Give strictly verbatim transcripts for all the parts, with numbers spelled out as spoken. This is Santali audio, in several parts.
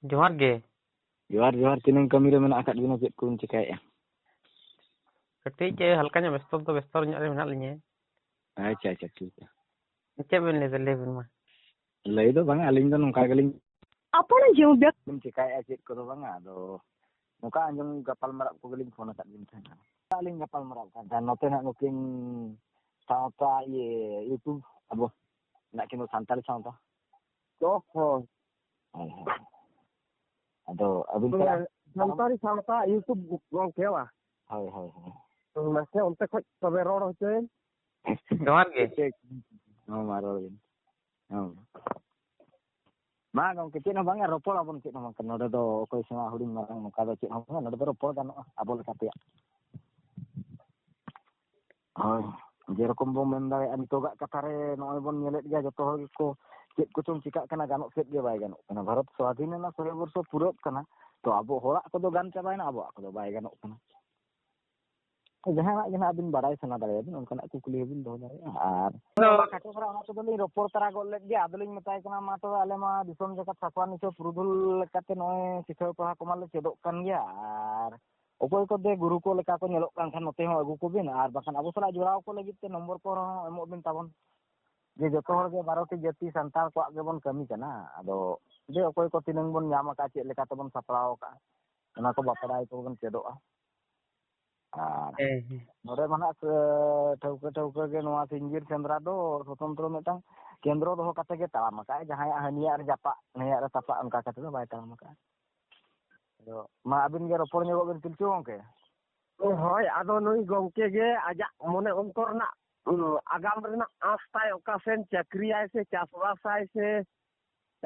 ᱡᱚᱦᱟᱨ ᱜᱮ᱾ ᱡᱚᱦᱟᱨ, ᱡᱚᱦᱟᱨ᱾ ᱛᱤᱱᱟᱹᱝ ᱠᱟᱹᱢᱤ ᱨᱮ ᱢᱮᱱᱟᱜ ᱟᱠᱟᱫ ᱵᱤᱱᱟ? ᱪᱮᱫ ᱠᱚᱵᱤᱱ ᱪᱮᱠᱟᱭᱮᱫᱼᱟ? ᱠᱟᱹᱴᱤᱡ ᱦᱟᱞᱠᱟ ᱧᱚᱜ ᱵᱮᱥᱛᱚ ᱫᱚ ᱵᱮᱥᱛᱚ ᱧᱚᱜ ᱨᱮ ᱢᱮᱱᱟᱜ ᱞᱤᱧᱟᱹ᱾ ᱟᱪᱪᱷᱟ, ᱟᱪᱪᱷᱟ, ᱴᱷᱤᱠ ᱜᱮᱭᱟ᱾ ᱪᱮᱫ ᱵᱤᱱ ᱞᱟᱹᱭᱫᱟ? ᱞᱟᱹᱭ ᱵᱤᱱ ᱢᱟ᱾ ᱞᱟᱹᱭ ᱫᱚ ᱵᱟᱝᱟ, ᱟᱹᱞᱤᱧ ᱫᱚ ᱱᱚᱝᱠᱟ ᱜᱮᱞᱤᱧ ᱟᱯᱚᱱ ᱡᱮ ᱵᱮᱠ- ᱪᱮᱠᱟᱭᱮᱫᱼᱟ, ᱪᱮᱫ ᱠᱚᱫᱚ ᱵᱟᱝᱟ, ᱟᱫᱚ ᱱᱚᱝᱠᱟ ᱟᱸᱡᱚᱢ ᱜᱟᱯᱟᱞ ᱢᱟᱨᱟᱣ ᱠᱚᱜᱮᱞᱤᱧ ᱯᱷᱳᱱ ᱟᱠᱟᱫ ᱵᱤᱱ ᱛᱟᱦᱮᱱᱟ᱾ ᱟᱹᱞᱤᱧ ᱜᱟᱯᱟᱞ ᱢᱟᱨᱟᱣ ᱠᱟᱱ ᱛᱟᱦᱮᱱᱟ, ᱱᱚᱛᱮ ᱱᱟᱜ ᱱᱩᱠᱤᱱ ᱥᱟᱶᱛᱟ, ᱤᱭᱟᱹ, YouTube ᱟᱵᱚ ᱱᱟᱜ ᱠᱤᱱ ᱫᱚ ᱥᱟᱱᱛᱟᱲᱤ ᱥᱟᱶᱛᱟ᱾ ᱚ ᱦᱚᱸ᱾ ᱦᱳᱭ, ᱦᱳᱭ᱾ ᱟᱫᱚ ᱟᱹᱵᱤᱱ ᱛᱚᱵᱮ ᱥᱟᱞᱟᱜ ᱥᱟᱱᱛᱟᱲᱤ ᱥᱟᱶᱛᱟ YouTube ᱜᱚᱝᱠᱮ ᱵᱟ? ᱦᱳᱭ, ᱦᱳᱭ, ᱦᱳᱭ᱾ ᱢᱟᱥᱮ ᱚᱱᱛᱮ ᱠᱷᱚᱡ ᱛᱚᱵᱮ ᱨᱚᱲ ᱦᱚᱪᱚᱭᱮᱢ᱾ ᱡᱚᱦᱟᱨ ᱜᱮ᱾ ᱴᱷᱤᱠ, ᱴᱷᱤᱠ᱾ ᱦᱚᱸ, ᱢᱟ ᱨᱚᱲ ᱵᱤᱱ᱾ ᱦᱚᱸ᱾ ᱢᱟ ᱜᱚᱝᱠᱮ, ᱪᱮᱫ ᱦᱚᱸ ᱵᱟᱝᱟ, ᱨᱚᱯᱚᱲ ᱟᱵᱚᱱ, ᱪᱮᱫ ᱦᱚᱸ ᱵᱟᱝ ᱠᱟᱱᱟ᱾ ᱱᱚᱰᱮ ᱫᱚ ᱚᱠᱚᱭ ᱥᱮᱬᱟ ᱦᱩᱰᱤᱧ ᱢᱟᱨᱟᱝ ᱱᱚᱝᱠᱟ ᱫᱚ ᱪᱮᱫ ᱦᱚᱸ ᱵᱟᱝᱟ, ᱱᱚᱰᱮ ᱫᱚ ᱨᱚᱯᱚᱲ ᱜᱟᱱᱚᱜᱼᱟ ᱟᱵᱚ ᱞᱮᱠᱟ ᱛᱮᱭᱟᱜ᱾ ᱦᱳᱭ, ᱡᱮᱨᱚᱠᱚᱢ ᱵᱚᱱ ᱢᱮᱱ ᱫᱟᱲᱮᱭᱟᱜᱼᱟ, ᱱᱤᱛᱚᱜᱟᱜ ᱠᱟᱛᱷᱟ ᱨᱮ ᱱᱚᱜᱼᱚᱭ ᱵᱚᱱ ᱧᱮᱞᱮᱫ ᱜᱮᱭᱟ, ᱡᱚᱛᱚ ᱦᱚᱲ ᱜᱮᱠᱚ ᱪᱮᱫ ᱠᱚᱪᱚᱝ ᱪᱤᱠᱟᱜ ᱠᱟᱱᱟ, ᱜᱟᱱᱚᱜ ᱥᱮᱫ ᱜᱮ ᱵᱟᱭ ᱜᱟᱱᱚᱜ ᱠᱟᱱᱟ᱾ ᱵᱷᱟᱨᱚᱛ ᱥᱣᱟᱫᱷᱤᱱ ᱮᱱᱟ, ᱥᱚᱭ ᱵᱚᱨᱥᱚ ᱯᱩᱨᱟᱹᱜ ᱠᱟᱱᱟ, ᱛᱚ ᱟᱵᱚ ᱦᱚᱲᱟᱜ ᱠᱚᱫᱚ ᱜᱟᱱ ᱪᱟᱵᱟᱭᱮᱱᱟ, ᱟᱵᱚᱣᱟᱜ ᱠᱚᱫᱚ ᱵᱟᱭ ᱜᱟᱱᱚᱜ ᱠᱟᱱᱟ᱾ ᱡᱟᱦᱟᱱᱟᱜ ᱜᱮ ᱱᱟᱜ ᱟᱹᱵᱤᱱ ᱵᱟᱲᱟᱭ ᱥᱟᱱᱟ ᱫᱟᱲᱮᱭᱟᱵᱤᱱ, ᱚᱱᱠᱟᱱᱟᱜ ᱠᱩᱠᱞᱤ ᱦᱚᱸᱵᱤᱱ ᱫᱚᱦᱚ ᱫᱟᱲᱮᱭᱟᱜᱼᱟ᱾ ᱟᱨ ᱟᱫᱚ ᱠᱷᱟᱴᱚ ᱫᱷᱟᱨᱟ ᱚᱱᱟ ᱠᱚᱫᱚ ᱞᱤᱧ ᱨᱚᱯᱚᱲ ᱛᱟᱨᱟ ᱜᱚᱫ ᱞᱮᱫ ᱜᱮᱭᱟ, ᱟᱫᱚᱞᱤᱧ ᱢᱮᱛᱟᱭ ᱠᱟᱱᱟ, ᱢᱟ ᱛᱚᱵᱮ ᱟᱞᱮ ᱢᱟ ᱫᱤᱥᱚᱢ ᱡᱟᱠᱟᱛ ᱥᱟᱠᱣᱟ ᱱᱤᱥᱟᱹ ᱯᱩᱨᱩᱫᱷᱩᱞ ᱞᱮᱠᱟᱛᱮ ᱱᱚᱜᱼᱚᱭ ᱥᱤᱠᱷᱟᱹᱣ ᱯᱟᱲᱦᱟᱣ ᱠᱚᱢᱟ ᱞᱮ ᱪᱮᱫᱚᱜ ᱠᱟᱱ ᱜᱮᱭᱟ, ᱟᱨ ᱚᱠᱚᱭ ᱠᱚᱫᱚ ᱜᱩᱨᱩ ᱠᱚ ᱞᱮᱠᱟ ᱠᱚ ᱧᱮᱞᱚᱜ ᱠᱟᱱ ᱠᱷᱟᱱ ᱱᱚᱛᱮ ᱦᱚᱸ ᱟᱹᱜᱩ ᱠᱚᱵᱤᱱ, ᱟᱨ ᱵᱟᱠᱷᱟᱱ ᱟᱵᱚ ᱥᱟᱞᱟᱜ ᱡᱚᱲᱟᱣ ᱠᱚ ᱞᱟᱹᱜᱤᱫ ᱛᱮ ᱱᱚᱢᱵᱚᱨ ᱠᱚᱦᱚᱸ ᱮᱢᱚᱜ ᱵᱤᱱ ᱛᱟᱵᱚᱱ, ᱡᱮ ᱡᱚᱛᱚ ᱦᱚᱲ ᱜᱮ ᱵᱟᱨᱚᱴᱤ ᱡᱟᱹᱛᱤ ᱥᱟᱱᱛᱟᱲ ᱠᱚᱣᱟᱜ ᱜᱮᱵᱚᱱ ᱠᱟᱹᱢᱤ ᱠᱟᱱᱟ᱾ ᱟᱫᱚ ᱡᱮ ᱚᱠᱚᱭ ᱠᱚ ᱛᱤᱱᱟᱹᱝ ᱵᱚᱱ ᱧᱟᱢ ᱟᱠᱟᱫᱼᱟ, ᱪᱮᱫ ᱞᱮᱠᱟ ᱛᱮᱵᱚᱱ ᱥᱟᱯᱲᱟᱣ ᱟᱠᱟᱫᱼᱟ, ᱚᱱᱟ ᱠᱚ ᱵᱟᱯᱲᱟᱭ ᱠᱚᱵᱚᱱ ᱪᱮᱫᱚᱜᱼᱟ᱾ ᱟᱨ ᱦᱮᱸ, ᱦᱮᱸ᱾ ᱱᱚᱰᱮ ᱢᱟ ᱱᱟᱜ, ᱮ, ᱴᱷᱟᱹᱣᱠᱟᱹ ᱴᱷᱟᱹᱣᱠᱟᱹ ᱜᱮ ᱱᱚᱣᱟ ᱥᱤᱧᱜᱤᱨ ᱥᱮᱸᱫᱽᱨᱟ ᱫᱚ ᱥᱚᱛᱚᱱᱛᱨᱚ ᱢᱤᱫᱴᱟᱝ ᱠᱮᱱᱫᱨᱚ ᱫᱚᱦᱚ ᱠᱟᱛᱮ ᱜᱮ ᱛᱟᱲᱟᱢ ᱟᱠᱟᱫᱼᱟᱭ᱾ ᱡᱟᱦᱟᱸᱭᱟᱜ ᱦᱟᱹᱱᱤᱭᱟᱜ ᱨᱮ ᱡᱟᱯᱟᱜ, ᱱᱩᱭᱟᱜ ᱨᱮ ᱛᱟᱯᱟᱜ, ᱚᱱᱠᱟ ᱠᱟᱛᱮ ᱫᱚ ᱵᱟᱭ ᱛᱟᱲᱟᱢ ᱟᱠᱟᱫᱼᱟ᱾ ᱟᱫᱚ ᱢᱟ ᱟᱹᱵᱤᱱ ᱜᱮ ᱨᱚᱯᱚᱲ ᱧᱚᱜᱚᱜ ᱵᱤᱱ, ᱯᱤᱞᱪᱩ ᱜᱚᱢᱠᱮ᱾ ᱦᱳᱭ, ᱟᱫᱚ ᱱᱩᱭ ᱜᱚᱢᱠᱮ ᱜᱮ ᱟᱡᱟᱜ ᱢᱚᱱᱮ ᱚᱱᱛᱚᱨ ᱨᱮᱱᱟᱜ, ᱩᱸ, ᱟᱜᱟᱢ ᱨᱮᱱᱟᱜ ᱟᱸᱥ ᱛᱟᱭ, ᱚᱠᱟ ᱥᱮᱱ ᱪᱟᱹᱠᱨᱤᱭᱟᱭ ᱥᱮ ᱪᱟᱥᱵᱟᱥᱟᱭ ᱥᱮ,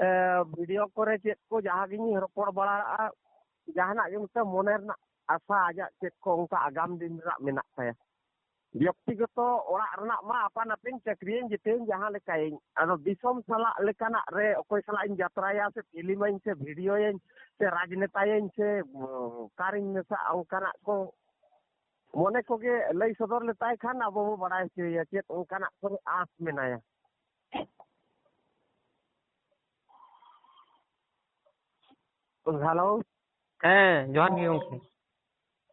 ᱮ, ᱵᱷᱤᱰᱤᱭᱳ ᱠᱚᱨᱮ ᱪᱮᱫ ᱠᱚ ᱡᱟᱦᱟᱸ ᱜᱮᱧ ᱨᱚᱯᱚᱲ ᱵᱟᱲᱟᱜᱼᱟ, ᱡᱟᱦᱟᱱᱟᱜ ᱜᱮ ᱢᱤᱫᱴᱟᱝ ᱢᱚᱱᱮ ᱨᱮᱱᱟᱜ ᱟᱥᱟ ᱟᱡᱟᱜ ᱪᱮᱫ ᱠᱚ ᱚᱱᱠᱟ ᱟᱜᱟᱢ ᱫᱤᱱ ᱨᱮᱱᱟᱜ ᱢᱮᱱᱟᱜ ᱛᱟᱭᱟ᱾ ᱵᱮᱠᱛᱤᱜᱚᱛᱚ ᱚᱲᱟᱜ ᱨᱮᱱᱟᱜ ᱢᱟ ᱟᱯᱟᱱ ᱟᱹᱯᱤᱱ, ᱪᱟᱹᱠᱨᱤᱭᱟᱹᱧ ᱡᱮᱛᱮᱭᱟᱹᱧ ᱡᱟᱦᱟᱸ ᱞᱮᱠᱟᱭᱟᱹᱧ, ᱟᱫᱚ ᱫᱤᱥᱚᱢ ᱥᱟᱞᱟᱜ ᱞᱮᱠᱟᱱᱟᱜ ᱨᱮ ᱚᱠᱚᱭ ᱥᱟᱞᱟᱜ ᱤᱧ ᱡᱟᱛᱨᱟᱭᱟ ᱥᱮ ᱯᱷᱤᱞᱢᱟᱹᱧ ᱥᱮ ᱵᱷᱤᱰᱤᱭᱳᱭᱟᱹᱧ ᱥᱮ ᱨᱟᱡᱽᱱᱮᱛᱟᱭᱟᱹᱧ ᱥᱮ, ᱩᱸ, ᱚᱠᱟᱨᱤᱧ ᱢᱮᱥᱟᱜᱼᱟ, ᱚᱱᱠᱟᱱᱟᱜ ᱠᱚ ᱢᱚᱱᱮ ᱠᱚᱜᱮ ᱞᱟᱹᱭ ᱥᱚᱫᱚᱨ ᱞᱮᱛᱟᱭ ᱠᱷᱟᱱ ᱟᱵᱚ ᱵᱚ ᱵᱟᱲᱟᱭ ᱦᱚᱪᱚᱭᱮᱭᱟ ᱪᱮᱫ ᱚᱱᱠᱟᱱᱟᱜ ᱠᱚᱨᱮ ᱟᱸᱥ ᱢᱮᱱᱟᱭᱟ᱾ ᱦᱮᱞᱳ᱾ ᱦᱮᱸ, ᱡᱚᱦᱟᱨ ᱜᱮ ᱜᱚᱝᱠᱮ᱾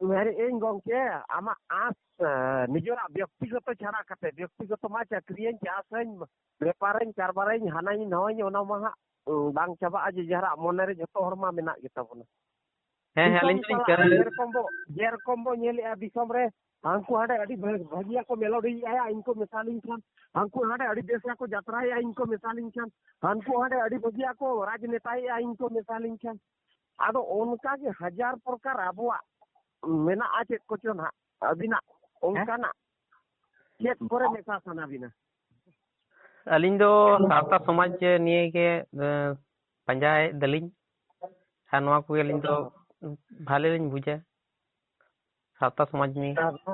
ᱢᱮᱱᱮᱫ ᱟᱹᱧ ᱜᱚᱝᱠᱮ, ᱟᱢᱟᱜ ᱟᱸᱥ, ᱮ, ᱱᱤᱡᱮᱨᱟᱜ ᱵᱮᱠᱛᱤᱜᱚᱛᱚ ᱪᱷᱟᱲᱟ ᱠᱟᱛᱮ, ᱵᱮᱠᱛᱤᱜᱚᱛᱚ ᱢᱟ ᱪᱟᱹᱠᱨᱤᱭᱟᱹᱧ, ᱪᱟᱥᱟᱹᱧ, ᱵᱮᱯᱟᱨᱟᱹᱧ, ᱠᱟᱨᱵᱟᱨᱟᱹᱧ, ᱦᱟᱱᱟᱧ ᱱᱟᱣᱟᱧ, ᱚᱱᱟ ᱢᱟ ᱦᱟᱸᱜ, ᱩᱸ, ᱵᱟᱝ ᱪᱟᱵᱟᱜᱼᱟ ᱡᱮ ᱡᱟᱦᱟᱸᱨᱟᱜ ᱢᱚᱱᱮᱨᱮ ᱡᱚᱛᱚ ᱦᱚᱲ ᱢᱟ ᱢᱮᱱᱟᱜ ᱜᱮᱛᱟ ᱵᱚᱱᱟ᱾ ᱦᱮᱸ, ᱦᱮᱸ, ᱫᱤᱥᱚᱢ ᱟᱹᱞᱤᱧ ᱫᱚᱞᱤᱧ ᱥᱟᱞᱟᱜ ᱠᱟᱹᱢᱤ ᱡᱮᱨᱚᱠᱚᱢ ᱵᱚ, ᱡᱮᱨᱚᱠᱚᱢ ᱵᱚ ᱧᱮᱞᱮᱜᱼᱟ ᱫᱤᱥᱚᱢ ᱨᱮ, ᱦᱟᱱᱠᱩ ᱦᱟᱸᱰᱮ ᱟᱹᱰᱤ ᱵᱷᱟᱹ-, ᱵᱷᱟᱹᱜᱤᱭᱟᱜ ᱠᱚ ᱢᱮᱞᱳᱰᱤᱭᱮᱜᱼᱟ, ᱤᱧ ᱠᱚ ᱢᱮᱥᱟ ᱞᱤᱧ ᱠᱷᱟᱱ, ᱦᱟᱱᱠᱩ ᱦᱟᱸᱰᱮ ᱟᱹᱰᱤ ᱵᱮᱥ ᱜᱮᱠᱚ ᱡᱟᱛᱨᱟᱭᱮᱜᱼᱟ, ᱤᱧ ᱠᱚ ᱢᱮᱥᱟ ᱞᱤᱧ ᱠᱷᱟᱱ, ᱦᱟᱱᱠᱩ ᱦᱟᱸᱰᱮ ᱟᱹᱰᱤ ᱵᱷᱟᱹᱜᱤᱭᱟᱜ ᱠᱚ ᱨᱟᱡᱽᱱᱮᱛᱟᱭᱮᱜᱼᱟ, ᱤᱧ ᱠᱚ ᱢᱮᱥᱟ ᱞᱤᱧ ᱠᱷᱟᱱ᱾ ᱟᱫᱚ ᱚᱱᱠᱟ ᱜᱮ ᱦᱟᱡᱟᱨ ᱯᱨᱚᱠᱟᱨ ᱟᱵᱚᱣᱟᱜ ᱢᱮᱱᱟᱜᱼᱟ ᱪᱮᱫ ᱠᱚᱪᱚ ᱱᱟᱦᱟᱜ, ᱟᱹᱵᱤᱱᱟᱜ ᱦᱮᱸ? ᱚᱱᱠᱟᱱᱟᱜ ᱪᱮᱫ ᱠᱚᱨᱮ ᱢᱮᱥᱟ ᱥᱟᱱᱟ ᱵᱤᱱᱟ? ᱟᱹᱞᱤᱧ ᱫᱚ ᱥᱟᱶᱛᱟ ᱥᱚᱢᱟᱡᱽ ᱱᱤᱭᱮ ᱜᱮ, ᱮᱸ, ᱯᱟᱸᱡᱟᱭᱮᱫ ᱫᱟᱞᱤᱧ᱾ ᱟᱨ ᱱᱚᱣᱟ ᱠᱚᱜᱮ ᱟᱹᱞᱤᱧ ᱫᱚ ᱵᱷᱟᱞᱮ ᱞᱤᱧ ᱵᱩᱡᱟ, ᱥᱟᱶᱛᱟ ᱥᱚᱢᱟᱡᱽ ᱱᱤᱭᱮ᱾ ᱟᱫᱚ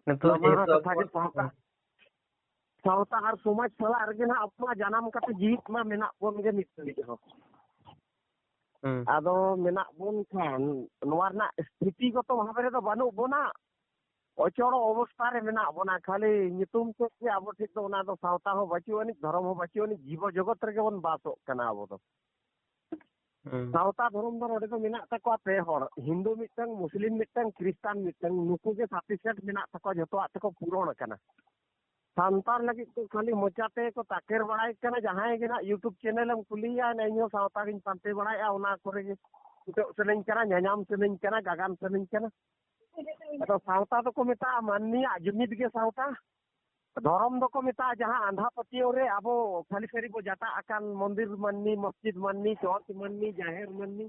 ᱱᱤᱛᱚᱜ ᱱᱚᱣᱟ ᱡᱮᱦᱮᱛᱩ ᱠᱟᱛᱷᱟ ᱜᱮ ᱟᱵᱚᱣᱟᱜ ᱥᱟᱶᱛᱟ, ᱥᱟᱶᱛᱟ ᱟᱨ ᱥᱚᱢᱟᱡᱽ ᱥᱟᱞᱟᱜ ᱨᱮᱜᱮ ᱱᱟᱦᱟᱜ ᱟᱵᱚ ᱢᱟ ᱡᱟᱱᱟᱢ ᱠᱟᱛᱮ ᱡᱤᱣᱤᱫ ᱢᱟ ᱢᱮᱱᱟᱜ ᱵᱚᱱ ᱜᱮ ᱱᱤᱛ ᱫᱷᱟᱹᱵᱤᱡ ᱦᱚᱸ᱾ ᱦᱩᱸ᱾ ᱟᱫᱚ ᱢᱮᱱᱟᱜ ᱵᱚᱱ ᱠᱷᱟᱱ ᱱᱚᱣᱟ ᱨᱮᱱᱟᱜ ᱥᱛᱷᱤᱛᱤᱜᱚᱛᱚ ᱵᱷᱟᱵᱮ ᱨᱮᱫᱚ ᱵᱟᱹᱱᱩᱜ ᱵᱚᱱᱟ, ᱚᱪᱚᱲ ᱚᱵᱚᱥᱛᱷᱟ ᱨᱮ ᱢᱮᱱᱟᱜ ᱵᱚᱱᱟ᱾ ᱠᱷᱟᱹᱞᱤ ᱧᱩᱛᱩᱢ ᱛᱮᱫ ᱜᱮ ᱟᱵᱚ ᱴᱷᱮᱱ ᱫᱚ ᱚᱱᱟ ᱫᱚ ᱥᱟᱶᱛᱟ ᱦᱚᱸ ᱵᱟᱹᱪᱩᱜ ᱟᱹᱱᱤᱡ, ᱫᱷᱚᱨᱚᱢ ᱦᱚᱸ ᱵᱟᱹᱪᱩᱜ ᱟᱹᱱᱤᱡ, ᱡᱤᱵᱚ ᱡᱚᱜᱚᱛ ᱨᱮᱜᱮ ᱵᱚᱱ ᱵᱟᱥᱚᱜ ᱠᱟᱱᱟ ᱟᱵᱚ ᱫᱚ᱾ ᱦᱩᱸ᱾ ᱥᱟᱶᱛᱟ ᱫᱷᱚᱨᱚᱢ ᱫᱚ ᱱᱚᱰᱮ ᱫᱚ ᱢᱮᱱᱟᱜ ᱛᱟᱠᱚᱣᱟ ᱯᱮ ᱦᱚᱲ, ᱦᱤᱱᱫᱩ ᱢᱤᱫᱴᱟᱝ, ᱢᱩᱥᱞᱤᱢ ᱢᱤᱫᱴᱟᱝ, ᱠᱷᱨᱤᱥᱴᱟᱱ ᱢᱤᱫᱴᱟᱝ᱾ ᱱᱩᱠᱩ ᱜᱮ ᱥᱟᱯᱷᱤᱥᱤᱭᱮᱱᱴ ᱢᱮᱱᱟᱜ ᱛᱟᱠᱚᱣᱟ, ᱡᱚᱛᱚᱣᱟᱜ ᱛᱮᱠᱚ ᱯᱩᱨᱚᱱ ᱟᱠᱟᱱᱟ᱾ ᱥᱟᱱᱛᱟᱲ ᱞᱟᱹᱜᱤᱫ ᱫᱚ ᱠᱷᱟᱹᱞᱤ ᱢᱚᱪᱟ ᱛᱮᱠᱚ ᱛᱟᱠᱮᱨ ᱵᱟᱲᱟᱭ ᱠᱟᱱᱟ᱾ ᱡᱟᱦᱟᱸᱭ ᱜᱮ ᱱᱟᱜ YouTube ᱪᱮᱱᱮᱞ ᱮᱢ ᱠᱩᱞᱤᱭᱮᱭᱟ, ᱤᱧ ᱦᱚᱸ ᱥᱟᱶᱛᱟ ᱜᱤᱧ ᱯᱟᱱᱛᱮ ᱵᱟᱲᱟᱭᱮᱫᱼᱟ, ᱚᱱᱟ ᱠᱚᱨᱮ ᱜᱮ ᱪᱷᱩᱴᱟᱹᱜ ᱥᱟᱱᱟᱧ ᱠᱟᱱᱟ, ᱧᱟᱧᱟᱢ ᱥᱟᱱᱟᱧ ᱠᱟᱱᱟ, ᱜᱟᱜᱟᱱ ᱥᱟᱱᱟᱧ ᱠᱟᱱᱟ᱾ ᱟᱫᱚ ᱥᱟᱶᱛᱟ ᱫᱚᱠᱚ ᱢᱮᱛᱟᱜᱼᱟ ᱢᱟᱹᱱᱢᱤᱭᱟᱜ ᱡᱩᱢᱤᱫ ᱜᱮ ᱥᱟᱶᱛᱟ᱾ ᱫᱷᱚᱨᱚᱢ ᱫᱚᱠᱚ ᱢᱮᱛᱟᱜᱼᱟ ᱡᱟᱦᱟᱸ ᱟᱸᱫᱷᱟ ᱯᱟᱹᱛᱭᱟᱹᱣ ᱨᱮ ᱟᱵᱚ ᱠᱷᱟᱹᱞᱤ ᱥᱟᱹᱨᱤ ᱵᱚ ᱡᱟᱴᱟᱜ ᱟᱠᱟᱱ, ᱢᱚᱱᱫᱤᱨ ᱢᱟᱹᱱᱢᱤ, ᱢᱚᱥᱡᱤᱫ ᱢᱟᱹᱱᱢᱤ, ᱪᱚᱨᱪ ᱢᱟᱹᱱᱢᱤ, ᱡᱟᱦᱮᱨ ᱢᱟᱹᱱᱢᱤ,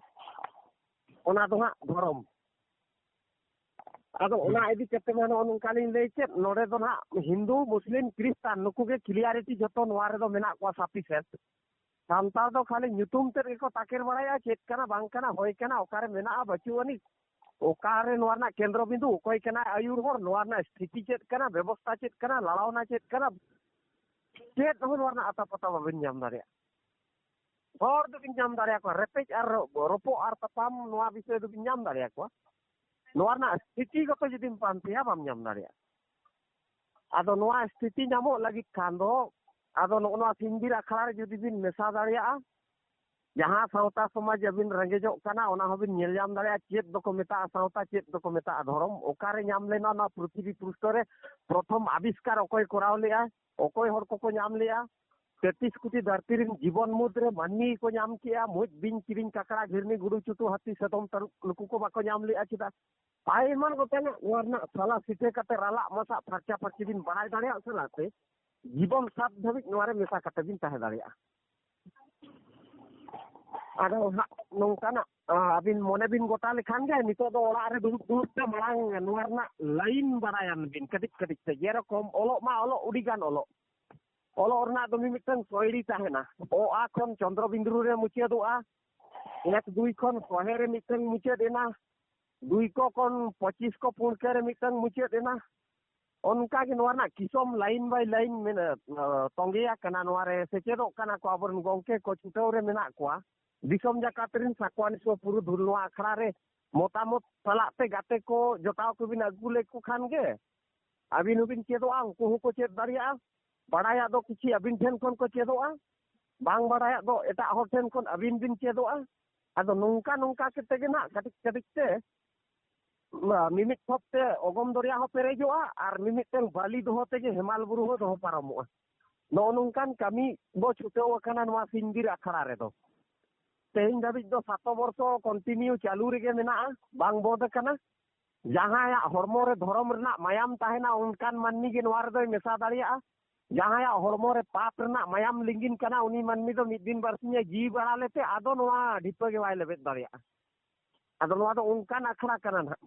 ᱚᱱᱟ ᱫᱚ ᱦᱟᱸᱜ ᱫᱷᱚᱨᱚᱢ᱾ ᱟᱫᱚ ᱚᱱᱟ ᱤᱫᱤ ᱠᱟᱛᱮ ᱢᱟ ᱱᱚᱜᱼᱚ ᱱᱚᱝᱠᱟ ᱞᱤᱧ ᱞᱟᱹᱭ ᱠᱮᱫ, ᱱᱚᱰᱮ ᱫᱚ ᱱᱟᱦᱟᱜ ᱦᱤᱱᱫᱩ, ᱢᱩᱥᱞᱤᱢ, ᱠᱷᱨᱤᱥᱴᱟᱱ ᱱᱩᱠᱩ ᱜᱮ clarity ᱡᱷᱚᱛᱚ ᱱᱚᱣᱟ ᱨᱮᱫᱚ ᱢᱮᱱᱟᱜ ᱠᱚᱣᱟ ᱥᱟᱯᱷᱤᱥᱤᱭᱮᱱᱴ᱾ ᱥᱟᱱᱛᱟᱲ ᱫᱚ ᱠᱷᱟᱹᱞᱤ ᱧᱩᱛᱩᱢ ᱛᱮᱫ ᱜᱮᱠᱚ ᱛᱟᱠᱮᱨ ᱵᱟᱲᱟᱭᱟ, ᱪᱮᱫ ᱠᱟᱱᱟ ᱵᱟᱝ ᱠᱟᱱᱟ, ᱦᱚᱭ ᱠᱟᱱᱟ, ᱚᱠᱟᱨᱮ ᱢᱮᱱᱟᱜᱼᱟ ᱵᱟᱹᱪᱩᱜ ᱟᱹᱱᱤᱡ, ᱚᱠᱟᱨᱮ ᱱᱚᱣᱟ ᱨᱮᱱᱟᱜ ᱠᱮᱱᱫᱨᱚ ᱵᱤᱱᱫᱩ, ᱚᱠᱚᱭ ᱠᱟᱱᱟᱭ ᱟᱹᱭᱩᱨ ᱦᱚᱲ, ᱱᱚᱣᱟ ᱨᱮᱱᱟᱜ ᱥᱛᱷᱤᱛᱤ ᱪᱮᱫ ᱠᱟᱱᱟ, ᱵᱮᱵᱚᱥᱛᱷᱟ ᱪᱮᱫ ᱠᱟᱱᱟ, ᱞᱟᱲᱟᱣᱱᱟ ᱪᱮᱫ ᱠᱟᱱᱟ, ᱪᱮᱫ ᱦᱚᱸ ᱱᱚᱣᱟ ᱨᱮᱱᱟᱜ ᱟᱛᱟ ᱯᱟᱛᱟ ᱵᱟᱵᱤᱱ ᱧᱟᱢ ᱫᱟᱲᱮᱭᱟᱜᱼᱟ᱾ ᱦᱚᱲ ᱫᱚᱵᱤᱱ ᱧᱟᱢ ᱫᱟᱲᱮᱭᱟᱠᱚᱣᱟ, ᱨᱮᱯᱮᱡ ᱟᱨ ᱨᱚ-, ᱨᱚᱯᱚᱜ ᱟᱨ ᱛᱟᱯᱟᱢ ᱱᱚᱣᱟ ᱵᱤᱥᱚᱭ ᱫᱚᱵᱤᱱ ᱧᱟᱢ ᱫᱟᱲᱮᱭᱟᱠᱚᱣᱟ᱾ ᱱᱚᱣᱟ ᱨᱮᱱᱟᱜ ᱥᱛᱷᱤᱛᱤ ᱜᱚᱛᱚ ᱡᱩᱫᱤᱢ ᱯᱟᱱᱛᱮᱭᱟ, ᱵᱟᱢ ᱧᱟᱢ ᱫᱟᱲᱮᱭᱟᱜᱼᱟ᱾ ᱟᱫᱚ ᱱᱚᱣᱟ ᱥᱛᱷᱤᱛᱤ ᱧᱟᱢᱚᱜ ᱞᱟᱹᱜᱤᱫ ᱠᱷᱟᱱ ᱫᱚ, ᱟᱫᱚ ᱱᱚᱜᱼᱚ ᱱᱚᱣᱟ ᱥᱤᱧ ᱵᱤᱨ ᱟᱠᱷᱲᱟ ᱨᱮ ᱡᱩᱫᱤ ᱵᱤᱱ ᱢᱮᱥᱟ ᱫᱟᱲᱮᱭᱟᱜᱼᱟ, ᱡᱟᱦᱟᱸ ᱥᱟᱶᱛᱟ ᱥᱚᱢᱟᱡᱽ ᱟᱹᱵᱤᱱ ᱨᱮᱸᱜᱮᱡᱚᱜ ᱠᱟᱱᱟ, ᱚᱱᱟ ᱦᱚᱸᱵᱤᱱ ᱧᱮᱞ ᱧᱟᱢ ᱫᱟᱲᱮᱭᱟᱜᱼᱟ᱾ ᱪᱮᱫ ᱫᱚᱠᱚ ᱢᱮᱛᱟᱜᱼᱟ ᱥᱟᱶᱛᱟ, ᱪᱮᱫ ᱫᱚᱠᱚ ᱢᱮᱛᱟᱜᱼᱟ ᱫᱷᱚᱨᱚᱢ, ᱚᱠᱟᱨᱮ ᱧᱟᱢ ᱞᱮᱱᱟ ᱱᱚᱣᱟ ᱯᱨᱤᱛᱷᱤᱵᱤ ᱯᱨᱩᱥᱴᱷᱚ ᱨᱮ, ᱯᱨᱚᱛᱷᱚᱢ ᱟᱵᱤᱥᱠᱟᱨ ᱚᱠᱚᱭ ᱠᱚᱨᱟᱣ ᱞᱮᱜᱼᱟ, ᱚᱠᱚᱭ ᱦᱚᱲ ᱠᱚᱠᱚ ᱧᱟᱢ ᱞᱮᱜᱼᱟ, ᱛᱮᱛᱨᱤᱥ ᱠᱳᱴᱤ ᱫᱷᱟᱹᱨᱛᱤ ᱨᱮᱱ ᱡᱤᱵᱚᱱ ᱢᱩᱫᱽ ᱨᱮ ᱢᱟᱹᱱᱢᱤ ᱠᱚ ᱧᱟᱢ ᱠᱮᱜᱼᱟ, ᱢᱩᱡ ᱵᱤᱧ ᱠᱤᱨᱤᱧ ᱠᱟᱠᱲᱟ ᱜᱷᱤᱨᱱᱤ ᱜᱩᱰᱩ ᱪᱩᱴᱩ ᱦᱟᱹᱛᱤ ᱥᱟᱫᱚᱢ ᱛᱟᱹᱨᱩᱵ ᱱᱩᱠᱩ ᱠᱚ ᱵᱟᱠᱚ ᱧᱟᱢ ᱞᱮᱜᱼᱟ ᱪᱮᱫᱟᱜ? ᱟᱭᱢᱟ ᱜᱚᱴᱟᱝ ᱱᱚᱣᱟ ᱨᱮᱱᱟᱜ ᱥᱟᱞᱟ ᱥᱤᱴᱷᱟᱹ ᱠᱟᱛᱮ ᱨᱟᱞᱟᱜ ᱢᱟᱥᱟᱜ ᱯᱷᱟᱨᱪᱟ ᱯᱷᱟᱹᱨᱪᱤ ᱵᱤᱱ ᱵᱟᱲᱟᱭ ᱫᱟᱲᱮᱭᱟᱜ ᱥᱟᱞᱟᱜ ᱛᱮ ᱡᱤᱵᱚᱱ ᱥᱟᱛ ᱫᱷᱟᱹᱵᱤᱡ ᱱᱚᱣᱟ ᱨᱮ ᱢᱮᱥᱟ ᱠᱟᱛᱮ ᱵᱤᱱ ᱛᱟᱦᱮᱸ ᱫᱟᱲᱮᱭᱟᱜᱼᱟ᱾ ᱟᱫᱚ ᱦᱟᱸᱜ ᱱᱚᱝᱠᱟᱱᱟᱜ, ᱟ, ᱟᱹᱵᱤᱱ ᱢᱚᱱᱮ ᱵᱤᱱ ᱜᱚᱴᱟ ᱞᱮᱠᱷᱟᱱ ᱜᱮ ᱱᱤᱛᱚᱜ ᱫᱚ ᱚᱲᱟᱜ ᱨᱮ ᱫᱩᱲᱩᱵ ᱫᱩᱲᱩᱵ ᱛᱮ ᱢᱟᱲᱟᱝ ᱱᱚᱣᱟ ᱨᱮᱱᱟᱜ ᱞᱟᱭᱤᱱ ᱵᱟᱲᱟᱭᱟᱱ ᱵᱤᱱ ᱠᱟᱹᱴᱤᱡ ᱠᱟᱹᱴᱤᱡ ᱛᱮ, ᱡᱮᱨᱚᱠᱚᱢ ᱚᱞᱚᱜ ᱢᱟ ᱚᱞᱚᱜ ᱟᱹᱰᱤ ᱜᱟᱱ ᱚᱞᱚᱜ, ᱚᱞᱚᱜ ᱨᱮᱱᱟᱜ ᱫᱚ ᱢᱤᱢᱤᱫᱴᱟᱝ ᱥᱚᱭᱲᱤ ᱛᱟᱦᱮᱱᱟ᱾ ᱚ ᱟ ᱠᱷᱚᱱ ᱪᱚᱱᱫᱨᱚ ᱵᱤᱱᱫᱩ ᱨᱮ ᱢᱩᱪᱟᱹᱫᱚᱜᱼᱟ, ᱮᱠ ᱫᱩᱭ ᱠᱷᱚᱱ ᱥᱚᱦᱮ ᱨᱮ ᱢᱤᱫᱴᱟᱝ ᱢᱩᱪᱟᱹᱫ ᱮᱱᱟ, ᱫᱩᱭ ᱠᱚ ᱠᱷᱚᱱ ᱯᱚᱸᱪᱤᱥ ᱠᱚ ᱯᱩᱬᱠᱟᱹ ᱨᱮ ᱢᱤᱫᱴᱟᱝ ᱢᱩᱪᱟᱹᱫ ᱮᱱᱟ᱾ ᱚᱱᱠᱟ ᱜᱮ ᱱᱚᱣᱟ ᱨᱮᱱᱟᱜ ᱠᱤᱥᱚᱢ ᱞᱟᱭᱤᱱ ᱵᱟᱭ ᱞᱟᱭᱤᱱ ᱢᱮᱱᱟᱜ, ᱛᱚᱸᱜᱮ ᱟᱠᱟᱱᱟ᱾ ᱱᱚᱣᱟ ᱨᱮ ᱥᱮᱪᱮᱫᱚᱜ ᱠᱟᱱᱟ ᱠᱚ, ᱟᱵᱚᱨᱮᱱ ᱜᱚᱢᱠᱮ ᱠᱚ ᱪᱷᱩᱴᱟᱹᱣ ᱨᱮ ᱢᱮᱱᱟᱜ ᱠᱚᱣᱟ᱾ ᱫᱤᱥᱚᱢ ᱡᱟᱠᱟᱛ ᱨᱮᱱ ᱥᱟᱠᱣᱟᱱᱤ ᱥᱚ ᱯᱩᱨᱩᱫᱷᱩᱞ ᱱᱚᱣᱟ ᱟᱠᱷᱲᱟ ᱨᱮ ᱢᱚᱛᱟᱢᱚᱛ ᱥᱟᱞᱟᱜ ᱛᱮ ᱜᱟᱛᱮ ᱠᱚ ᱡᱚᱴᱟᱣ ᱠᱚᱵᱤᱱ ᱟᱹᱜᱩ ᱞᱮᱠᱚ ᱠᱷᱟᱱ ᱜᱮ ᱟᱹᱵᱤᱱ ᱦᱚᱸᱵᱤᱱ ᱪᱮᱫᱚᱜᱼᱟ, ᱩᱱᱠᱩ ᱦᱚᱸᱠᱚ ᱪᱮᱫ ᱫᱟᱲᱮᱭᱟᱜᱼᱟ᱾ ᱵᱟᱲᱟᱭᱟᱜ ᱫᱚ ᱠᱤᱪᱷᱤ ᱟᱹᱵᱤᱱ ᱴᱷᱮᱱ ᱠᱷᱚᱱ ᱠᱚ ᱪᱮᱫᱚᱜᱼᱟ, ᱵᱟᱝ ᱵᱟᱲᱟᱭᱟᱜ ᱫᱚ ᱮᱴᱟᱜ ᱦᱚᱲ ᱴᱷᱮᱱ ᱠᱷᱚᱱ ᱟᱹᱵᱤᱱ ᱵᱤᱱ ᱪᱮᱫᱚᱜᱼᱟ᱾ ᱟᱫᱚ ᱱᱚᱝᱠᱟ ᱱᱚᱝᱠᱟ ᱠᱟᱛᱮ ᱜᱮ ᱱᱟᱜ ᱠᱟᱹᱴᱤᱡ ᱠᱟᱹᱴᱤᱡ ᱛᱮ ᱢᱟ-, ᱢᱤᱢᱤᱫ ᱴᱷᱚᱯ ᱛᱮ ᱚᱜᱚᱢ ᱫᱚᱨᱭᱟ ᱦᱚᱸ ᱯᱮᱨᱮᱡᱚᱜᱼᱟ ᱟᱨ ᱢᱤᱢᱤᱫᱴᱟᱝ ᱵᱟᱹᱞᱤ ᱫᱚᱦᱚ ᱛᱮᱜᱮ ᱦᱮᱢᱟᱞ ᱵᱩᱨᱩ ᱦᱚᱸ ᱫᱚᱦᱚ ᱯᱟᱨᱚᱢᱚᱜᱼᱟ᱾ ᱱᱚᱜᱼᱚ ᱱᱚᱝᱠᱟᱱ ᱠᱟᱹᱢᱤ ᱵᱚ ᱪᱷᱩᱴᱟᱹᱣ ᱟᱠᱟᱱᱟ ᱱᱚᱣᱟ ᱥᱤᱧ ᱵᱤᱨ ᱟᱠᱷᱲᱟ ᱨᱮᱫᱚ᱾ ᱛᱮᱦᱮᱧ ᱫᱷᱟᱹᱵᱤᱡ ᱫᱚ ᱥᱟᱛᱚ ᱵᱚᱨᱥᱚ ᱠᱚᱱᱴᱤᱱᱤᱭᱩ ᱪᱟᱹᱞᱩ ᱨᱮᱜᱮ ᱢᱮᱱᱟᱜᱼᱟ, ᱵᱟᱝ ᱵᱚᱱᱫ ᱟᱠᱟᱱᱟ᱾ ᱡᱟᱦᱟᱸᱭᱟᱜ ᱦᱚᱲᱢᱚ ᱨᱮ ᱫᱷᱚᱨᱚᱢ ᱨᱮᱱᱟᱜ ᱢᱟᱭᱟᱢ ᱛᱟᱦᱮᱱᱟ, ᱚᱱᱠᱟᱱ ᱢᱟᱹᱱᱢᱤ ᱜᱮ ᱱᱚᱣᱟ ᱨᱮᱫᱚᱭ ᱢᱮᱥᱟ ᱫᱟᱲᱮᱭᱟᱜᱼᱟ᱾ ᱡᱟᱦᱟᱸᱭᱟᱜ ᱦᱚᱲᱢᱚ ᱨᱮ ᱯᱟᱯ ᱨᱮᱱᱟᱜ ᱢᱟᱭᱟᱢ ᱞᱤᱸᱜᱤᱱ ᱠᱟᱱᱟ, ᱩᱱᱤ ᱢᱟᱹᱱᱢᱤ ᱫᱚ ᱢᱤᱫ ᱫᱤᱱ ᱵᱟᱨᱥᱤᱧᱮ ᱡᱤᱣᱤ ᱵᱟᱲᱟ ᱞᱮᱛᱮ ᱟᱫᱚ ᱱᱚᱣᱟ ᱰᱷᱤᱯᱟᱹ ᱜᱮ ᱵᱟᱭ ᱞᱮᱵᱮᱫ ᱫᱟᱲᱮᱭᱟᱜᱼᱟ᱾ ᱟᱫᱚ ᱱᱚᱣᱟ ᱫᱚ ᱚᱱᱠᱟᱱ ᱟᱠᱷᱲᱟ ᱠᱟᱱᱟ ᱱᱟᱦᱟᱜ᱾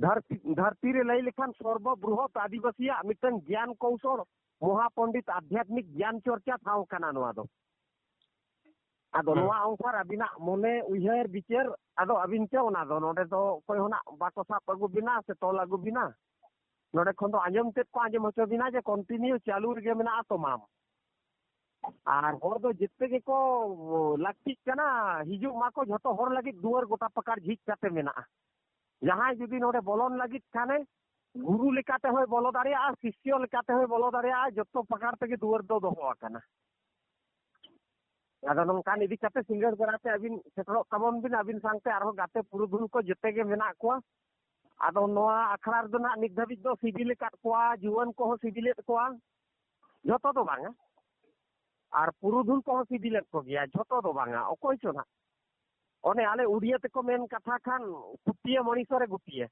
ᱫᱷᱟᱹᱨᱛᱤ, ᱫᱷᱟᱹᱨᱛᱤ ᱨᱮ ᱞᱟᱹᱭ ᱞᱮᱠᱷᱟᱱ ᱥᱚᱨᱵᱚ ᱵᱨᱩᱦᱚᱛ ᱟᱹᱫᱤᱵᱟᱹᱥᱤᱭᱟᱜ ᱢᱤᱫᱴᱟᱝ ᱜᱮᱭᱟᱱ ᱠᱚᱣᱥᱚᱞ, ᱢᱚᱦᱟᱯᱚᱱᱰᱤᱛ ᱟᱫᱷᱭᱟᱛᱢᱤᱠ ᱜᱮᱭᱟᱱ ᱪᱚᱨᱪᱟ ᱴᱷᱟᱶ ᱠᱟᱱᱟ ᱱᱚᱣᱟ ᱫᱚ᱾ ᱟᱫᱚ ᱦᱮᱸ᱾ ᱱᱚᱣᱟ ᱚᱱᱩᱥᱟᱨ ᱟᱹᱵᱤᱱᱟᱜ ᱢᱚᱱᱮ, ᱩᱭᱦᱟᱹᱨ, ᱵᱤᱪᱟᱹᱨ, ᱟᱫᱚ ᱟᱹᱵᱤᱱ ᱪᱮᱫ ᱚᱱᱟ ᱫᱚ, ᱱᱚᱰᱮ ᱫᱚ ᱚᱠᱚᱭ ᱦᱚᱸ ᱱᱟᱜ ᱵᱟᱠᱚ ᱥᱟᱵ ᱟᱹᱜᱩ ᱵᱤᱱᱟ ᱥᱮ ᱛᱚᱞ ᱟᱹᱜᱩ ᱵᱤᱱᱟ᱾ ᱱᱚᱰᱮ ᱠᱷᱚᱱ ᱫᱚ ᱟᱸᱡᱚᱢ ᱛᱮᱫ ᱠᱚ ᱟᱸᱡᱚᱢ ᱦᱚᱪᱚ ᱵᱤᱱᱟ ᱡᱮ ᱠᱚᱱᱴᱤᱱᱤᱭᱩ ᱪᱟᱹᱞᱩ ᱨᱮᱜᱮ ᱢᱮᱱᱟᱜᱼᱟ ᱛᱚᱢᱟᱢ᱾ ᱟᱨ ᱦᱚᱲ ᱫᱚ ᱡᱮᱛᱮ ᱜᱮᱠᱚ ᱞᱟᱹᱠᱛᱤᱜ ᱠᱟᱱᱟ, ᱦᱤᱡᱩᱜ ᱢᱟᱠᱚ ᱡᱷᱚᱛᱚ ᱦᱚᱲ ᱞᱟᱹᱜᱤᱫ ᱫᱩᱣᱟᱹᱨ ᱜᱚᱴᱟ ᱯᱟᱠᱟᱲ ᱡᱷᱤᱡ ᱠᱟᱛᱮ ᱢᱮᱱᱟᱜᱼᱟ᱾ ᱡᱟᱦᱟᱸᱭ ᱡᱩᱫᱤ ᱱᱚᱰᱮ ᱵᱚᱞᱚᱱ ᱞᱟᱹᱜᱤᱫ ᱠᱷᱟᱱᱮ, ᱜᱩᱨᱩ ᱞᱮᱠᱟᱛᱮ ᱦᱚᱸᱭ ᱵᱚᱞᱚ ᱫᱟᱲᱮᱭᱟᱜᱼᱟ, ᱥᱤᱥᱭᱚ ᱞᱮᱠᱟᱛᱮ ᱦᱚᱸᱭ ᱵᱚᱞᱚ ᱫᱟᱲᱮᱭᱟᱜᱼᱟ, ᱡᱚᱛᱚ ᱯᱟᱠᱟᱲ ᱛᱮᱜᱮ ᱫᱩᱣᱟᱹᱨ ᱫᱚ ᱫᱚᱦᱚ ᱟᱠᱟᱱᱟ᱾ ᱟᱫᱚ ᱱᱚᱝᱠᱟᱱ ᱤᱫᱤ ᱠᱟᱛᱮ ᱥᱤᱸᱜᱟᱹᱲ ᱵᱮᱲᱟ ᱛᱮ ᱟᱹᱵᱤᱱ ᱥᱮᱴᱮᱨᱚᱜ ᱛᱟᱵᱚᱱ ᱵᱤᱱ, ᱟᱹᱵᱤᱱ ᱥᱟᱶᱛᱮ ᱟᱨᱦᱚᱸ ᱜᱟᱛᱮ ᱯᱩᱨᱩᱫᱷᱩᱞ ᱠᱚ ᱡᱮᱛᱮ ᱜᱮ ᱢᱮᱱᱟᱜ ᱠᱚᱣᱟ᱾ ᱟᱫᱚ ᱱᱚᱣᱟ ᱟᱠᱷᱲᱟ ᱨᱮᱫᱚ ᱱᱟᱜ ᱱᱤᱛ ᱫᱷᱟᱹᱵᱤᱡ ᱫᱚ ᱥᱤᱵᱤᱞ ᱟᱠᱟᱫ ᱠᱚᱣᱟ, ᱡᱩᱣᱟᱹᱱ ᱠᱚᱦᱚᱸ ᱥᱤᱵᱤᱞᱮᱫ ᱠᱚᱣᱟ, ᱡᱷᱚᱛᱚ ᱫᱚ ᱵᱟᱝᱟ, ᱟᱨ ᱯᱩᱨᱩᱫᱷᱩᱞ ᱠᱚᱦᱚᱸ ᱥᱤᱵᱤᱞᱮᱫ ᱠᱚᱜᱮᱭᱟ, ᱡᱷᱚᱛᱚ ᱫᱚ ᱵᱟᱝᱟ, ᱚᱠᱚᱭ ᱪᱚ ᱱᱟᱜ᱾ ᱚᱱᱮ ᱟᱞᱮ ᱩᱰᱤᱭᱟᱹ ᱛᱮᱠᱚ ᱢᱮᱱ ᱠᱟᱛᱷᱟ ᱠᱷᱟᱱ, ᱠᱩᱴᱤᱭᱟᱹ ᱢᱚᱱᱤᱥᱚᱨᱮ ᱜᱩᱴᱤᱭᱟᱹ᱾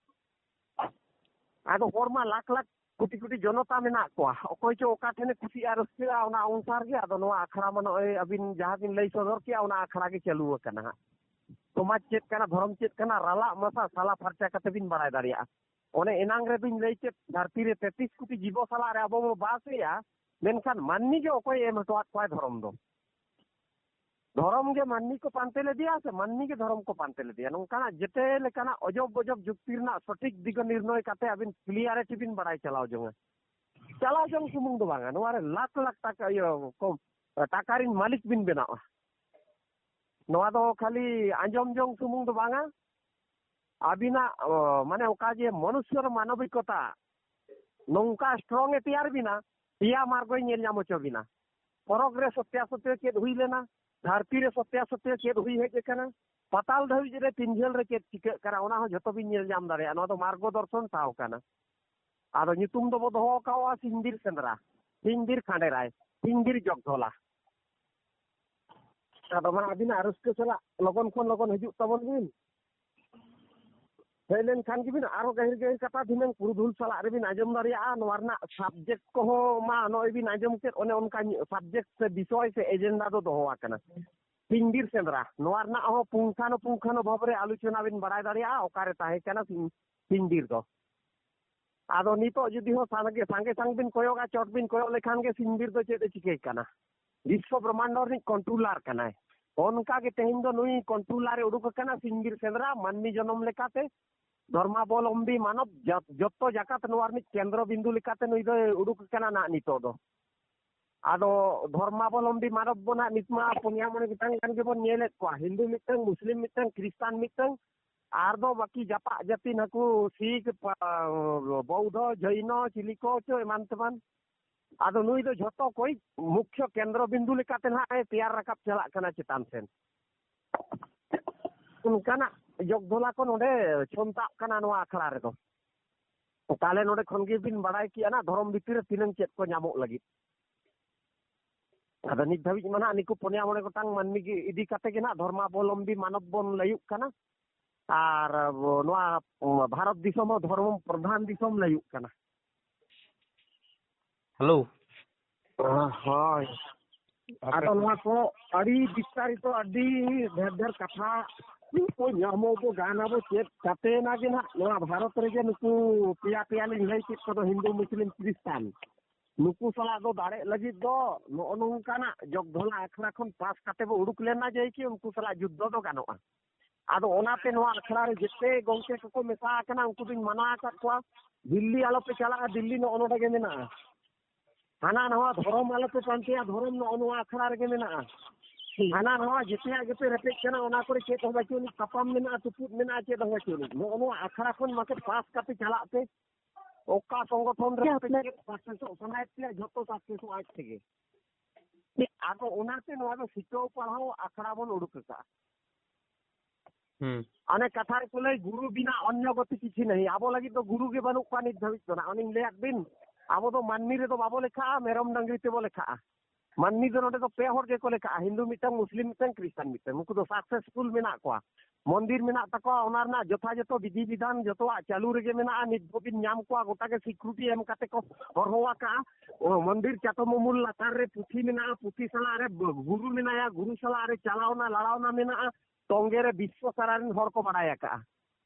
ᱟᱫᱚ ᱦᱚᱲ ᱢᱟ ᱞᱟᱠᱷ ᱞᱟᱠᱷ ᱠᱳᱴᱤ ᱠᱳᱴᱤ ᱡᱚᱱᱚᱛᱟ ᱢᱮᱱᱟᱜ ᱠᱚᱣᱟ, ᱚᱠᱚᱭ ᱪᱚ ᱚᱠᱟ ᱴᱷᱮᱱᱮ ᱠᱩᱥᱤᱜᱼᱟ, ᱨᱟᱹᱥᱠᱟᱹᱜᱼᱟ, ᱚᱱᱟ ᱚᱱᱩᱥᱟᱨ ᱜᱮ᱾ ᱟᱫᱚ ᱱᱚᱣᱟ ᱟᱠᱷᱲᱟ ᱢᱟ ᱱᱚᱜᱼᱚᱭ ᱟᱹᱵᱤᱱ ᱡᱟᱦᱟᱸ ᱵᱤᱱ ᱞᱟᱹᱭ ᱥᱚᱫᱚᱨ ᱠᱮᱜᱼᱟ, ᱚᱱᱟ ᱟᱠᱷᱲᱟ ᱜᱮ ᱪᱟᱹᱞᱩ ᱟᱠᱟᱱᱟ ᱦᱟᱸᱜ᱾ ᱥᱚᱢᱟᱡᱽ ᱪᱮᱫ ᱠᱟᱱᱟ, ᱫᱷᱚᱨᱚᱢ ᱪᱮᱫ ᱠᱟᱱᱟ, ᱨᱟᱞᱟᱜ ᱢᱟᱥᱟ ᱥᱟᱞᱟ ᱯᱷᱟᱨᱪᱟ ᱠᱟᱛᱮ ᱵᱤᱱ ᱵᱟᱲᱟᱭ ᱫᱟᱲᱮᱭᱟᱜᱼᱟ᱾ ᱚᱱᱮ ᱮᱱᱟᱝ ᱨᱮ ᱵᱤᱱ ᱞᱟᱹᱭ ᱠᱮᱫ, ᱫᱷᱟᱹᱨᱛᱤ ᱨᱮ ᱛᱮᱛᱨᱤᱥ ᱠᱳᱴᱤ ᱡᱤᱵᱚ ᱥᱟᱞᱟᱜ ᱨᱮ ᱟᱵᱚ ᱵᱚ ᱵᱟᱥ ᱮᱜᱼᱟ, ᱢᱮᱱᱠᱷᱟᱱ ᱢᱟᱹᱱᱢᱤ ᱜᱮ ᱚᱠᱚᱭᱮ ᱮᱢ ᱦᱚᱴᱚᱣᱟᱫ ᱠᱚᱣᱟᱭ ᱫᱷᱚᱨᱚᱢ ᱫᱚ? ᱫᱷᱚᱨᱚᱢ ᱜᱮ ᱢᱟᱹᱱᱢᱤ ᱠᱚ ᱯᱟᱱᱛᱮ ᱞᱮᱫᱮᱭᱟ ᱥᱮ ᱢᱟᱹᱱᱢᱤ ᱜᱮ ᱫᱷᱚᱨᱚᱢ ᱠᱚ ᱯᱟᱱᱛᱮ ᱞᱮᱫᱮᱭᱟ? ᱱᱚᱝᱠᱟᱱᱟᱜ ᱡᱮᱛᱮ ᱞᱮᱠᱟᱱᱟᱜ ᱚᱡᱚᱵ ᱵᱚᱡᱚᱵ ᱡᱩᱠᱛᱤ ᱨᱮᱱᱟᱜ ᱥᱚᱴᱷᱤᱠ ᱫᱤᱜ ᱱᱤᱨᱱᱚᱭ ᱠᱟᱛᱮ ᱟᱹᱵᱤᱱ clarity ᱵᱤᱱ ᱵᱟᱲᱟᱭ ᱪᱟᱞᱟᱣ ᱡᱚᱝᱟ᱾ ᱪᱟᱞᱟᱣ ᱡᱚᱝ ᱥᱩᱢᱩᱝ ᱫᱚ ᱵᱟᱝᱟ, ᱱᱚᱣᱟ ᱨᱮ ᱞᱟᱠᱷ ᱞᱟᱠᱷ ᱴᱟᱠᱟ, ᱤᱭᱟᱹ, ᱠᱚ, ᱴᱟᱠᱟ ᱨᱤᱱ ᱢᱟᱹᱞᱤᱠ ᱵᱤᱱ ᱵᱮᱱᱟᱜᱼᱟ᱾ ᱱᱚᱣᱟ ᱫᱚ ᱠᱷᱟᱹᱞᱤ ᱟᱸᱡᱚᱢ ᱡᱚᱝ ᱥᱩᱢᱩᱝ ᱫᱚ ᱵᱟᱝᱟ, ᱟᱹᱵᱤᱱᱟᱜ, ᱚ, ᱢᱟᱱᱮ ᱚᱠᱟ ᱡᱮ ᱢᱚᱱᱩᱥᱥᱚ ᱨᱮ ᱢᱟᱱᱚᱵᱤᱠᱚᱛᱟ ᱱᱚᱝᱠᱟ strong ᱮ ᱛᱮᱭᱟᱨ ᱵᱤᱱᱟ, ᱯᱮᱭᱟ ᱢᱟᱨᱜᱚᱭ ᱧᱮᱞ ᱧᱟᱢ ᱦᱚᱪᱚ ᱵᱤᱱᱟ᱾ ᱯᱚᱨᱚᱠ ᱨᱮ ᱥᱚᱛᱭᱟ ᱥᱚᱛᱭᱚ ᱪᱮᱫ ᱦᱩᱭ ᱞᱮᱱᱟ, ᱫᱷᱟᱹᱨᱛᱤ ᱨᱮ ᱥᱚᱛᱭᱟ ᱥᱚᱛᱭᱚ ᱪᱮᱫ ᱦᱩᱭ ᱦᱮᱡ ᱟᱠᱟᱱᱟ, ᱯᱟᱛᱟᱞ ᱫᱷᱟᱹᱵᱤᱡ ᱨᱮ ᱛᱤᱱ ᱡᱷᱟᱹᱞ ᱨᱮ ᱪᱮᱫ ᱪᱤᱠᱟᱹᱜ ᱠᱟᱱᱟ, ᱚᱱᱟ ᱦᱚᱸ ᱡᱷᱚᱛᱚ ᱵᱤᱱ ᱧᱮᱞ ᱧᱟᱢ ᱫᱟᱲᱮᱭᱟᱜᱼᱟ᱾ ᱱᱚᱣᱟ ᱫᱚ ᱢᱟᱨᱜᱚ ᱫᱚᱨᱥᱚᱱ ᱴᱷᱟᱶ ᱠᱟᱱᱟ᱾ ᱟᱫᱚ ᱧᱩᱛᱩᱢ ᱫᱚᱵᱚ ᱫᱚᱦᱚ ᱟᱠᱟᱣᱟ ᱥᱤᱧᱵᱤᱨ ᱥᱮᱸᱫᱽᱨᱟ, ᱥᱤᱧᱵᱤᱨ ᱠᱷᱟᱸᱰᱮᱨᱟᱭ, ᱥᱤᱧᱵᱤᱨ ᱡᱚᱜᱽᱫᱷᱚᱞᱟ᱾ ᱟᱫᱚ ᱢᱟ ᱟᱹᱵᱤᱱᱟᱜ ᱨᱟᱹᱥᱠᱟᱹ ᱥᱟᱞᱟᱜ ᱞᱚᱜᱚᱱ ᱠᱷᱚᱱ ᱞᱚᱜᱚᱱ ᱦᱤᱡᱩᱜ ᱛᱟᱵᱚᱱ ᱵᱤᱱ᱾ ᱦᱮᱡ ᱞᱮᱱᱠᱷᱟᱱ ᱜᱮᱵᱤᱱ ᱟᱨᱚ ᱜᱟᱹᱦᱤᱨ ᱜᱟᱹᱦᱤᱨ ᱠᱟᱛᱷᱟ ᱫᱷᱤᱱᱟᱹᱝ ᱯᱩᱨᱩᱫᱷᱩᱞ ᱥᱟᱞᱟᱜ ᱨᱮᱵᱤᱱ ᱟᱸᱡᱚᱢ ᱫᱟᱲᱮᱭᱟᱜᱼᱟ᱾ ᱱᱚᱣᱟ ᱨᱮᱱᱟᱜ subject ᱠᱚᱦᱚᱸ ᱢᱟ ᱱᱚᱜᱼᱚᱭ ᱵᱤᱱ ᱟᱸᱡᱚᱢ ᱠᱮᱫ, ᱚᱱᱮ ᱚᱱᱠᱟ subject ᱥᱮ ᱵᱤᱥᱚᱭ ᱥᱮ agenda ᱫᱚ ᱫᱚᱦᱚ ᱟᱠᱟᱱᱟ᱾ ᱥᱤᱧᱵᱤᱨ ᱥᱮᱸᱫᱽᱨᱟ, ᱱᱚᱣᱟ ᱨᱮᱱᱟᱜ ᱦᱚᱸ ᱯᱩᱝᱠᱷᱟᱱᱩᱯᱩᱝᱠᱷᱟᱱᱩ ᱵᱷᱟᱵᱽ ᱨᱮ ᱟᱞᱳᱪᱚᱱᱟ ᱵᱤᱱ ᱵᱟᱲᱟᱭ ᱫᱟᱲᱮᱭᱟᱜᱼᱟ ᱚᱠᱟᱨᱮ ᱛᱟᱦᱮᱸ ᱠᱟᱱᱟ ᱥᱤᱧ, ᱥᱤᱧᱵᱤᱨ ᱫᱚ᱾ ᱟᱫᱚ ᱱᱤᱛᱚᱜ ᱡᱩᱫᱤ ᱦᱚᱸ ᱥᱟᱸᱜᱮ, ᱥᱟᱸᱜᱮ ᱥᱟᱝ ᱵᱤᱱ ᱠᱚᱭᱚᱜᱟ, ᱪᱚᱴ ᱵᱤᱱ ᱠᱚᱭᱚᱜ ᱞᱮᱠᱷᱟᱱ ᱜᱮ ᱥᱤᱧᱵᱤᱨ ᱫᱚ ᱪᱮᱫ ᱮ ᱪᱤᱠᱟᱹᱭ ᱠᱟᱱᱟ᱾ ᱵᱤᱥᱥᱚ ᱵᱨᱚᱦᱢᱟᱱᱰᱚ ᱨᱤᱱᱤᱡ controller ᱠᱟᱱᱟᱭ᱾ ᱚᱱᱠᱟ ᱜᱮ ᱛᱮᱦᱮᱧ ᱫᱚ ᱱᱩᱭ controller ᱮ ᱩᱰᱩᱠ ᱟᱠᱟᱱᱟ ᱥᱤᱧᱵᱤᱨ ᱥᱮᱸᱫᱽᱨᱟ ᱢᱟᱹᱱᱢᱤ ᱡᱚᱱᱚᱢ ᱞᱮᱠᱟᱛᱮ, ᱫᱷᱚᱨᱢᱟᱵᱚᱞᱚᱢᱵᱤ ᱢᱟᱱᱚᱵ ᱡᱚ-, ᱡᱚᱛᱚ ᱡᱟᱠᱟᱛ ᱱᱚᱣᱟ ᱨᱤᱱᱤᱡ ᱠᱮᱱᱫᱨᱚ ᱵᱤᱱᱫᱩ ᱞᱮᱠᱟᱛᱮ ᱱᱩᱭ ᱫᱚᱭ ᱩᱰᱩᱠ ᱟᱠᱟᱱᱟ ᱱᱟᱜ ᱱᱤᱛᱚᱜ ᱫᱚ᱾ ᱟᱫᱚ ᱫᱷᱚᱨᱢᱟᱵᱚᱞᱚᱢᱵᱤ ᱢᱟᱱᱚᱵ ᱵᱚ ᱱᱟᱜ ᱱᱤᱛ ᱢᱟ ᱯᱩᱱᱭᱟ ᱢᱚᱬᱮ ᱜᱚᱴᱟᱝ ᱜᱟᱱ ᱜᱮᱵᱚᱱ ᱧᱮᱞᱮᱫ ᱠᱚᱣᱟ, ᱦᱤᱱᱫᱩ ᱢᱤᱫᱴᱟᱝ, ᱢᱩᱥᱞᱤᱢ ᱢᱤᱫᱴᱟᱝ, ᱠᱷᱨᱤᱥᱴᱟᱱ ᱢᱤᱫᱴᱟᱝ, ᱟᱨ ᱫᱚ ᱵᱟᱹᱠᱤ ᱡᱟᱯᱟᱜ ᱡᱟᱹᱛᱤ ᱱᱟᱠᱩ ᱥᱤᱠᱷ, ᱯᱟ-, ᱵᱳᱣᱫᱷᱚ, ᱡᱚᱭᱱᱚ, ᱪᱤᱞᱤ ᱠᱚ ᱪᱚ ᱮᱢᱟᱱ ᱛᱮᱢᱟᱱ᱾ ᱟᱫᱚ ᱱᱩᱭ ᱫᱚ ᱡᱷᱚᱛᱚ ᱠᱚᱭᱤᱡ ᱢᱩᱠᱷᱭᱚ ᱠᱮᱱᱫᱨᱚ ᱵᱤᱱᱫᱩ ᱞᱮᱠᱟᱛᱮ ᱱᱟᱦᱟᱜ ᱮ ᱛᱮᱭᱟᱨ ᱨᱟᱠᱟᱵ ᱪᱟᱞᱟᱜ ᱠᱟᱱᱟ ᱪᱮᱛᱟᱱ ᱥᱮᱱ᱾ ᱚᱱᱠᱟᱱᱟᱜ ᱡᱚᱜᱽᱫᱷᱚᱞᱟ ᱠᱚ ᱱᱚᱰᱮ ᱪᱷᱚᱱᱛᱟᱜ ᱠᱟᱱᱟ ᱱᱚᱣᱟ ᱟᱠᱷᱲᱟ ᱨᱮᱫᱚ᱾ ᱛᱟᱦᱞᱮ ᱱᱚᱰᱮ ᱠᱷᱚᱱ ᱜᱮᱵᱤᱱ ᱵᱟᱲᱟᱭ ᱠᱮᱜᱼᱟ ᱱᱟᱜ ᱫᱷᱚᱨᱚᱢ ᱵᱷᱤᱛᱤᱨ ᱨᱮ ᱛᱤᱱᱟᱹᱝ ᱪᱮᱫ ᱠᱚ ᱧᱟᱢᱚᱜ ᱞᱟᱹᱜᱤᱫ᱾ ᱟᱫᱚ ᱱᱤᱛ ᱫᱷᱟᱹᱵᱤᱡ ᱢᱟ ᱱᱟᱜ ᱱᱩᱠᱩ ᱯᱩᱱᱭᱟ ᱢᱚᱬᱮ ᱜᱚᱴᱟᱝ ᱢᱟᱹᱱᱢᱤ ᱜᱮ ᱤᱫᱤ ᱠᱟᱛᱮ ᱜᱮ ᱱᱟᱜ ᱫᱷᱚᱨᱢᱟᱵᱚᱞᱚᱢᱵᱤ ᱢᱟᱱᱚᱛ ᱵᱚᱱ ᱞᱟᱹᱭᱩᱜ ᱠᱟᱱᱟ᱾ ᱟᱨ ᱱᱚᱣᱟ ᱵᱷᱟᱨᱚᱛ ᱫᱤᱥᱚᱢ ᱦᱚᱸ ᱫᱷᱚᱨᱢᱚ ᱯᱨᱚᱫᱷᱟᱱ ᱫᱤᱥᱚᱢ ᱞᱟᱹᱭᱩᱜ ᱠᱟᱱᱟ᱾ ᱦᱮᱞᱳ᱾ ᱦᱳᱭ᱾ ᱟᱫᱚ ᱱᱚᱣᱟ ᱠᱚ ᱟᱹᱰᱤ ᱵᱤᱥᱛᱟᱨᱤᱛᱚ, ᱟᱹᱰᱤ ᱰᱷᱮᱨ ᱰᱷᱮᱨ ᱠᱟᱛᱷᱟ ᱠᱚ ᱧᱟᱢᱚᱜ ᱟᱵᱚ, ᱜᱟᱱ ᱟᱵᱚ, ᱪᱮᱫ ᱠᱟᱛᱮ ᱱᱟ ᱜᱮ ᱱᱟᱜ ᱱᱚᱣᱟ ᱵᱷᱟᱨᱚᱛ ᱨᱮᱜᱮ ᱱᱩᱠᱩ ᱯᱮᱭᱟ ᱯᱮᱭᱟ ᱞᱤᱧ ᱞᱟᱹᱭ ᱠᱮᱫ ᱠᱚᱫᱚ, ᱦᱤᱱᱫᱩ, ᱢᱩᱥᱞᱤᱢ, ᱠᱷᱨᱤᱥᱴᱟᱱ, ᱱᱩᱠᱩ ᱥᱟᱞᱟᱜ ᱫᱚ ᱫᱟᱲᱮᱜ ᱞᱟᱹᱜᱤᱫ ᱫᱚ ᱱᱚᱜᱼᱚ ᱱᱚᱝᱠᱟᱱᱟᱜ ᱡᱚᱜᱽᱫᱷᱚᱞᱟ ᱟᱠᱷᱲᱟ ᱠᱷᱚᱱ ᱯᱟᱥ ᱠᱟᱛᱮ ᱵᱚ ᱩᱰᱩᱠ ᱞᱮᱱᱟ ᱡᱮ ᱠᱤ ᱩᱱᱠᱩ ᱥᱟᱞᱟᱜ ᱡᱩᱫᱽᱫᱷᱚ ᱫᱚ ᱜᱟᱱᱚᱜᱼᱟ᱾ ᱟᱫᱚ ᱚᱱᱟᱛᱮ ᱱᱚᱣᱟ ᱟᱠᱷᱲᱟ ᱨᱮ ᱡᱮᱛᱮ ᱜᱚᱢᱠᱮ ᱠᱚᱠᱚ ᱢᱮᱥᱟ ᱟᱠᱟᱱᱟ, ᱩᱱᱠᱩ ᱫᱩᱧ ᱢᱟᱱᱟ ᱟᱠᱟᱫ ᱠᱚᱣᱟ, ᱫᱤᱞᱞᱤ ᱟᱞᱚᱯᱮ ᱪᱟᱞᱟᱜᱼᱟ, ᱫᱤᱞᱞᱤ ᱱᱚᱜᱼᱚ ᱱᱚᱰᱮ ᱜᱮ ᱢᱮᱱᱟᱜᱼᱟ᱾ ᱦᱟᱱᱟ ᱱᱟᱣᱟ ᱫᱷᱚᱨᱚᱢ ᱟᱞᱚᱯᱮ ᱯᱟᱱᱛᱮᱭᱟ, ᱫᱷᱚᱨᱚᱢ ᱱᱚᱜᱼᱚ ᱱᱚᱣᱟ ᱟᱠᱷᱲᱟ ᱨᱮᱜᱮ ᱢᱮᱱᱟᱜᱼᱟ᱾ ᱦᱟᱱᱟ ᱱᱟᱣᱟ ᱡᱮᱛᱮᱭᱟᱜ ᱜᱮᱯᱮ ᱨᱮᱯᱮᱡ ᱠᱟᱱᱟ, ᱚᱱᱟ ᱠᱚᱨᱮ ᱪᱮᱫ ᱦᱚᱸ ᱵᱟᱹᱪᱩᱜ ᱟᱹᱱᱤᱡ, ᱛᱟᱯᱟᱢ ᱢᱮᱱᱟᱜᱼᱟ, ᱛᱩᱯᱩᱫ ᱢᱮᱱᱟᱜᱼᱟ, ᱪᱮᱫ ᱦᱚᱸ ᱵᱟᱹᱪᱩᱜ ᱟᱹᱱᱤᱡ᱾ ᱱᱚᱜᱼᱚ ᱱᱚᱣᱟ ᱟᱠᱷᱲᱟ ᱠᱷᱚᱱ ᱢᱟᱥᱮ ᱯᱟᱥ ᱠᱟᱛᱮ ᱪᱟᱞᱟᱜ ᱯᱮ᱾ ᱚᱠᱟ ᱥᱚᱝᱜᱚᱴᱷᱚᱱ ᱨᱮ ᱟᱯᱮ ᱪᱮᱫ ᱥᱟᱠᱥᱮᱥᱚᱜ ᱥᱟᱱᱟᱭᱮᱫ ᱯᱮᱭᱟ, ᱡᱷᱚᱛᱚ ᱥᱟᱠᱥᱮᱥᱚᱜᱼᱟ ᱟᱡ ᱛᱮᱜᱮ᱾ ᱟᱫᱚ ᱚᱱᱟᱛᱮ ᱱᱚᱣᱟ ᱫᱚ ᱥᱤᱠᱷᱟᱹᱣ ᱯᱟᱲᱦᱟᱣ ᱟᱠᱷᱲᱟ ᱵᱚᱱ ᱩᱰᱩᱠ ᱟᱠᱟᱫᱼᱟ᱾ ᱦᱩᱸ᱾ ᱚᱱᱮ ᱠᱟᱛᱷᱟ ᱨᱮᱠᱚ ᱞᱟᱹᱭ, "ᱜᱩᱨᱩ ᱵᱤᱱᱟ ᱚᱱᱱᱚ ᱜᱚᱛᱤ ᱠᱤᱪᱷᱩ ᱱᱟᱦᱤ", ᱟᱵᱚ ᱞᱟᱹᱜᱤᱫ ᱫᱚ ᱜᱩᱨᱩ ᱜᱮ ᱵᱟᱹᱱᱩᱜ ᱠᱚᱣᱟ ᱱᱤᱛ ᱫᱷᱟᱹᱵᱤᱡ ᱫᱚ ᱱᱟᱜ᱾ ᱚᱱᱮᱧ ᱞᱟᱹᱭᱟᱫ ᱵᱤᱱ, ᱟᱵᱚ ᱫᱚ ᱢᱟᱹᱱᱢᱤ ᱨᱮᱫᱚ ᱵᱟᱵᱚ ᱞᱮᱠᱷᱟᱜᱼᱟ, ᱢᱮᱨᱚᱢ ᱰᱟᱹᱝᱨᱤ ᱛᱮᱵᱚ ᱞᱮᱠᱷᱟᱜᱼᱟ᱾ ᱢᱟᱹᱱᱢᱤ ᱫᱚ ᱱᱚᱰᱮ ᱫᱚ ᱯᱮ ᱦᱚᱲ ᱜᱮᱠᱚ ᱞᱮᱠᱷᱟᱜᱼᱟ, ᱦᱤᱱᱫᱩ ᱢᱤᱫᱴᱟᱝ, ᱢᱩᱥᱞᱤᱢ ᱢᱤᱫᱴᱟᱝ, ᱠᱷᱨᱤᱥᱴᱟᱱ ᱢᱤᱫᱴᱟᱝ᱾ ᱱᱩᱠᱩ ᱫᱚ ᱥᱟᱠᱥᱮᱥᱯᱷᱩᱞ ᱢᱮᱱᱟᱜ ᱠᱚᱣᱟ, ᱢᱚᱱᱫᱤᱨ ᱢᱮᱱᱟᱜ ᱛᱟᱠᱚᱣᱟ, ᱚᱱᱟ ᱨᱮᱱᱟᱜ ᱡᱚᱛᱷᱟᱡᱚᱛᱚ ᱵᱤᱫᱷᱤ ᱵᱤᱫᱷᱟᱱ ᱡᱚᱛᱚᱣᱟᱜ ᱪᱟᱹᱞᱩ ᱨᱮᱜᱮ ᱢᱮᱱᱟᱜᱼᱟ᱾ ᱱᱤᱛ ᱫᱷᱟᱹᱵᱤᱡ ᱧᱟᱢ ᱠᱚᱣᱟ, ᱜᱚᱴᱟ ᱜᱮ ᱥᱤᱠᱩᱨᱤᱴᱤ ᱮᱢ ᱠᱟᱛᱮ ᱠᱚ ᱦᱚᱨᱦᱚ ᱟᱠᱟᱜᱼᱟ᱾ ᱚ, ᱢᱚᱱᱫᱤᱨ ᱪᱟᱛᱚᱢ ᱩᱢᱩᱞ ᱞᱟᱛᱟᱨ ᱨᱮ ᱯᱩᱛᱷᱤ ᱢᱮᱱᱟᱜᱼᱟ, ᱯᱩᱛᱷᱤ ᱥᱟᱞᱟᱜ ᱨᱮ ᱵ-, ᱜᱩᱨᱩ ᱢᱮᱱᱟᱭᱟ, ᱜᱩᱨᱩ ᱥᱟᱞᱟᱜ ᱨᱮ ᱪᱟᱞᱟᱣᱱᱟ ᱞᱟᱲᱟᱣᱱᱟ ᱢᱮᱱᱟᱜᱼᱟ, ᱛᱚᱝᱜᱮ ᱨᱮ ᱵᱤᱥᱥᱚ ᱥᱟᱨᱟ ᱨᱮᱱ ᱦᱚᱲ ᱠᱚ ᱵᱟᱲᱟᱭ ᱟᱠᱟᱜᱼᱟ᱾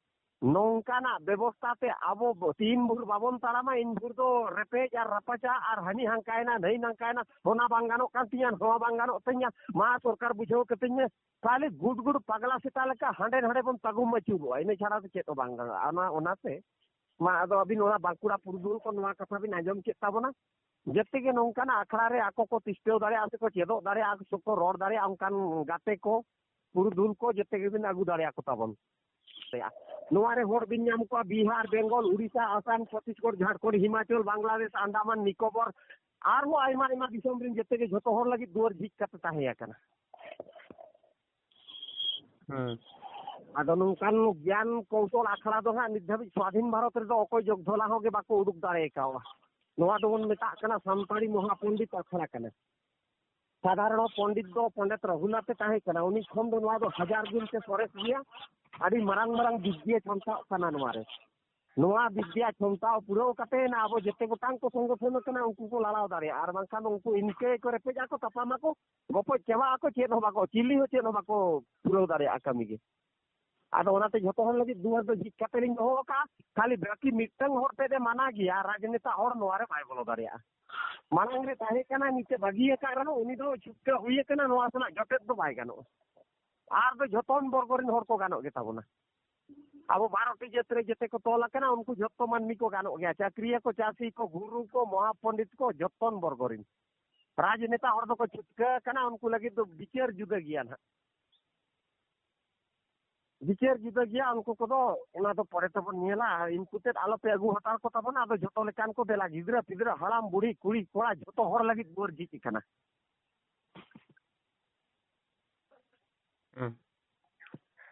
ᱱᱚᱝᱠᱟᱱᱟᱜ ᱵᱮᱵᱚᱥᱛᱷᱟ ᱛᱮ ᱟᱵᱚ ᱵ-, ᱛᱤᱱ ᱵᱷᱳᱨ ᱵᱟᱵᱚᱱ ᱛᱟᱲᱟᱢᱟ, ᱤᱱ ᱵᱷᱳᱨ ᱫᱚ ᱨᱮᱯᱮᱡ ᱟᱨ ᱨᱟᱯᱟᱪᱟᱜ ᱟᱨ ᱦᱟᱹᱱᱤ ᱦᱟᱝᱠᱟᱭᱮᱱᱟ, ᱱᱟᱹᱭ ᱱᱟᱝᱠᱟᱭᱮᱱᱟ, ᱚᱱᱟ ᱵᱟᱝ ᱜᱟᱱᱚᱜ ᱠᱟᱱ ᱛᱤᱧᱟ, ᱱᱚᱣᱟ ᱵᱟᱝ ᱜᱟᱱᱚᱜ ᱛᱤᱧᱟ, ᱢᱟ ᱥᱚᱨᱠᱟᱨ ᱵᱩᱡᱷᱟᱹᱣ ᱠᱟᱹᱛᱤᱧ ᱢᱮ᱾ ᱠᱷᱟᱹᱞᱤ ᱜᱩᱰ ᱜᱩᱰ ᱯᱟᱜᱽᱞᱟ ᱥᱮᱛᱟ ᱞᱮᱠᱟ ᱦᱟᱸᱰᱮ ᱱᱟᱰᱮ ᱵᱚᱱ ᱛᱟᱹᱜᱩᱢ ᱟᱹᱪᱩᱨᱚᱜᱼᱟ, ᱤᱱᱟᱹ ᱪᱷᱟᱲᱟ ᱫᱚ ᱪᱮᱫ ᱦᱚᱸ ᱵᱟᱝ ᱜᱟᱱᱚᱜᱼᱟ᱾ ᱚᱱᱟ, ᱚᱱᱟᱛᱮ ᱢᱟ ᱟᱫᱚ ᱟᱹᱵᱤᱱ ᱚᱱᱟ ᱵᱟᱸᱠᱩᱲᱟ ᱯᱩᱨᱩᱫᱷᱩᱞ ᱠᱚ ᱱᱚᱣᱟ ᱠᱟᱛᱷᱟ ᱵᱤᱱ ᱟᱸᱡᱚᱢ ᱠᱮᱫ ᱛᱟᱵᱚᱱᱟ, ᱡᱮᱛᱮ ᱜᱮ ᱱᱚᱝᱠᱟᱱᱟᱜ ᱟᱠᱷᱲᱟ ᱨᱮ ᱟᱠᱚ ᱠᱚ ᱛᱤᱥᱴᱟᱹᱣ ᱫᱟᱲᱮᱭᱟᱜᱼᱟ, ᱥᱮᱠᱚ ᱪᱮᱫᱚᱜ ᱫᱟᱲᱮᱭᱟᱜᱼᱟ, ᱥᱮᱠᱚ ᱨᱚᱲ ᱫᱟᱲᱮᱭᱟᱜᱼᱟ, ᱚᱱᱠᱟᱱ ᱜᱟᱛᱮ ᱠᱚ, ᱯᱩᱨᱩᱫᱷᱩᱞ ᱠᱚ ᱡᱮᱛᱮ ᱜᱮᱵᱤᱱ ᱟᱹᱜᱩ ᱫᱟᱲᱮᱭᱟᱠᱚ ᱛᱟᱵᱚᱱ᱾ ᱱᱚᱣᱟ ᱨᱮ ᱦᱚᱲ ᱵᱤᱱ ᱧᱟᱢ ᱠᱚᱣᱟ ᱵᱤᱦᱟᱨ, ᱵᱮᱝᱜᱚᱞ, ᱩᱲᱤᱥᱥᱟ, ᱟᱥᱟᱢ, ᱪᱷᱚᱛᱤᱥᱜᱚᱲ, ᱡᱷᱟᱲᱠᱷᱚᱸᱰ, ᱦᱤᱢᱟᱪᱚᱞ, ᱵᱟᱝᱞᱟᱫᱮᱥ, ᱟᱱᱰᱟᱢᱟᱱ ᱱᱤᱠᱳᱵᱚᱨ, ᱟᱨᱦᱚᱸ ᱟᱭᱢᱟ ᱟᱭᱢᱟ ᱫᱤᱥᱚᱢ ᱨᱮᱱ ᱡᱮᱛᱮ ᱜᱮ ᱡᱷᱚᱛᱚ ᱦᱚᱲ ᱞᱟᱹᱜᱤᱫ ᱫᱩᱣᱟᱹᱨ ᱡᱷᱤᱡ ᱠᱟᱛᱮ ᱛᱟᱦᱮᱸ ᱟᱠᱟᱱᱟ᱾ ᱦᱮᱸ᱾ ᱟᱫᱚ ᱱᱚᱝᱠᱟᱱ ᱜᱮᱭᱟᱱ ᱠᱚᱣᱥᱚᱞ ᱟᱠᱷᱲᱟ ᱫᱚ ᱦᱟᱸᱜ ᱱᱤᱛ ᱫᱷᱟᱹᱵᱤᱡ ᱥᱣᱟᱫᱷᱤᱱ ᱵᱷᱟᱨᱚᱛ ᱨᱮᱫᱚ ᱚᱠᱚᱭ ᱡᱚᱜᱽᱫᱷᱚᱞᱟ ᱦᱚᱸ ᱜᱮ ᱵᱟᱠᱚ ᱩᱰᱩᱠ ᱫᱟᱲᱮ ᱟᱠᱟᱣᱟ᱾ ᱱᱚᱣᱟ ᱫᱚᱵᱚᱱ ᱢᱮᱛᱟᱜ ᱠᱟᱱᱟ ᱥᱟᱱᱛᱟᱲᱤ ᱢᱚᱦᱟᱯᱚᱱᱰᱤᱛ ᱟᱠᱷᱲᱟ ᱠᱟᱱᱟ᱾ ᱥᱟᱫᱷᱟᱨᱚᱬ ᱯᱚᱱᱰᱤᱛ ᱫᱚ ᱯᱚᱱᱰᱤᱛ ᱨᱚᱜᱷᱩᱱᱟᱛᱷ ᱮ ᱛᱟᱦᱮᱸ ᱠᱟᱱᱟ, ᱩᱱᱤ ᱠᱷᱚᱱ ᱫᱚ ᱱᱚᱣᱟ ᱫᱚ ᱦᱟᱡᱟᱨ ᱜᱩᱱ ᱛᱮ ᱥᱚᱨᱮᱥ ᱜᱮᱭᱟ᱾ ᱟᱹᱰᱤ ᱢᱟᱨᱟᱝ ᱢᱟᱨᱟᱝ ᱵᱤᱫᱽᱭᱟᱹ ᱥᱟᱢᱴᱟᱣ ᱠᱟᱱᱟ ᱱᱚᱣᱟ ᱨᱮ᱾ ᱱᱚᱣᱟ ᱵᱤᱫᱽᱭᱟ ᱪᱷᱚᱢᱪᱟᱣ ᱯᱩᱨᱟᱹᱣ ᱠᱟᱛᱮ ᱱᱟ ᱟᱵᱚ ᱡᱮᱛᱮ ᱜᱚᱴᱟᱝ ᱠᱚ ᱥᱚᱝᱜᱚᱴᱷᱚᱱ ᱟᱠᱟᱱᱟ, ᱩᱱᱠᱩ ᱠᱚ ᱞᱟᱲᱟᱣ ᱫᱟᱲᱮᱭᱟᱜᱼᱟ, ᱟᱨ ᱵᱟᱝᱠᱷᱟᱱ ᱩᱱᱠᱩ ᱤᱱᱠᱟᱹ ᱜᱮᱠᱚ ᱨᱮᱯᱮᱡ ᱟᱠᱚ, ᱛᱟᱯᱟᱢ ᱟᱠᱚ, ᱜᱚᱯᱚᱡ ᱪᱟᱵᱟᱜ ᱟᱠᱚ, ᱪᱮᱫ ᱦᱚᱸ ᱵᱟᱠᱚ, ᱪᱤᱞᱤ ᱦᱚᱸ ᱪᱮᱫ ᱦᱚᱸ ᱵᱟᱠᱚ ᱯᱩᱨᱟᱹᱣ ᱫᱟᱲᱮᱭᱟᱜᱼᱟ ᱠᱟᱹᱢᱤ ᱜᱮ᱾ ᱟᱫᱚ ᱚᱱᱟᱛᱮ ᱡᱷᱚᱛᱚ ᱦᱚᱲ ᱞᱟᱹᱜᱤᱫ ᱫᱩᱣᱟᱹᱨ ᱫᱚ ᱡᱷᱤᱡ ᱠᱟᱛᱮ ᱞᱤᱧ ᱫᱚᱦᱚ ᱟᱠᱟᱫᱼᱟ᱾ ᱠᱷᱟᱹᱞᱤ ᱵᱟᱹᱠᱤ ᱢᱤᱫᱴᱟᱝ ᱦᱚᱲ ᱛᱮᱫ ᱮ ᱢᱟᱱᱟ ᱜᱮᱭᱟ, ᱨᱟᱡᱽᱱᱮᱛᱟ ᱦᱚᱲ ᱱᱚᱣᱟ ᱨᱮ ᱵᱟᱭ ᱵᱚᱞᱚ ᱫᱟᱲᱮᱭᱟᱜᱼᱟ᱾ ᱢᱟᱲᱟᱝ ᱨᱮ ᱛᱟᱦᱮᱸ ᱠᱟᱱᱟ, ᱱᱤᱛᱮ ᱵᱟᱹᱜᱤ ᱟᱠᱟᱫ ᱨᱮᱦᱚᱸ ᱩᱱᱤ ᱫᱚ ᱪᱷᱩᱴᱠᱟᱹ ᱦᱩᱭ ᱟᱠᱟᱱᱟ, ᱱᱚᱣᱟ ᱥᱟᱞᱟᱜ ᱡᱚᱴᱮᱫ ᱫᱚ ᱵᱟᱭ ᱜᱟᱱᱚᱜᱼᱟ᱾ ᱟᱨ ᱫᱚ ᱡᱷᱚᱛᱚᱱ ᱵᱚᱨᱜᱚ ᱨᱮᱱ ᱦᱚᱲ ᱠᱚ ᱜᱟᱱᱚᱜ ᱜᱮᱛᱟ ᱵᱚᱱᱟ᱾ ᱟᱵᱚ ᱵᱟᱨᱚᱴᱤ ᱡᱟᱹᱛ ᱨᱮ ᱡᱮᱛᱮ ᱠᱚ ᱛᱚᱞ ᱟᱠᱟᱱᱟ, ᱩᱱᱠᱩ ᱡᱷᱚᱛᱚ ᱢᱟᱹᱱᱢᱤ ᱠᱚ ᱜᱟᱱᱚᱜ ᱜᱮᱭᱟ᱾ ᱪᱟᱹᱠᱨᱤᱭᱟᱹ ᱠᱚ, ᱪᱟᱹᱥᱤ ᱠᱚ, ᱜᱩᱨᱩ ᱠᱚ, ᱢᱚᱦᱟᱯᱚᱱᱰᱤᱛ ᱠᱚ, ᱡᱷᱚᱛᱚᱱ ᱵᱚᱨᱜᱚ ᱨᱮᱱ᱾ ᱨᱟᱡᱽᱱᱮᱛᱟ ᱦᱚᱲ ᱫᱚᱠᱚ ᱪᱷᱩᱴᱠᱟᱹ ᱟᱠᱟᱱᱟ, ᱩᱱᱠᱩ ᱞᱟᱹᱜᱤᱫ ᱫᱚ ᱵᱤᱪᱟᱹᱨ ᱡᱩᱫᱟᱹ ᱜᱮᱭᱟ ᱱᱟᱦᱟᱜ᱾ ᱵᱤᱪᱟᱹᱨ ᱡᱩᱫᱟᱹ ᱜᱮᱭᱟ, ᱩᱱᱠᱩ ᱠᱚᱫᱚ ᱚᱱᱟ ᱫᱚ ᱯᱚᱨᱮ ᱛᱮᱵᱚᱱ ᱧᱮᱞᱟ᱾ ᱩᱱᱠᱩ ᱛᱮᱫ ᱟᱞᱚᱯᱮ ᱟᱹᱜᱩ ᱦᱟᱛᱟᱲ ᱠᱚ ᱛᱟᱵᱚᱱᱟ᱾ ᱟᱫᱚ ᱡᱷᱚᱛᱚ ᱞᱮᱠᱟᱱ ᱠᱚ ᱫᱮᱞᱟ, ᱜᱤᱫᱽᱨᱟᱹ ᱯᱤᱫᱽᱨᱟᱹ, ᱦᱟᱲᱟᱢ ᱵᱩᱲᱦᱤ, ᱠᱩᱲᱤ ᱠᱚᱲᱟ, ᱡᱷᱚᱛᱚ ᱦᱚᱲ ᱞᱟᱹᱜᱤᱫ ᱫᱩᱣᱟᱹᱨ ᱡᱷᱤᱡ ᱟᱠᱟᱱᱟ᱾ ᱦᱩᱸ᱾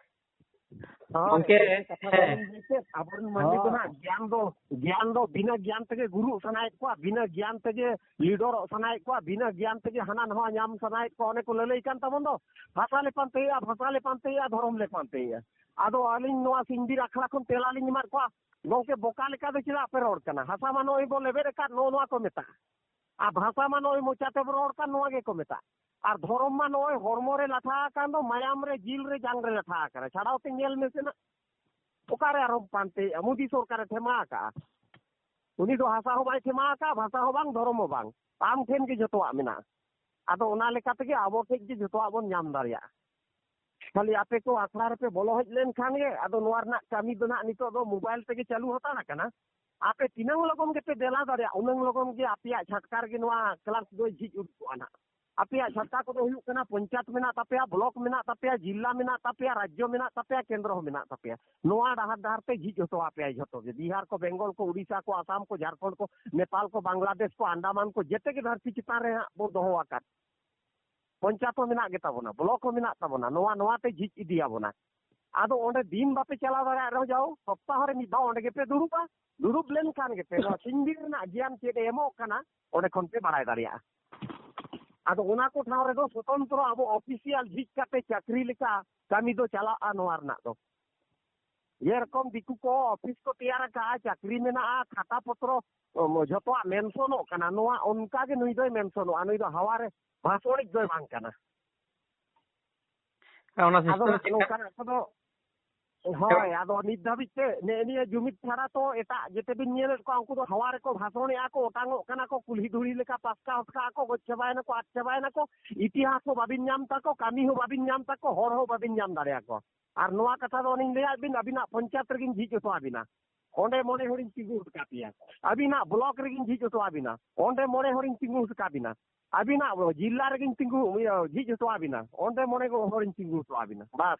ᱦᱳᱭ, ᱜᱚᱝᱠᱮ, ᱠᱟᱛᱷᱟ ᱫᱚ ᱦᱮᱸ᱾ ᱟᱵᱮᱱ ᱞᱟᱹᱭ ᱠᱮᱫ, ᱟᱵᱚᱨᱮᱱ ᱢᱟᱹᱱᱢᱤ ᱫᱚ ᱦᱳᱭ᱾ ᱦᱟᱸᱜ ᱜᱮᱭᱟᱱ ᱫᱚ, ᱜᱮᱭᱟᱱ ᱫᱚ ᱵᱤᱱᱟᱹ ᱜᱮᱭᱟᱱ ᱛᱮᱜᱮ ᱜᱩᱨᱩᱜ ᱥᱟᱱᱟᱭᱮᱫ ᱠᱚᱣᱟ, ᱵᱤᱱᱟᱹ ᱜᱮᱭᱟᱱ ᱛᱮᱜᱮ ᱞᱤᱰᱚᱨᱚᱜ ᱥᱟᱱᱟᱭᱮᱫ ᱠᱚᱣᱟ, ᱵᱤᱱᱟᱹ ᱜᱮᱭᱟᱱ ᱛᱮᱜᱮ ᱦᱟᱱᱟ ᱱᱟᱣᱟ ᱧᱟᱢ ᱥᱟᱱᱟᱭᱮᱫ ᱠᱚᱣᱟ᱾ ᱚᱱᱮ ᱠᱚ ᱞᱟᱹᱞᱟᱹᱭ ᱠᱟᱱ ᱛᱟᱵᱚᱱ ᱫᱚ, ᱵᱷᱟᱥᱟ ᱞᱮ ᱯᱟᱱᱛᱮᱭᱮᱫᱼᱟ, ᱵᱷᱟᱥᱟ ᱞᱮ ᱯᱟᱱᱛᱮᱭᱮᱫᱼᱟ, ᱫᱷᱚᱨᱚᱢ ᱞᱮ ᱯᱟᱱᱛᱮᱭᱮᱫᱼᱟ᱾ ᱟᱫᱚ ᱟᱹᱞᱤᱧ ᱱᱚᱣᱟ ᱥᱤᱧᱵᱤᱨ ᱟᱠᱷᱲᱟ ᱠᱷᱚᱱ ᱛᱮᱞᱟ ᱞᱤᱧ ᱮᱢᱟᱫ ᱠᱚᱣᱟ, ᱜᱚᱝᱠᱮ, ᱵᱚᱠᱟ ᱞᱮᱠᱟ ᱫᱚ ᱪᱮᱫᱟᱜ ᱯᱮ ᱨᱚᱲ ᱠᱟᱱᱟ? ᱦᱟᱥᱟ ᱢᱟ ᱱᱚᱜᱼᱚᱭ ᱵᱚ ᱞᱮᱵᱮᱫ ᱟᱠᱟᱫ, ᱱᱚᱜᱼᱚ ᱱᱚᱣᱟ ᱠᱚ ᱢᱮᱛᱟᱜᱼᱟ᱾ ᱟᱨ ᱵᱷᱟᱥᱟ ᱢᱟ ᱱᱚᱜᱼᱚᱭ ᱢᱚᱪᱟ ᱛᱮᱵᱚ ᱨᱚᱲ ᱠᱟᱱ, ᱱᱚᱣᱟ ᱜᱮᱠᱚ ᱢᱮᱛᱟᱜᱼᱟ᱾ ᱟᱨ ᱫᱷᱚᱨᱚᱢ ᱢᱟ ᱱᱚᱜᱼᱚᱭ ᱦᱚᱲᱢᱚ ᱨᱮ ᱞᱟᱴᱷᱟ ᱟᱠᱟᱱ ᱫᱚ, ᱢᱟᱭᱟᱢ ᱨᱮ, ᱡᱤᱞ ᱨᱮ, ᱡᱟᱝ ᱨᱮ ᱞᱟᱴᱷᱟ ᱟᱠᱟᱱᱟ᱾ ᱪᱷᱟᱲᱟᱣ ᱛᱮ ᱧᱮᱞ ᱢᱮᱥᱮ ᱱᱟᱜ, ᱚᱠᱟᱨᱮ ᱟᱨᱦᱚᱸ ᱯᱟᱱᱛᱮᱭᱮᱜᱼᱟ? ᱢᱳᱫᱤ ᱥᱚᱨᱠᱟᱨᱮ ᱴᱷᱮᱢᱟ ᱟᱠᱟᱜᱼᱟ᱾ ᱩᱱᱤ ᱫᱚ ᱦᱟᱥᱟ ᱦᱚᱸ ᱵᱟᱭ ᱴᱷᱮᱢᱟ ᱟᱠᱟᱫᱼᱟ, ᱵᱷᱟᱥᱟ ᱦᱚᱸ ᱵᱟᱝ, ᱫᱷᱚᱨᱚᱢ ᱦᱚᱸ ᱵᱟᱝ᱾ ᱟᱢ ᱴᱷᱮᱱ ᱜᱮ ᱡᱚᱛᱚᱣᱟᱜ ᱢᱮᱱᱟᱜᱼᱟ᱾ ᱟᱫᱚ ᱚᱱᱟ ᱞᱮᱠᱟ ᱛᱮᱜᱮ ᱟᱵᱚ ᱴᱷᱮᱡ ᱜᱮ ᱡᱚᱛᱚᱣᱟᱜ ᱵᱚᱱ ᱧᱟᱢ ᱫᱟᱲᱮᱭᱟᱜᱼᱟ᱾ ᱠᱷᱟᱹᱞᱤ ᱟᱯᱮ ᱠᱚ ᱟᱠᱷᱲᱟ ᱨᱮᱯᱮ ᱵᱚᱞᱚ ᱦᱮᱡ ᱞᱮᱱ ᱠᱷᱟᱱ ᱜᱮ, ᱟᱫᱚ ᱱᱚᱣᱟ ᱨᱮᱱᱟᱜ ᱠᱟᱹᱢᱤ ᱫᱚ ᱱᱟᱜ ᱱᱤᱛᱚᱜ ᱫᱚ ᱢᱳᱵᱟᱭᱤᱞ ᱛᱮᱜᱮ ᱪᱟᱹᱞᱩ ᱦᱟᱛᱟᱲ ᱟᱠᱟᱱᱟ᱾ ᱟᱯᱮ ᱛᱤᱱᱟᱹᱝ ᱞᱚᱜᱚᱱ ᱜᱮᱯᱮ ᱫᱮᱞᱟ ᱫᱟᱲᱮᱭᱟᱜᱼᱟ, ᱩᱱᱟᱹᱝ ᱞᱚᱜᱚᱱ ᱜᱮ ᱟᱯᱮᱭᱟᱜ ᱪᱷᱟᱴᱠᱟ ᱨᱮᱜᱮ ᱱᱚᱣᱟ ᱠᱞᱟᱥ ᱫᱚ ᱡᱷᱤᱡ ᱩᱰᱩᱠᱚᱜᱼᱟ ᱱᱟᱜ᱾ ᱟᱯᱮᱭᱟᱜ ᱡᱷᱟᱱᱰᱟ ᱠᱚᱫᱚ ᱦᱩᱭᱩᱜ ᱠᱟᱱᱟ, ᱯᱚᱧᱪᱟᱭᱮᱛ ᱢᱮᱱᱟᱜ ᱛᱟᱯᱮᱭᱟ, ᱵᱞᱚᱠ ᱢᱮᱱᱟᱜ ᱛᱟᱯᱮᱭᱟ, ᱡᱤᱞᱟ ᱢᱮᱱᱟᱜ ᱛᱟᱯᱮᱭᱟ, ᱨᱟᱡᱽᱡᱚ ᱢᱮᱱᱟᱜ ᱛᱟᱯᱮᱭᱟ, ᱠᱮᱱᱫᱨᱚ ᱦᱚᱸ ᱢᱮᱱᱟᱜ ᱛᱟᱯᱮᱭᱟ᱾ ᱱᱚᱣᱟ ᱰᱟᱦᱟᱨ ᱰᱟᱦᱟᱨ ᱛᱮ ᱡᱷᱤᱡ ᱦᱚᱴᱚ ᱟᱯᱮᱭᱟᱭ ᱡᱷᱚᱛᱚ ᱜᱮ᱾ ᱵᱤᱦᱟᱨ ᱠᱚ, ᱵᱮᱝᱜᱚᱞ ᱠᱚ, ᱩᱰᱤᱥᱟ ᱠᱚ, ᱟᱥᱟᱢ ᱠᱚ, ᱡᱷᱟᱲᱠᱷᱚᱸᱰ ᱠᱚ, ᱱᱮᱯᱟᱞ ᱠᱚ, ᱵᱟᱝᱞᱟᱫᱮᱥ ᱠᱚ, ᱟᱱᱰᱟᱢᱟᱱ ᱠᱚ, ᱡᱮᱛᱮ ᱜᱮ ᱫᱷᱟᱹᱨᱛᱤ ᱪᱮᱛᱟᱱ ᱨᱮ ᱦᱟᱸᱜ ᱵᱚᱱ ᱫᱚᱦᱚ ᱟᱠᱟᱫ᱾ ᱯᱚᱧᱪᱟᱭᱮᱛ ᱦᱚᱸ ᱢᱮᱱᱟᱜ ᱜᱮᱛᱟ ᱵᱚᱱᱟ, ᱵᱞᱚᱠ ᱦᱚᱸ ᱢᱮᱱᱟᱜ ᱛᱟᱵᱚᱱᱟ, ᱱᱚᱣᱟ, ᱱᱚᱣᱟ ᱛᱮ ᱡᱷᱤᱡ ᱤᱫᱤᱭᱟᱵᱚᱱᱟ᱾ ᱟᱫᱚ ᱚᱸᱰᱮ ᱫᱤᱱ ᱵᱟᱯᱮ ᱪᱟᱞᱟᱣ ᱫᱟᱲᱮᱭᱟᱜ ᱨᱮᱦᱚᱸ, ᱡᱟᱣ ᱥᱚᱯᱛᱟᱦᱚ ᱨᱮ ᱢᱤᱫ ᱫᱷᱟᱣ ᱚᱸᱰᱮ ᱜᱮᱯᱮ ᱫᱩᱲᱩᱵᱼᱟ᱾ ᱫᱩᱲᱩᱵ ᱞᱮᱱᱠᱷᱟᱱ ᱜᱮᱯᱮ ᱱᱚᱣᱟ ᱥᱤᱧ ᱵᱤᱨ ᱨᱮᱱᱟᱜ ᱜᱮᱭᱟᱱ ᱪᱮᱫ ᱮ ᱮᱢᱚᱜ ᱠᱟᱱᱟ, ᱚᱸᱰᱮ ᱠᱷᱚᱱ ᱯᱮ ᱵᱟᱲᱟᱭ ᱫᱟᱲᱮᱭᱟᱜᱼᱟ᱾ ᱟᱫᱚ ᱚᱱᱟ ᱠᱚ ᱴᱷᱟᱶ ᱨᱮᱫᱚ ᱥᱚᱛᱚᱱᱛᱨᱚ ᱟᱵᱚ ᱚᱯᱷᱤᱥᱤᱭᱟᱞ ᱡᱷᱤᱡ ᱠᱟᱛᱮ ᱪᱟᱹᱠᱨᱤ ᱞᱮᱠᱟ ᱠᱟᱹᱢᱤ ᱫᱚ ᱪᱟᱞᱟᱜᱼᱟ ᱱᱚᱣᱟ ᱨᱮᱱᱟᱜ ᱫᱚ᱾ ᱡᱮᱨᱚᱠᱚᱢ ᱫᱤᱠᱩ ᱠᱚ ᱚᱯᱷᱤᱥ ᱠᱚ ᱛᱮᱭᱟᱨ ᱟᱠᱟᱫᱼᱟ, ᱪᱟᱹᱠᱨᱤ ᱢᱮᱱᱟᱜᱼᱟ, ᱠᱷᱟᱛᱟ ᱯᱚᱛᱨᱚ, ᱩᱢ, ᱡᱷᱚᱛᱚᱣᱟᱜ ᱢᱮᱱᱥᱚᱱᱚᱜ ᱠᱟᱱᱟ, ᱱᱚᱣᱟ ᱚᱱᱠᱟ ᱜᱮ ᱱᱩᱭ ᱫᱚᱭ ᱢᱮᱱᱥᱚᱱᱚᱜᱼᱟ᱾ ᱱᱩᱭ ᱫᱚ ᱦᱟᱣᱟ ᱨᱮ ᱵᱷᱟᱥᱚᱱᱤᱡ ᱫᱚᱭ ᱵᱟᱝ ᱠᱟᱱᱟ᱾ ᱦᱮᱸ, ᱚᱱᱟ ᱟᱫᱚ ᱥᱤᱥᱴᱮᱢ ᱱᱟᱜ ᱪᱮᱫ ᱞᱮᱠᱟ? ᱱᱚᱝᱠᱟᱱᱟᱜ ᱠᱚᱫᱚ, ᱦᱳᱭ, ᱟᱫᱚ ᱱᱤᱛ ᱫᱷᱟᱹᱵᱤᱡ ᱛᱮ ᱱᱮᱜᱼᱮ ᱱᱤᱭᱟᱹ ᱡᱩᱢᱤᱫ ᱪᱷᱟᱲᱟ ᱛᱚ ᱮᱴᱟᱜ ᱡᱮᱛᱮ ᱵᱤᱱ ᱧᱮᱞᱮᱫ ᱠᱚᱣᱟ, ᱩᱱᱠᱩ ᱫᱚ ᱦᱟᱣᱟ ᱨᱮᱠᱚ ᱵᱷᱟᱥᱚᱱᱮᱜᱼᱟ ᱠᱚ, ᱚᱴᱟᱝᱚᱜ ᱠᱟᱱᱟ ᱠᱚ, ᱠᱩᱞᱦᱤ ᱫᱷᱩᱲᱤ ᱞᱮᱠᱟ ᱯᱟᱥᱠᱟ ᱦᱚᱴᱠᱟᱜ ᱟᱠᱚ, ᱜᱚᱡ ᱪᱟᱵᱟᱭᱮᱱᱟᱠᱚ, ᱟᱫ ᱪᱟᱵᱟᱭᱮᱱᱟᱠᱚ᱾ ᱤᱛᱤᱦᱟᱥ ᱦᱚᱸ ᱵᱟᱵᱤᱱ ᱧᱟᱢ ᱛᱟᱠᱚ, ᱠᱟᱹᱢᱤ ᱦᱚᱸ ᱵᱟᱵᱤᱱ ᱧᱟᱢ ᱛᱟᱠᱚ, ᱦᱚᱲ ᱦᱚᱸ ᱵᱟᱵᱤᱱ ᱧᱟᱢ ᱫᱟᱲᱮᱭᱟᱠᱚ᱾ ᱟᱨ ᱱᱚᱣᱟ ᱠᱟᱛᱷᱟ ᱫᱚ ᱚᱱᱮᱧ ᱞᱟᱹᱭᱟᱫ ᱵᱤᱱ, ᱟᱹᱵᱤᱱᱟᱜ ᱯᱚᱧᱪᱟᱭᱮᱛ ᱨᱮᱜᱤᱧ ᱡᱷᱤᱡ ᱦᱚᱴᱚ ᱟᱹᱵᱤᱱᱟ᱾ ᱚᱸᱰᱮ ᱢᱚᱬᱮ ᱦᱚᱲᱤᱧ ᱛᱤᱸᱜᱩ ᱦᱚᱴᱚ ᱠᱟᱯᱮᱭᱟ᱾ ᱟᱹᱵᱤᱱᱟᱜ ᱵᱞᱚᱠ ᱨᱮᱜᱤᱧ ᱡᱷᱤᱡ ᱦᱚᱴᱚ ᱟᱹᱵᱤᱱᱟ᱾ ᱚᱸᱰᱮ ᱢᱚᱬᱮ ᱦᱚᱲᱤᱧ ᱛᱤᱸᱜᱩ ᱦᱚᱴᱚ ᱠᱟᱵᱤᱱᱟ᱾ ᱟᱹᱵᱤᱱᱟᱜ ᱡᱤᱞᱟ ᱨᱮᱜᱤᱧ ᱛᱤᱸᱜᱩ, ᱤᱭᱟᱹ, ᱡᱷᱤᱡ ᱦᱚᱴᱚ ᱟᱹᱵᱤᱱᱟ᱾ ᱚᱸᱰᱮ ᱢᱚᱬᱮ ᱦᱚᱲᱤᱧ ᱛᱤᱸᱜᱩ ᱦᱚᱴᱚ ᱟᱹᱵᱤᱱᱟ᱾ ᱵᱟᱥ᱾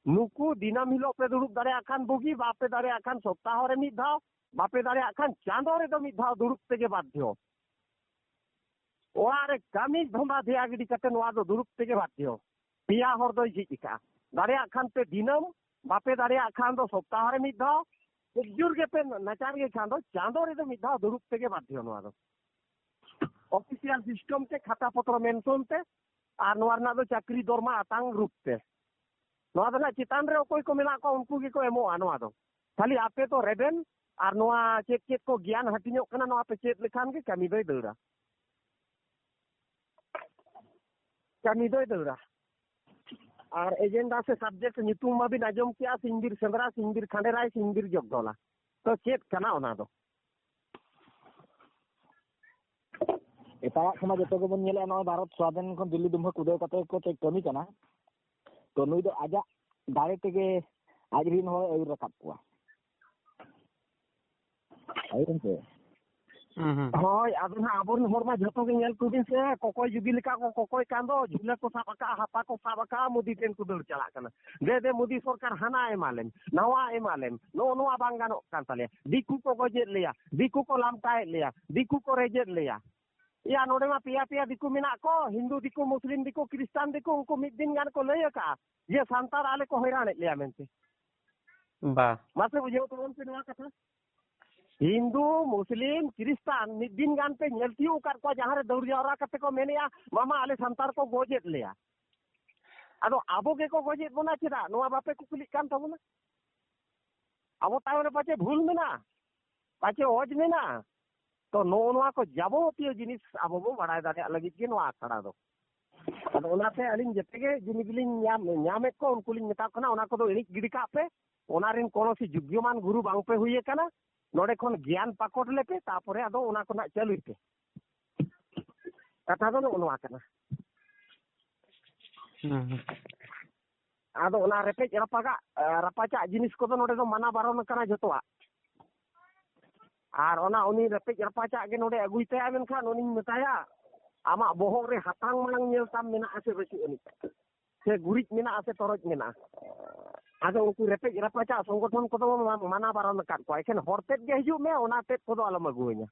ᱱᱩᱠᱩ ᱫᱤᱱᱟᱹᱢ ᱦᱤᱞᱳᱜ ᱯᱮ ᱫᱩᱲᱩᱵ ᱫᱟᱲᱮᱭᱟᱜ ᱠᱷᱟᱱ ᱵᱩᱜᱤ, ᱵᱟᱯᱮ ᱫᱟᱲᱮᱭᱟᱜ ᱠᱷᱟᱱ ᱥᱚᱯᱛᱟᱦᱚ ᱨᱮ ᱢᱤᱫ ᱫᱷᱟᱣ, ᱵᱟᱯᱮ ᱫᱟᱲᱮᱭᱟᱜ ᱠᱷᱟᱱ ᱪᱟᱸᱫᱚ ᱨᱮᱫᱚ ᱢᱤᱫ ᱫᱷᱟᱣ ᱫᱩᱲᱩᱵ ᱛᱮᱜᱮ ᱵᱟᱫᱽᱫᱷᱚ᱾ ᱚᱲᱟᱜ ᱨᱮ ᱠᱟᱹᱢᱤ ᱫᱷᱚᱸᱫᱟ ᱫᱷᱮᱭᱟ ᱜᱤᱰᱤ ᱠᱟᱛᱮ ᱱᱚᱣᱟ ᱫᱚ ᱫᱩᱲᱩᱵ ᱛᱮᱜᱮ ᱵᱟᱫᱽᱫᱷᱚ᱾ ᱯᱮᱭᱟ ᱦᱚᱲ ᱫᱚᱭ ᱡᱷᱤᱡ ᱟᱠᱟᱫᱼᱟ᱾ ᱫᱟᱲᱮᱭᱟᱜ ᱠᱷᱟᱱ ᱯᱮ ᱫᱤᱱᱟᱹᱢ, ᱵᱟᱯᱮ ᱫᱟᱲᱮᱭᱟᱜ ᱠᱷᱟᱱ ᱫᱚ ᱥᱚᱯᱛᱟᱦᱚ ᱨᱮ ᱢᱤᱫ ᱫᱷᱟᱣ, ᱠᱷᱩᱵ ᱡᱳᱨ ᱜᱮᱯᱮ ᱱᱟᱪᱟᱨ ᱜᱮ ᱠᱷᱟᱱ ᱫᱚ ᱪᱟᱸᱫᱚ ᱨᱮᱫᱚ ᱢᱤᱫ ᱫᱷᱟᱣ ᱫᱩᱲᱩᱵ ᱛᱮᱜᱮ ᱵᱟᱫᱽᱫᱷᱚ ᱱᱚᱣᱟ ᱫᱚ᱾ ᱚᱯᱷᱤᱥᱤᱭᱟᱞ ᱥᱤᱥᱴᱮᱢ ᱛᱮ, ᱠᱷᱟᱛᱟ ᱯᱚᱛᱨᱚ ᱢᱮᱱᱥᱚᱱ ᱛᱮ, ᱟᱨ ᱱᱚᱣᱟ ᱨᱮᱱᱟᱜ ᱫᱚ ᱪᱟᱹᱠᱨᱤ ᱫᱚᱨᱢᱟ ᱟᱛᱟᱝ ᱨᱩᱯ ᱛᱮ᱾ ᱱᱚᱣᱟ ᱫᱚ ᱱᱟᱜ ᱪᱮᱛᱟᱱ ᱨᱮ ᱚᱠᱚᱭ ᱠᱚ ᱢᱮᱱᱟᱜ ᱠᱚᱣᱟ ᱩᱱᱠᱩ ᱜᱮᱠᱚ ᱮᱢᱚᱜᱼᱟ ᱱᱚᱣᱟ ᱫᱚ᱾ ᱠᱷᱟᱹᱞᱤ ᱟᱯᱮ ᱫᱚ ᱨᱮᱵᱮᱱ ᱟᱨ ᱱᱚᱣᱟ ᱪᱮᱫ ᱪᱮᱫ ᱠᱚ ᱜᱮᱭᱟᱱ ᱦᱟᱹᱴᱤᱧᱚᱜ ᱠᱟᱱᱟ ᱱᱚᱣᱟ ᱯᱮ ᱪᱮᱫ ᱞᱮᱠᱷᱟᱱ ᱜᱮ ᱠᱟᱹᱢᱤ ᱫᱚᱭ ᱫᱟᱹᱲᱟ᱾ ᱠᱟᱹᱢᱤ ᱫᱚᱭ ᱫᱟᱹᱲᱟ᱾ ᱟᱨ ᱮᱡᱮᱱᱰᱟ ᱥᱮ ᱥᱟᱵᱡᱮᱠᱴ ᱧᱩᱛᱩᱢ ᱢᱟᱵᱤᱱ ᱟᱸᱡᱚᱢ ᱠᱮᱜᱼᱟ, ᱥᱤᱧᱵᱤᱨ ᱥᱮᱸᱫᱽᱨᱟ, ᱥᱤᱧᱵᱤᱨ ᱠᱷᱟᱸᱰᱮᱨᱟᱭ, ᱥᱤᱧᱵᱤᱨ ᱡᱚᱜᱽᱫᱚᱞᱟ᱾ ᱛᱚ ᱪᱮᱫ ᱠᱟᱱᱟ ᱚᱱᱟ ᱫᱚ? ᱮᱴᱟᱜᱟᱜ ᱠᱷᱚᱱᱟᱜ ᱡᱚᱛᱚ ᱜᱮᱵᱚᱱ ᱧᱮᱞᱮᱜᱼᱟ, ᱱᱚᱜᱼᱚᱭ ᱵᱷᱟᱨᱚᱛ ᱥᱣᱟᱫᱷᱤᱱ ᱠᱷᱚᱱ ᱫᱤᱞᱞᱤ ᱫᱩᱢᱵᱷᱟᱹ ᱠᱩᱫᱟᱹᱣ ᱠᱟᱛᱮ ᱠᱚ ᱪᱮᱫ ᱠᱟᱹᱢᱤ ᱠᱟᱱᱟ᱾ ᱛᱚ ᱱᱩᱭ ᱫᱚ ᱟᱡᱟᱜ ᱫᱟᱲᱮ ᱛᱮᱜᱮ ᱟᱡ ᱨᱤᱱ ᱦᱚᱲ ᱟᱹᱭᱩᱨ ᱨᱟᱠᱟᱵ ᱠᱚᱣᱟ᱾ ᱦᱳᱭ ᱜᱚᱢᱠᱮ᱾ ᱦᱩᱸ, ᱦᱩᱸ᱾ ᱦᱳᱭ, ᱟᱫᱚ ᱱᱟᱦᱟᱜ ᱟᱵᱚᱨᱮᱱ ᱦᱚᱲ ᱢᱟ ᱡᱷᱚᱛᱚ ᱜᱮ ᱧᱮᱞ ᱠᱚᱵᱤᱱ ᱥᱮ, ᱠᱚᱠᱚᱭ ᱡᱩᱜᱤ ᱞᱮᱠᱟ ᱠᱚ ᱠᱚᱠᱚᱭ ᱠᱟᱱ ᱫᱚ, ᱡᱷᱩᱞᱟᱹ ᱠᱚ ᱥᱟᱵ ᱟᱠᱟᱜᱼᱟ, ᱦᱟᱯᱟ ᱠᱚ ᱥᱟᱵ ᱟᱠᱟᱜᱼᱟ, ᱢᱳᱫᱤ ᱴᱷᱮᱱ ᱠᱚ ᱫᱟᱹᱲ ᱪᱟᱞᱟᱜ ᱠᱟᱱᱟ᱾ ᱫᱮ, ᱫᱮ, ᱢᱳᱫᱤ ᱥᱚᱨᱠᱟᱨ ᱦᱟᱱᱟ ᱮᱢᱟ ᱞᱮᱢ, ᱱᱟᱣᱟ ᱮᱢᱟ ᱞᱮᱢ, ᱱᱚᱜᱼᱚ ᱱᱚᱣᱟ ᱵᱟᱝ ᱜᱟᱱᱚᱜ ᱠᱟᱱ ᱛᱟᱞᱮᱭᱟ᱾ ᱫᱤᱠᱩ ᱠᱚ ᱜᱚᱡᱮᱫ ᱞᱮᱭᱟ, ᱫᱤᱠᱩ ᱠᱚ ᱞᱟᱢᱴᱟᱭᱮᱫ ᱞᱮᱭᱟ, ᱫᱤᱠᱩ ᱠᱚ ᱨᱮᱡᱮᱫ ᱞᱮᱭᱟ᱾ ᱭᱟ, ᱱᱚᱰᱮ ᱢᱟ ᱯᱮᱭᱟ ᱯᱮᱭᱟ ᱫᱤᱠᱩ ᱢᱮᱱᱟᱜ ᱠᱚ, ᱦᱤᱱᱫᱩ ᱫᱤᱠᱩ, ᱢᱩᱥᱞᱤᱢ ᱫᱤᱠᱩ, ᱠᱷᱨᱤᱥᱴᱟᱱ ᱫᱤᱠᱩ, ᱩᱱᱠᱩ ᱢᱤᱫ ᱫᱤᱱ ᱜᱟᱱ ᱠᱚ ᱞᱟᱹᱭ ᱟᱠᱟᱜᱼᱟ ᱡᱮ ᱥᱟᱱᱛᱟᱲ ᱟᱞᱮ ᱠᱚ ᱦᱚᱭᱨᱟᱱᱮᱫ ᱞᱮᱭᱟ ᱢᱮᱱᱛᱮ᱾ ᱵᱟ᱾ ᱢᱟᱥᱮ ᱵᱩᱡᱷᱟᱹᱣ ᱛᱟᱵᱚᱱ ᱯᱮ ᱱᱚᱣᱟ ᱠᱟᱛᱷᱟ᱾ ᱦᱤᱱᱫᱩ, ᱢᱩᱥᱞᱤᱢ, ᱠᱷᱨᱤᱥᱴᱟᱱ ᱢᱤᱫ ᱫᱤᱱ ᱜᱟᱱ ᱯᱮ ᱧᱮᱞ ᱛᱤᱭᱳᱜ ᱟᱠᱟᱫ ᱠᱚᱣᱟ ᱡᱟᱦᱟᱸ ᱨᱮ ᱫᱟᱹᱲ ᱡᱟᱣᱨᱟ ᱠᱟᱛᱮ ᱠᱚ ᱢᱮᱱᱮᱜᱼᱟ, "ᱢᱟᱢᱟ, ᱟᱞᱮ ᱥᱟᱱᱛᱟᱲ ᱠᱚ ᱜᱚᱡᱮᱫ ᱞᱮᱭᱟ"? ᱟᱫᱚ ᱟᱵᱚ ᱜᱮᱠᱚ ᱜᱚᱡᱮᱫ ᱵᱚᱱᱟ ᱪᱮᱫᱟᱜ? ᱱᱚᱣᱟ ᱵᱟᱯᱮ ᱠᱩᱠᱞᱤᱜ ᱠᱟᱱ ᱛᱟᱵᱚᱱᱟ? ᱟᱵᱚ ᱛᱟᱭᱚᱢ ᱨᱮ ᱯᱟᱪᱮ ᱵᱷᱩᱞ ᱢᱮᱱᱟᱜᱼᱟ, ᱯᱟᱪᱮ ᱚᱡᱽ ᱢᱮᱱᱟᱜᱼᱟ᱾ ᱛᱚ ᱱᱚᱜᱼᱚ ᱱᱚᱣᱟ ᱠᱚ ᱡᱟᱵᱚᱛᱤᱭᱚ ᱡᱤᱱᱤᱥ ᱟᱵᱚ ᱵᱚ ᱵᱟᱲᱟᱭ ᱫᱟᱲᱮᱭᱟᱜ ᱞᱟᱹᱜᱤᱫ ᱜᱮ ᱱᱚᱣᱟ ᱟᱠᱷᱲᱟ ᱫᱚ᱾ ᱟᱫᱚ ᱚᱱᱟᱛᱮ ᱟᱹᱞᱤᱧ ᱡᱮᱛᱮ ᱜᱮ ᱡᱩᱫᱤ ᱜᱮᱞᱤᱧ ᱧᱟᱢ, ᱧᱟᱢᱮᱫ ᱠᱚ, ᱩᱱᱠᱩ ᱞᱤᱧ ᱢᱮᱛᱟ ᱠᱚ ᱠᱟᱱᱟ, ᱚᱱᱟ ᱠᱚᱫᱚ ᱮᱲᱮᱡ ᱜᱤᱰᱤ ᱠᱟᱜ ᱯᱮ᱾ ᱚᱱᱟ ᱨᱮᱱ ᱠᱳᱱᱳ ᱥᱤ ᱡᱳᱜᱽᱭᱚᱢᱟᱱ ᱜᱩᱨᱩ ᱵᱟᱝ ᱯᱮ ᱦᱩᱭ ᱟᱠᱟᱱᱟ᱾ ᱱᱚᱰᱮ ᱠᱷᱚᱱ ᱜᱮᱭᱟᱱ ᱯᱟᱠᱚᱴ ᱞᱮᱯᱮ, ᱛᱟᱯᱚᱨᱮ ᱟᱫᱚ ᱚᱱᱟ ᱠᱚ ᱱᱟᱜ ᱪᱟᱹᱞᱩᱭ ᱯᱮ᱾ ᱠᱟᱛᱷᱟ ᱫᱚ ᱱᱚᱜᱼᱚ ᱱᱚᱣᱟ ᱠᱟᱱᱟ᱾ ᱦᱩᱸ, ᱦᱩᱸ᱾ ᱟᱫᱚ ᱚᱱᱟ ᱨᱮᱯᱮᱡ ᱨᱟᱯᱟᱜᱟᱜ, ᱟ, ᱨᱟᱯᱟᱪᱟᱜ ᱡᱤᱱᱤᱥ ᱠᱚᱫᱚ ᱱᱚᱰᱮ ᱫᱚ ᱢᱟᱱᱟ ᱵᱟᱨᱚᱱ ᱟᱠᱟᱱᱟ ᱡᱚᱛᱚᱣᱟᱜ᱾ ᱟᱨ ᱚᱱᱟ ᱩᱱᱤ ᱨᱮᱯᱮᱡ ᱨᱟᱯᱟᱪᱟᱜ ᱜᱮ ᱱᱚᱰᱮ ᱟᱹᱜᱩᱭ ᱛᱟᱭᱟ, ᱢᱮᱱᱠᱷᱟᱱ ᱩᱱᱤᱧ ᱢᱮᱛᱟᱭᱟ, "ᱟᱢᱟᱜ ᱵᱚᱦᱚᱜ ᱨᱮ ᱦᱟᱛᱟᱝ ᱢᱟᱲᱟᱝ ᱧᱮᱞ ᱛᱟᱢ ᱢᱮᱱᱟᱜᱼᱟ ᱥᱮ ᱵᱟᱹᱪᱩᱜ ᱟᱹᱱᱤᱡ, ᱥᱮ ᱜᱩᱨᱤᱡ ᱢᱮᱱᱟᱜᱼᱟ ᱥᱮ ᱛᱚᱨᱚᱡ ᱢᱮᱱᱟᱜᱼᱟ?" ᱟᱫᱚ ᱩᱱᱠᱩ ᱨᱮᱯᱮᱡ ᱨᱟᱯᱟᱪᱟᱜ ᱥᱚᱝᱜᱚᱴᱷᱚᱱ ᱠᱚᱫᱚ ᱢᱟ-, ᱢᱟᱱᱟ ᱵᱟᱨᱚᱱ ᱟᱠᱟᱫ ᱠᱚᱣᱟ, ᱮᱠᱷᱮᱱ ᱦᱚᱲ ᱛᱮᱫ ᱜᱮ ᱦᱤᱡᱩᱜ ᱢᱮ, ᱚᱱᱟ ᱛᱮᱫ ᱠᱚᱫᱚ ᱟᱞᱚᱢ ᱟᱹᱜᱩᱣᱟᱹᱧᱟ᱾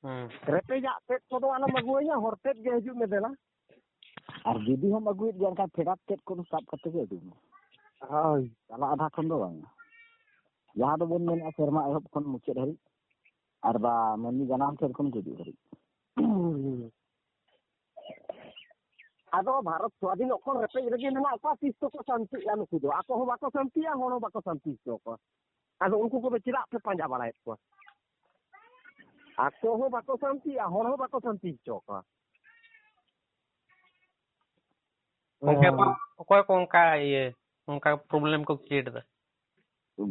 ᱦᱩᱸ᱾ ᱨᱮᱯᱮᱡᱟᱜ ᱛᱮᱫ ᱠᱚᱫᱚ ᱟᱞᱚᱢ ᱟᱹᱜᱩᱣᱟᱹᱧᱟ, ᱦᱚᱲ ᱛᱮᱫ ᱜᱮ ᱦᱤᱡᱩᱜ ᱢᱮ ᱫᱮᱞᱟ᱾ ᱟᱨ ᱡᱩᱫᱤ ᱦᱚᱸᱢ ᱟᱹᱜᱩᱭᱮᱫ ᱜᱮᱭᱟ, ᱮᱱᱠᱷᱟᱱ ᱯᱷᱮᱰᱟᱛ ᱛᱮᱫ ᱠᱚᱫᱚ ᱥᱟᱵ ᱠᱟᱛᱮ ᱜᱮ ᱟᱹᱜᱩᱭ ᱢᱮ᱾ ᱦᱳᱭ᱾ ᱛᱟᱞᱟ ᱟᱫᱷᱟ ᱠᱷᱚᱱ ᱫᱚ ᱵᱟᱝ᱾ ᱡᱟᱦᱟᱸ ᱫᱚᱵᱚᱱ ᱢᱮᱱᱮᱫᱼᱟ, ᱥᱮᱨᱢᱟ ᱮᱦᱚᱵ ᱠᱷᱚᱱ ᱢᱩᱪᱟᱹᱫ ᱦᱟᱹᱨᱤᱡ, ᱟᱨ ᱵᱟ ᱢᱟᱹᱱᱢᱤ ᱡᱟᱱᱟᱢ ᱴᱷᱮᱱ ᱠᱷᱚᱱ ᱜᱩᱡᱩᱜ ᱦᱟᱹᱨᱤᱡ᱾ ᱟᱫᱚ ᱵᱷᱟᱨᱚᱛ ᱥᱣᱟᱫᱷᱤᱱᱚᱜ ᱠᱷᱚᱱ ᱨᱮᱯᱮᱡ ᱨᱮᱜᱮ ᱢᱮᱱᱟᱜ ᱠᱚᱣᱟ, ᱛᱤᱥ ᱫᱚᱠᱚ ᱥᱟᱱᱛᱤᱜᱼᱟ ᱱᱩᱠᱩ ᱫᱚ? ᱟᱠᱚ ᱦᱚᱸ ᱵᱟᱠᱚ ᱥᱟᱱᱛᱤᱜᱼᱟ, ᱦᱚᱲ ᱦᱚᱸ ᱵᱟᱠᱚ ᱥᱟᱱᱛᱤ ᱦᱚᱪᱚ ᱠᱚᱣᱟ᱾ ᱟᱫᱚ ᱩᱱᱠᱩ ᱠᱚᱫᱚ ᱪᱮᱫᱟᱜ ᱯᱮ ᱯᱟᱸᱡᱟ ᱵᱟᱲᱟᱭᱮᱫ ᱠᱚᱣᱟ? ᱟᱠᱚ ᱦᱚᱸ ᱵᱟᱠᱚ ᱥᱟᱱᱛᱤᱜᱼᱟ, ᱦᱚᱲ ᱦᱚᱸ ᱵᱟᱠᱚ ᱥᱟᱱᱛᱤ ᱦᱚᱪᱚ ᱠᱚᱣᱟ᱾ ᱜᱚᱝᱠᱮ, ᱦᱮᱸ᱾ ᱚᱠᱚᱭ ᱠᱚ ᱚᱱᱠᱟ ᱤᱭᱟᱹ, ᱚᱱᱠᱟ problem ᱠᱚ create ᱮᱫᱟ?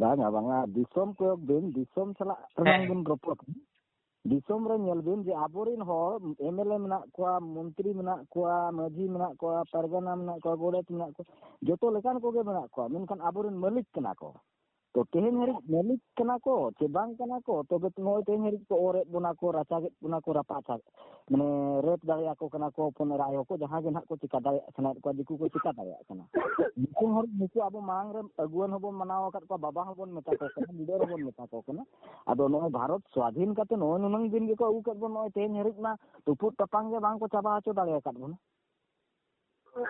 ᱵᱟᱝᱟ, ᱵᱟᱝᱟ, ᱫᱤᱥᱚᱢ ᱠᱚᱭᱚᱜ ᱵᱤᱱ, ᱫᱤᱥᱚᱢ ᱥᱟᱞᱟᱜ ᱨᱮᱱᱟᱝ ᱦᱮᱸ᱾ ᱵᱤᱱ ᱨᱚᱯᱚᱲ ᱠᱟᱱᱟ᱾ ᱫᱤᱥᱚᱢ ᱨᱮ ᱧᱮᱞ ᱵᱤᱱ ᱡᱮ ᱟᱵᱚᱨᱮᱱ ᱦᱚᱲ MLA ᱢᱮᱱᱟᱜ ᱠᱚᱣᱟ, ᱢᱚᱱᱛᱨᱤ ᱢᱮᱱᱟᱜ ᱠᱚᱣᱟ, ᱢᱟᱹᱡᱷᱤ ᱢᱮᱱᱟᱜ ᱠᱚᱣᱟ, ᱯᱟᱨᱜᱟᱱᱟ ᱢᱮᱱᱟᱜ ᱠᱚᱣᱟ, ᱜᱚᱰᱮᱛ ᱢᱮᱱᱟᱜ ᱠᱚᱣᱟ, ᱡᱚᱛᱚ ᱞᱮᱠᱟᱱ ᱠᱚᱜᱮ ᱢᱮᱱᱟᱜ ᱠᱚᱣᱟ, ᱢᱮᱱᱠᱷᱟᱱ ᱟᱵᱚᱨᱮᱱ ᱢᱟᱹᱞᱤᱠ ᱠᱟᱱᱟ ᱠᱚ᱾ ᱛᱚ ᱛᱮᱦᱮᱧ ᱦᱟᱹᱨᱤᱡ ᱢᱟᱹᱞᱤᱠ ᱠᱟᱱᱟ ᱠᱚ ᱪᱮ ᱵᱟᱝ ᱠᱟᱱᱟ ᱠᱚ? ᱛᱚᱵᱮ ᱱᱚᱜᱼᱚᱭ ᱛᱮᱦᱮᱧ ᱦᱟᱹᱨᱤᱡ ᱠᱚ ᱚᱨᱮᱫ ᱵᱚᱱᱟ ᱠᱚ, ᱨᱟᱪᱟᱜᱮᱫ ᱵᱚᱱᱟ ᱠᱚ, ᱨᱟᱯᱟᱪᱟᱜ, ᱢᱟᱱᱮ ᱨᱮᱯ ᱫᱟᱲᱮᱭᱟᱠᱚ ᱠᱟᱱᱟ ᱠᱚ ᱦᱚᱯᱚᱱ ᱮᱨᱟ ᱟᱭᱳ ᱠᱚ, ᱡᱟᱦᱟᱸ ᱜᱮ ᱱᱟᱦᱟᱜ ᱠᱚ ᱪᱤᱠᱟ ᱫᱟᱲᱮᱭᱟᱜ ᱥᱟᱱᱟᱭᱮᱫ ᱠᱚᱣᱟ, ᱫᱤᱠᱩ ᱠᱚ ᱪᱤᱠᱟ ᱫᱟᱲᱮᱭᱟᱜ ᱠᱟᱱᱟ᱾ ᱱᱩᱠᱩ ᱦᱚᱲ, ᱱᱩᱠᱩ ᱟᱵᱚ ᱢᱟᱲᱟᱝ ᱨᱮ ᱟᱹᱜᱩᱣᱟᱹᱱ ᱦᱚᱸᱵᱚᱱ ᱢᱟᱱᱟᱣ ᱟᱠᱟᱫ ᱠᱚᱣᱟ, ᱵᱟᱵᱟ ᱦᱚᱸᱵᱚᱱ ᱢᱮᱛᱟ ᱠᱚ ᱠᱟᱱᱟ, ᱞᱤᱰᱟᱨ ᱦᱚᱸᱵᱚᱱ ᱢᱮᱛᱟ ᱠᱚ ᱠᱟᱱᱟ᱾ ᱟᱫᱚ ᱱᱚᱜᱼᱚᱭ ᱵᱷᱟᱨᱚᱛ ᱥᱣᱟᱫᱷᱤᱱ ᱠᱟᱛᱮ ᱱᱚᱜᱼᱚᱭ ᱱᱩᱱᱟᱹᱝ ᱫᱤᱱ ᱜᱮᱠᱚ ᱟᱹᱜᱩ ᱠᱮᱫ ᱵᱚᱱ, ᱱᱚᱜᱼᱚᱭ ᱛᱮᱦᱮᱧ ᱦᱟᱹᱨᱤᱡ ᱢᱟ ᱛᱩᱯᱩᱫ ᱛᱟᱯᱟᱢ ᱜᱮ ᱵᱟᱝ ᱠᱚ ᱪᱟᱵᱟ ᱦᱚᱪᱚ ᱫᱟᱲᱮ ᱟᱠᱟᱫ ᱵᱚᱱᱟ᱾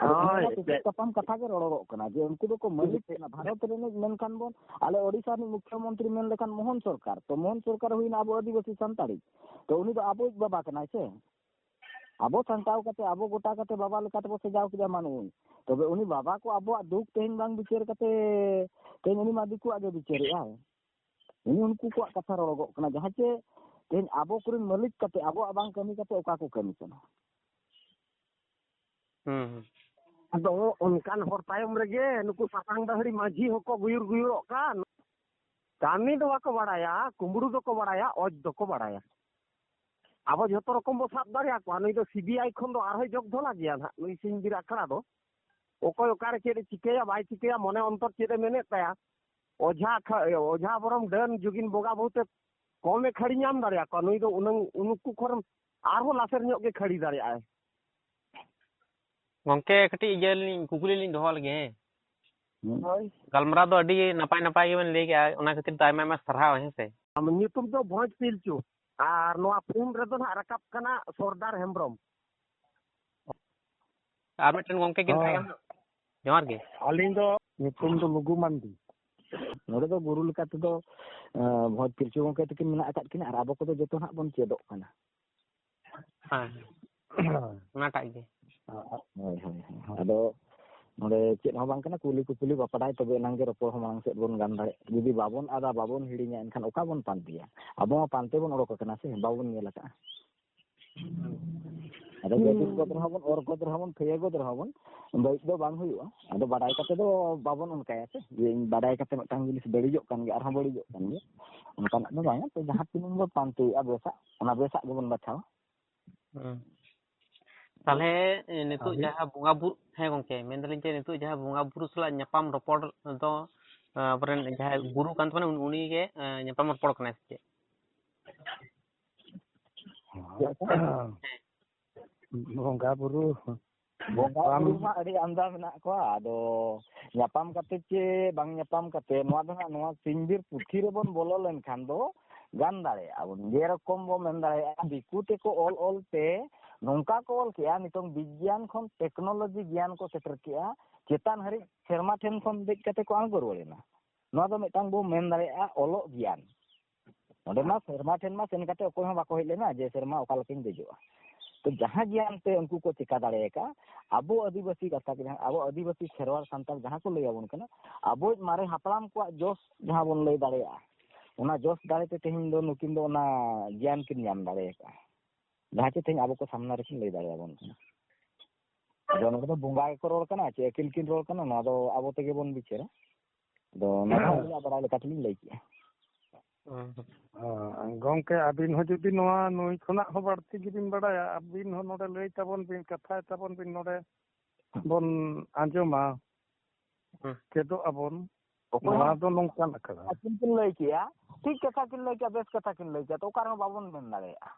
ᱟᱫᱚ ᱚᱱᱟ ᱦᱳᱭ, ᱢᱟ ᱛᱩᱯᱩᱫ ᱮᱱᱛᱮᱫ᱾ ᱛᱟᱯᱟᱢ ᱠᱟᱛᱷᱟ ᱜᱮ ᱨᱚᱲᱚᱜᱚᱜ ᱠᱟᱱᱟ ᱡᱮ ᱩᱱᱠᱩ ᱫᱚᱠᱚ ᱢᱟᱹᱞᱤᱠ ᱠᱟᱱᱟ, ᱵᱷᱟᱨᱚᱛ ᱨᱮᱱᱤᱡ ᱢᱮᱱᱠᱷᱟᱱ ᱵᱚᱱ, ᱟᱞᱮ ᱳᱰᱤᱥᱟ ᱨᱤᱱᱤᱡ ᱢᱩᱠᱷᱭᱚᱢᱚᱱᱛᱨᱤ ᱢᱮᱱ ᱞᱮᱠᱷᱟᱱ ᱢᱳᱦᱚᱱ ᱥᱚᱨᱠᱟᱨ, ᱛᱚ ᱢᱳᱦᱚᱱ ᱥᱚᱨᱠᱟᱨ ᱦᱩᱭᱱᱟ ᱟᱵᱚ ᱟᱹᱫᱤᱵᱟᱹᱥᱤ ᱥᱟᱱᱛᱟᱲᱤᱡ, ᱛᱚ ᱩᱱᱤ ᱫᱚ ᱟᱵᱚᱭᱤᱡ ᱵᱟᱵᱟ ᱠᱟᱱᱟᱭ ᱥᱮ᱾ ᱟᱵᱚ ᱥᱟᱱᱛᱟᱲ ᱠᱟᱛᱮ, ᱟᱵᱚ ᱜᱚᱴᱟ ᱠᱟᱛᱮ ᱵᱟᱵᱟ ᱞᱮᱠᱟ ᱛᱮᱵᱚ ᱥᱟᱡᱟᱣ ᱠᱮᱫᱟ ᱢᱟᱹᱱᱩ᱾ ᱛᱚᱵᱮ ᱩᱱᱤ ᱵᱟᱵᱟ ᱠᱚ ᱟᱵᱚᱣᱟᱜ ᱫᱩᱠ ᱛᱮᱦᱮᱧ ᱵᱟᱝ ᱵᱤᱪᱟᱹᱨ ᱠᱟᱛᱮ, ᱛᱮᱦᱮᱧ ᱩᱱᱤ ᱢᱟ ᱫᱤᱠᱩᱣᱟᱜ ᱜᱮ ᱵᱤᱪᱟᱹᱨᱮᱜᱼᱟᱭ᱾ ᱩᱱᱤ ᱩᱱᱠᱩ ᱠᱚᱣᱟᱜ ᱠᱟᱛᱷᱟ ᱨᱚᱲᱚᱜᱚᱜ ᱠᱟᱱᱟ, ᱡᱟᱦᱟᱸ ᱪᱮ ᱛᱮᱦᱮᱧ ᱟᱵᱚ ᱠᱚᱨᱮᱱ ᱢᱟᱹᱞᱤᱠ ᱠᱟᱛᱮ ᱟᱵᱚᱣᱟᱜ ᱵᱟᱝ ᱠᱟᱹᱢᱤ ᱠᱟᱛᱮ ᱚᱠᱟ ᱠᱚ ᱠᱟᱹᱢᱤ ᱠᱟᱱᱟ? ᱦᱩᱸ, ᱦᱩᱸ᱾ ᱟᱫᱚ ᱚᱱᱠᱟᱱ ᱦᱚᱲ ᱛᱟᱭᱚᱢ ᱨᱮᱜᱮ ᱱᱩᱠᱩ ᱥᱟᱥᱟᱝ ᱫᱟᱹᱦᱲᱤ ᱢᱟᱹᱡᱷᱤ ᱦᱚᱸᱠᱚ ᱜᱩᱭᱩᱨ ᱜᱩᱭᱩᱨᱚᱜ ᱠᱟᱱ᱾ ᱠᱟᱹᱢᱤ ᱫᱚ ᱵᱟᱠᱚ ᱵᱟᱲᱟᱭᱟ, ᱠᱩᱢᱵᱽᱲᱩ ᱫᱚᱠᱚ ᱵᱟᱲᱟᱭᱟ, ᱚᱡᱽ ᱫᱚᱠᱚ ᱵᱟᱲᱟᱭᱟ᱾ ᱟᱵᱚ ᱡᱷᱚᱛᱚ ᱨᱚᱠᱚᱢ ᱵᱚ ᱥᱟᱵ ᱫᱟᱲᱮᱭᱟᱠᱚᱣᱟ᱾ ᱱᱩᱭ ᱫᱚ ᱥᱤ ᱵᱤ ᱟᱭ ᱠᱷᱚᱱ ᱫᱚ ᱟᱨᱦᱚᱸᱭ ᱡᱚᱜᱽ ᱫᱷᱚᱞᱟ ᱜᱮᱭᱟ ᱱᱟᱦᱟᱜ, ᱱᱩᱭ ᱥᱤᱧ ᱵᱤᱨ ᱟᱠᱷᱲᱟ ᱫᱚ᱾ ᱚᱠᱚᱭ ᱚᱠᱟᱨᱮ ᱪᱮᱫ ᱮ ᱪᱤᱠᱟᱹᱭᱟ, ᱵᱟᱭ ᱪᱤᱠᱟᱹᱭᱟ, ᱢᱚᱱᱮ ᱚᱱᱛᱚᱨ ᱪᱮᱫ ᱮ ᱢᱮᱱᱮᱫ ᱛᱟᱭᱟ, ᱚᱡᱷᱟ ᱠᱷᱟ-, ᱚᱡᱷᱟ ᱵᱚᱨᱚᱢ ᱰᱟᱹᱱ ᱡᱩᱜᱤᱱ ᱵᱚᱸᱜᱟ ᱵᱩᱨᱩ ᱛᱮ ᱠᱚᱢᱮ ᱠᱷᱟᱹᱲᱤ ᱧᱟᱢ ᱫᱟᱲᱮᱭᱟᱠᱚᱣᱟ᱾ ᱱᱩᱭ ᱫᱚ ᱩᱱᱟᱹᱝ, ᱩᱱᱠᱩ ᱠᱷᱚᱱ ᱟᱨᱦᱚᱸ ᱞᱟᱥᱮᱨ ᱧᱚᱜ ᱜᱮ ᱠᱷᱟᱹᱲᱤ ᱫᱟᱲᱮᱭᱟᱜᱼᱟᱭ᱾ ᱜᱚᱝᱠᱮ, ᱠᱟᱹᱴᱤᱡ ᱤᱭᱟᱹ ᱞᱤᱧ, ᱠᱩᱠᱞᱤ ᱞᱤᱧ ᱫᱚᱦᱚ ᱞᱮᱜᱮ, ᱦᱮᱸ? ᱦᱳᱭ᱾ ᱜᱟᱞᱢᱟᱨᱟᱣ ᱫᱚ ᱟᱹᱰᱤ ᱱᱟᱯᱟᱭ ᱱᱟᱯᱟᱭ ᱜᱮᱵᱮᱱ ᱞᱟᱹᱭ ᱠᱮᱜᱼᱟ, ᱚᱱᱟ ᱠᱷᱟᱹᱛᱤᱨ ᱛᱮ ᱟᱭᱢᱟ ᱟᱭᱢᱟ ᱥᱟᱨᱦᱟᱣ, ᱦᱮᱸ ᱥᱮ᱾ ᱟᱢ ᱧᱩᱛᱩᱢ ᱫᱚ ᱵᱷᱚᱸᱡᱽ ᱯᱤᱞᱪᱩ, ᱟᱨ ᱱᱚᱣᱟ ᱯᱷᱳᱱ ᱨᱮᱫᱚ ᱱᱟᱦᱟᱜ ᱨᱟᱠᱟᱵ ᱠᱟᱱᱟ ᱥᱚᱨᱫᱟᱨ ᱦᱮᱢᱵᱨᱚᱢ᱾ ᱟᱨ ᱢᱤᱫᱴᱮᱱ ᱜᱚᱝᱠᱮ ᱠᱤᱱ ᱛᱟᱦᱮᱸ ᱦᱮᱸ᱾ ᱠᱟᱱ ᱫᱚ᱾ ᱡᱚᱦᱟᱨ ᱜᱮ᱾ ᱟᱹᱞᱤᱧ ᱫᱚ ᱧᱩᱛᱩᱢ ᱫᱚ ᱞᱩᱜᱩ ᱢᱟᱱᱰᱤ᱾ ᱱᱚᱰᱮ ᱫᱚ ᱜᱩᱨᱩ ᱞᱮᱠᱟ ᱛᱮᱫᱚ, ᱮᱸ, ᱵᱷᱚᱸᱡᱽ ᱯᱤᱞᱪᱩ ᱜᱚᱝᱠᱮ ᱛᱟᱹᱠᱤᱱ ᱢᱮᱱᱟᱜ ᱟᱠᱟᱫ ᱠᱤᱱᱟ ᱟᱨ ᱟᱵᱚ ᱠᱚᱫᱚ ᱡᱚᱛᱚ ᱱᱟᱦᱟᱜ ᱵᱚᱱ ᱪᱮᱫᱚᱜ ᱠᱟᱱᱟ᱾ ᱦᱮᱸ᱾ ᱚᱱᱟᱴᱟᱜ ᱜᱮ᱾ ᱦᱳᱭ, ᱦᱳᱭ, ᱦᱳᱭ᱾ ᱟᱫᱚ ᱱᱚᱰᱮ ᱪᱮᱫ ᱦᱚᱸ ᱵᱟᱝ ᱠᱟᱱᱟ, ᱠᱩᱞᱤ ᱠᱩᱯᱞᱤ ᱵᱟᱯᱰᱟᱭ, ᱛᱚᱵᱮ ᱮᱱᱟᱝ ᱜᱮ ᱨᱚᱯᱚᱲ ᱦᱚᱸ ᱢᱟᱲᱟᱝ ᱥᱮᱫ ᱵᱚᱱ ᱜᱟᱱ ᱫᱟᱲᱮᱭᱟᱜᱼᱟ᱾ ᱡᱩᱫᱤ ᱵᱟᱵᱚᱱ ᱟᱫᱟ, ᱵᱟᱵᱚᱱ ᱦᱤᱲᱤᱧᱟ, ᱮᱱᱠᱷᱟᱱ ᱚᱠᱟ ᱵᱚᱱ ᱯᱟᱱᱛᱮᱭᱟ? ᱟᱵᱚ ᱢᱟ ᱯᱟᱱᱛᱮ ᱵᱚᱱ ᱚᱰᱚᱠ ᱟᱠᱟᱱᱟ ᱥᱮ, ᱵᱟᱵᱚᱱ ᱧᱮᱞ ᱟᱠᱟᱫᱼᱟ᱾ ᱟᱫᱚ ᱦᱩᱸ᱾ ᱜᱟᱹᱫᱩᱨ ᱜᱚᱫ ᱨᱮᱦᱚᱸ ᱵᱚᱱ, ᱚᱨ ᱜᱚᱫ ᱨᱮᱦᱚᱸ ᱵᱚᱱ, ᱯᱷᱮᱭᱟᱹ ᱜᱚᱫ ᱨᱮᱦᱚᱸ ᱵᱚᱱ, ᱵᱟᱹᱲᱤᱡ ᱫᱚ ᱵᱟᱝ ᱦᱩᱭᱩᱜᱼᱟ᱾ ᱟᱫᱚ ᱵᱟᱰᱟᱭ ᱠᱟᱛᱮ ᱫᱚ ᱵᱟᱵᱚᱱ ᱚᱱᱠᱟᱭᱟ ᱥᱮ, ᱡᱮ ᱤᱧ ᱵᱟᱰᱟᱭ ᱠᱟᱛᱮ ᱢᱤᱫᱴᱟᱝ ᱡᱤᱱᱤᱥ ᱵᱟᱹᱲᱤᱡᱚᱜ ᱠᱟᱱ ᱜᱮᱭᱟ, ᱟᱨᱦᱚᱸ ᱵᱟᱹᱲᱤᱡᱚᱜ ᱠᱟᱱ ᱜᱮᱭᱟ, ᱚᱱᱠᱟᱱᱟᱜ ᱫᱚ ᱵᱟᱝᱟ᱾ ᱛᱚ, ᱡᱟᱦᱟᱸ ᱛᱤᱱᱟᱹᱜ ᱵᱚᱱ ᱯᱟᱱᱛᱮᱭᱮᱫᱼᱟ ᱵᱮᱥᱟᱜ, ᱚᱱᱟ ᱵᱮᱥᱟᱜ ᱜᱮᱵᱚᱱ ᱵᱟᱪᱷᱟᱣᱟ᱾ ᱦᱩᱸ᱾ ᱛᱟᱦᱞᱮ, ᱮ, ᱱᱤᱛᱚᱜ ᱟᱹᱵᱤᱱ? ᱡᱟᱦᱟᱸ ᱵᱚᱸᱜᱟ ᱵᱩᱨᱩ, ᱦᱮᱸ ᱜᱚᱝᱠᱮ, ᱢᱮᱱᱫᱟᱞᱤᱧ ᱡᱮ ᱱᱤᱛᱚᱜ ᱡᱟᱦᱟᱸ ᱵᱚᱸᱜᱟ ᱵᱩᱨᱩ ᱥᱟᱞᱟᱜ ᱧᱟᱯᱟᱢ ᱨᱚᱯᱚᱲ ᱫᱚ, ᱟᱵᱚᱨᱮᱱ ᱡᱟᱦᱟᱸᱭ ᱜᱩᱨᱩ ᱠᱟᱱ ᱛᱟᱵᱚᱱᱟ, ᱩᱱ-, ᱩᱱᱤ ᱜᱮ, ᱮᱸ, ᱧᱟᱯᱟᱢ ᱨᱚᱯᱚᱲ ᱠᱟᱱᱟᱭ ᱥᱮ ᱪᱮᱫ? ᱵᱚᱸᱜᱟ ᱵᱩᱨᱩ᱾ ᱵᱚᱸᱜᱟ ᱵᱩᱨᱩ ᱢᱟ ᱟᱹᱰᱤ ᱟᱢᱫᱟ ᱢᱮᱱᱟᱜ ᱠᱚᱣᱟ, ᱟᱫᱚ ᱧᱟᱯᱟᱢ ᱠᱟᱛᱮ ᱪᱮ ᱵᱟᱝ ᱧᱟᱯᱟᱢ ᱠᱟᱛᱮ, ᱱᱚᱣᱟ ᱫᱚ ᱦᱟᱸᱜ ᱱᱚᱣᱟ ᱥᱤᱧ ᱵᱤᱨ ᱯᱩᱛᱷᱤ ᱨᱮᱵᱚᱱ ᱵᱚᱞᱚ ᱞᱮᱱᱠᱷᱟᱱ ᱫᱚ ᱜᱟᱱ ᱫᱟᱲᱮᱭᱟᱜᱼᱟ ᱵᱚᱱ᱾ ᱡᱮᱨᱚᱠᱚᱢ ᱵᱚᱱ ᱢᱮᱱ ᱫᱟᱲᱮᱭᱟᱜᱼᱟ, ᱫᱤᱠᱩ ᱛᱮᱠᱚ ᱚᱞ ᱚᱞ ᱛᱮ ᱱᱚᱝᱠᱟ ᱠᱚ ᱚᱞ ᱠᱮᱜᱼᱟ, ᱱᱤᱛᱚᱝ ᱵᱤᱜᱽᱜᱟᱱ ᱠᱷᱚᱱ ᱴᱮᱠᱱᱳᱞᱚᱡᱤ ᱜᱮᱭᱟᱱ ᱠᱚ ᱥᱮᱴᱮᱨ ᱠᱮᱜᱼᱟ, ᱪᱮᱛᱟᱱ ᱦᱟᱹᱨᱤᱡ ᱥᱮᱨᱢᱟ ᱴᱷᱮᱱ ᱠᱷᱚᱱ ᱫᱮᱡ ᱠᱟᱛᱮ ᱠᱚ ᱟᱬᱜᱚ ᱨᱩᱣᱟᱹᱲ ᱮᱱᱟ᱾ ᱱᱚᱣᱟ ᱫᱚ ᱢᱤᱫᱴᱟᱝ ᱵᱚ ᱢᱮᱱ ᱫᱟᱲᱮᱭᱟᱜᱼᱟ ᱚᱞᱚᱜ ᱜᱮᱭᱟᱱ᱾ ᱚᱸᱰᱮ ᱢᱟ ᱥᱮᱨᱢᱟ ᱴᱷᱮᱱ ᱢᱟ ᱥᱮᱱ ᱠᱟᱛᱮ ᱚᱠᱚᱭ ᱦᱚᱸ ᱵᱟᱠᱚ ᱦᱮᱡ ᱞᱮᱱᱟ ᱡᱮ ᱥᱮᱨᱢᱟ ᱚᱠᱟ ᱞᱮᱠᱟᱧ ᱫᱮᱡᱚᱜᱼᱟ᱾ ᱛᱚ ᱡᱟᱦᱟᱸ ᱜᱮᱭᱟᱱ ᱛᱮ ᱩᱱᱠᱩ ᱠᱚ ᱪᱮᱠᱟ ᱫᱟᱲᱮ ᱟᱠᱟᱫᱼᱟ, ᱟᱵᱚ ᱟᱹᱫᱤᱵᱟᱹᱥᱤ ᱜᱟᱛᱟᱠ ᱡᱟᱦᱟᱸ, ᱟᱵᱚ ᱟᱹᱫᱤᱵᱟᱹᱥᱤ ᱠᱷᱮᱨᱣᱟᱲ ᱥᱟᱱᱛᱟᱲ ᱡᱟᱦᱟᱸ ᱠᱚ ᱞᱟᱹᱭ ᱟᱵᱚᱱ ᱠᱟᱱᱟ, ᱟᱵᱚᱭᱤᱡ ᱢᱟᱨᱮ ᱦᱟᱯᱲᱟᱢ ᱠᱚᱣᱟᱜ ᱡᱚᱥ ᱡᱟᱦᱟᱸ ᱵᱚᱱ ᱞᱟᱹᱭ ᱫᱟᱲᱮᱭᱟᱜᱼᱟ, ᱚᱱᱟ ᱡᱚᱥ ᱫᱟᱲᱮ ᱛᱮ ᱛᱮᱦᱮᱧ ᱫᱚ ᱱᱩᱠᱤᱱ ᱫᱚ ᱚᱱᱟ ᱜᱮᱭᱟᱱ ᱠᱤᱱ ᱧᱟᱢ ᱫᱟᱲᱮ ᱟᱠᱟᱫᱼᱟ, ᱡᱟᱦᱟᱸ ᱪᱮ ᱛᱮᱦᱮᱧ ᱟᱵᱚ ᱠᱚ ᱥᱟᱢᱱᱟ ᱨᱮᱠᱤᱱ ᱞᱟᱹᱭ ᱫᱟᱲᱮᱭᱟᱵᱚᱱ ᱠᱟᱱᱟ᱾ ᱟᱫᱚ ᱱᱚᱰᱮ ᱫᱚ ᱵᱚᱸᱜᱟ ᱜᱮᱠᱚ ᱨᱚᱲ ᱠᱟᱱᱟ ᱪᱮ ᱟᱹᱠᱤᱱ ᱠᱤᱱ ᱨᱚᱲ ᱠᱟᱱᱟ, ᱱᱚᱣᱟ ᱫᱚ ᱟᱵᱚ ᱛᱮᱜᱮ ᱵᱚᱱ ᱵᱤᱪᱟᱹᱨᱟ᱾ ᱟᱫᱚ ᱱᱚᱣᱟ ᱫᱚ ᱟᱹᱞᱤᱧᱟᱜ ᱵᱟᱲᱟᱭ ᱞᱮᱠᱟ ᱛᱮᱞᱤᱧ ᱞᱟᱹᱭ ᱠᱮᱜᱼᱟ᱾ ᱦᱮᱸ᱾ ᱦᱮᱸ, ᱜᱚᱢᱠᱮ, ᱟᱹᱵᱤᱱ ᱦᱚᱸ ᱡᱩᱫᱤ ᱱᱚᱣᱟ ᱱᱩᱭ ᱠᱷᱚᱱᱟᱜ ᱦᱚᱸ ᱵᱟᱹᱲᱛᱤ ᱜᱮᱵᱤᱱ ᱵᱟᱲᱟᱭᱟ, ᱟᱹᱵᱤᱱ ᱦᱚᱸ ᱱᱚᱰᱮ ᱞᱟᱹᱭ ᱛᱟᱵᱚᱱ ᱵᱤᱱ, ᱠᱟᱛᱷᱟᱭ ᱛᱟᱵᱚᱱ ᱵᱤᱱ, ᱱᱚᱰᱮ ᱵᱚᱱ ᱟᱸᱡᱚᱢᱟ, ᱦᱮᱸ᱾ ᱪᱮᱫᱚᱜ ᱟᱵᱚᱱ᱾ ᱚᱠᱚᱭ ᱱᱚᱣᱟ ᱦᱚᱸ ᱫᱚ ᱱᱚᱝᱠᱟᱱ ᱟᱠᱟᱱᱟ᱾ ᱟᱹᱠᱤᱱ ᱠᱤᱱ ᱞᱟᱹᱭ ᱠᱮᱜᱼᱟ, ᱴᱷᱤᱠ ᱠᱟᱛᱷᱟ ᱠᱤᱱ ᱞᱟᱹᱭ ᱠᱮᱜᱼᱟ, ᱵᱮᱥ ᱠᱟᱛᱷᱟ ᱠᱤᱱ ᱞᱟᱹᱭ ᱠᱮᱜᱼᱟ, ᱛᱚ ᱚᱠᱟ ᱨᱮᱦᱚᱸ ᱵᱟᱵᱚᱱ ᱢᱮᱱ ᱫᱟᱲᱮᱭᱟᱜᱼᱟ᱾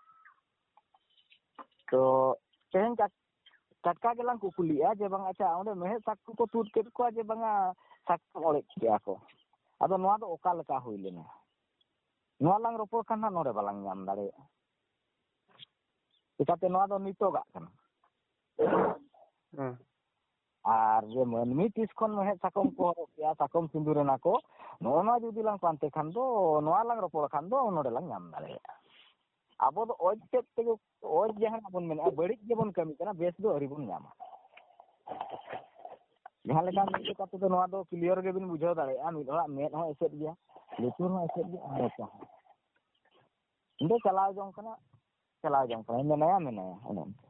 ᱛᱚ ᱛᱮᱦᱮᱧ ᱴᱟᱴ-, ᱴᱟᱴᱠᱟ ᱜᱮᱞᱟᱝ ᱠᱩᱠᱞᱤᱜᱼᱟ ᱡᱮ ᱵᱟᱝ, ᱟᱪᱪᱷᱟ, ᱚᱸᱰᱮ ᱢᱮᱲᱦᱮᱫ ᱥᱟᱠᱚᱢ ᱠᱚ ᱛᱩᱫ ᱠᱮᱫ ᱠᱚᱣᱟ ᱡᱮ ᱵᱟᱝᱟ ᱥᱟᱠᱚᱢ ᱚᱲᱮᱡ ᱠᱮᱜᱼᱟ ᱠᱚ, ᱟᱫᱚ ᱱᱚᱣᱟ ᱫᱚ ᱚᱠᱟ ᱞᱮᱠᱟ ᱦᱩᱭ ᱞᱮᱱᱟ? ᱱᱚᱣᱟ ᱞᱟᱝ ᱨᱚᱯᱚᱲ ᱠᱷᱟᱱ ᱦᱟᱸᱜ ᱱᱚᱰᱮ ᱵᱟᱞᱟᱝ ᱧᱟᱢ ᱫᱟᱲᱮᱭᱟᱜᱼᱟ᱾ ᱪᱤᱠᱟᱹᱛᱮ ᱱᱚᱣᱟ ᱫᱚ ᱱᱤᱛᱚᱜᱟᱜ ᱠᱟᱱᱟ᱾ ᱦᱮᱸ᱾ ᱟᱨ ᱡᱮ ᱢᱟᱹᱱᱢᱤ ᱛᱤᱥ ᱠᱷᱚᱱ ᱢᱮᱲᱦᱮᱫ ᱥᱟᱠᱚᱢ ᱠᱚ ᱦᱚᱨᱚᱜ ᱠᱮᱜᱼᱟ, ᱥᱟᱠᱚᱢ ᱥᱤᱸᱫᱩᱨ ᱮᱱᱟ ᱠᱚ, ᱱᱚᱜᱼᱚ ᱱᱚᱣᱟ ᱡᱩᱫᱤ ᱞᱟᱝ ᱯᱟᱱᱛᱮ ᱠᱷᱟᱱ ᱫᱚ, ᱱᱚᱣᱟ ᱞᱟᱝ ᱨᱚᱯᱚᱲ ᱠᱷᱟᱱ ᱫᱚ ᱱᱚᱰᱮ ᱞᱟᱝ ᱧᱟᱢ ᱫᱟᱲᱮᱭᱟᱜᱼᱟ᱾ ᱟᱵᱚ ᱫᱚ ᱚᱡᱽ ᱛᱮᱫ ᱛᱮᱜᱮ, ᱚᱡᱽ ᱡᱟᱦᱟᱸ ᱵᱚᱱ ᱢᱮᱱᱮᱫᱼᱟ, ᱵᱟᱹᱲᱤᱡ ᱜᱮᱵᱚᱱ ᱠᱟᱹᱢᱤ ᱠᱟᱱᱟ, ᱵᱮᱥ ᱫᱚ ᱟᱹᱣᱨᱤ ᱵᱚᱱ ᱧᱟᱢᱟ᱾ ᱡᱟᱦᱟᱸ ᱞᱮᱠᱟ ᱢᱤᱫ ᱞᱮᱠᱟ ᱛᱮᱫᱚ ᱱᱚᱣᱟ ᱫᱚ clear ᱜᱮᱵᱤᱱ ᱵᱩᱡᱷᱟᱹᱣ ᱫᱟᱲᱮᱭᱟᱜᱼᱟ, ᱢᱤᱫ ᱦᱚᱲᱟᱜ ᱢᱮᱫ ᱦᱚᱸ ᱮᱥᱮᱫ ᱜᱮᱭᱟ, ᱞᱩᱛᱩᱨ ᱦᱚᱸ ᱮᱥᱮᱫ ᱜᱮᱭᱟ, ᱢᱚᱪᱟ ᱦᱚᱸ᱾ ᱤᱧ ᱫᱚ ᱪᱟᱞᱟᱣ ᱡᱚᱝ ᱠᱟᱱᱟ, ᱪᱟᱞᱟᱣ ᱡᱚᱝ ᱠᱟᱱᱟᱭ, ᱢᱮᱱᱟᱭᱟ, ᱢᱮᱱᱟᱭᱟ, ᱚᱱᱮ ᱚᱱᱠᱟ᱾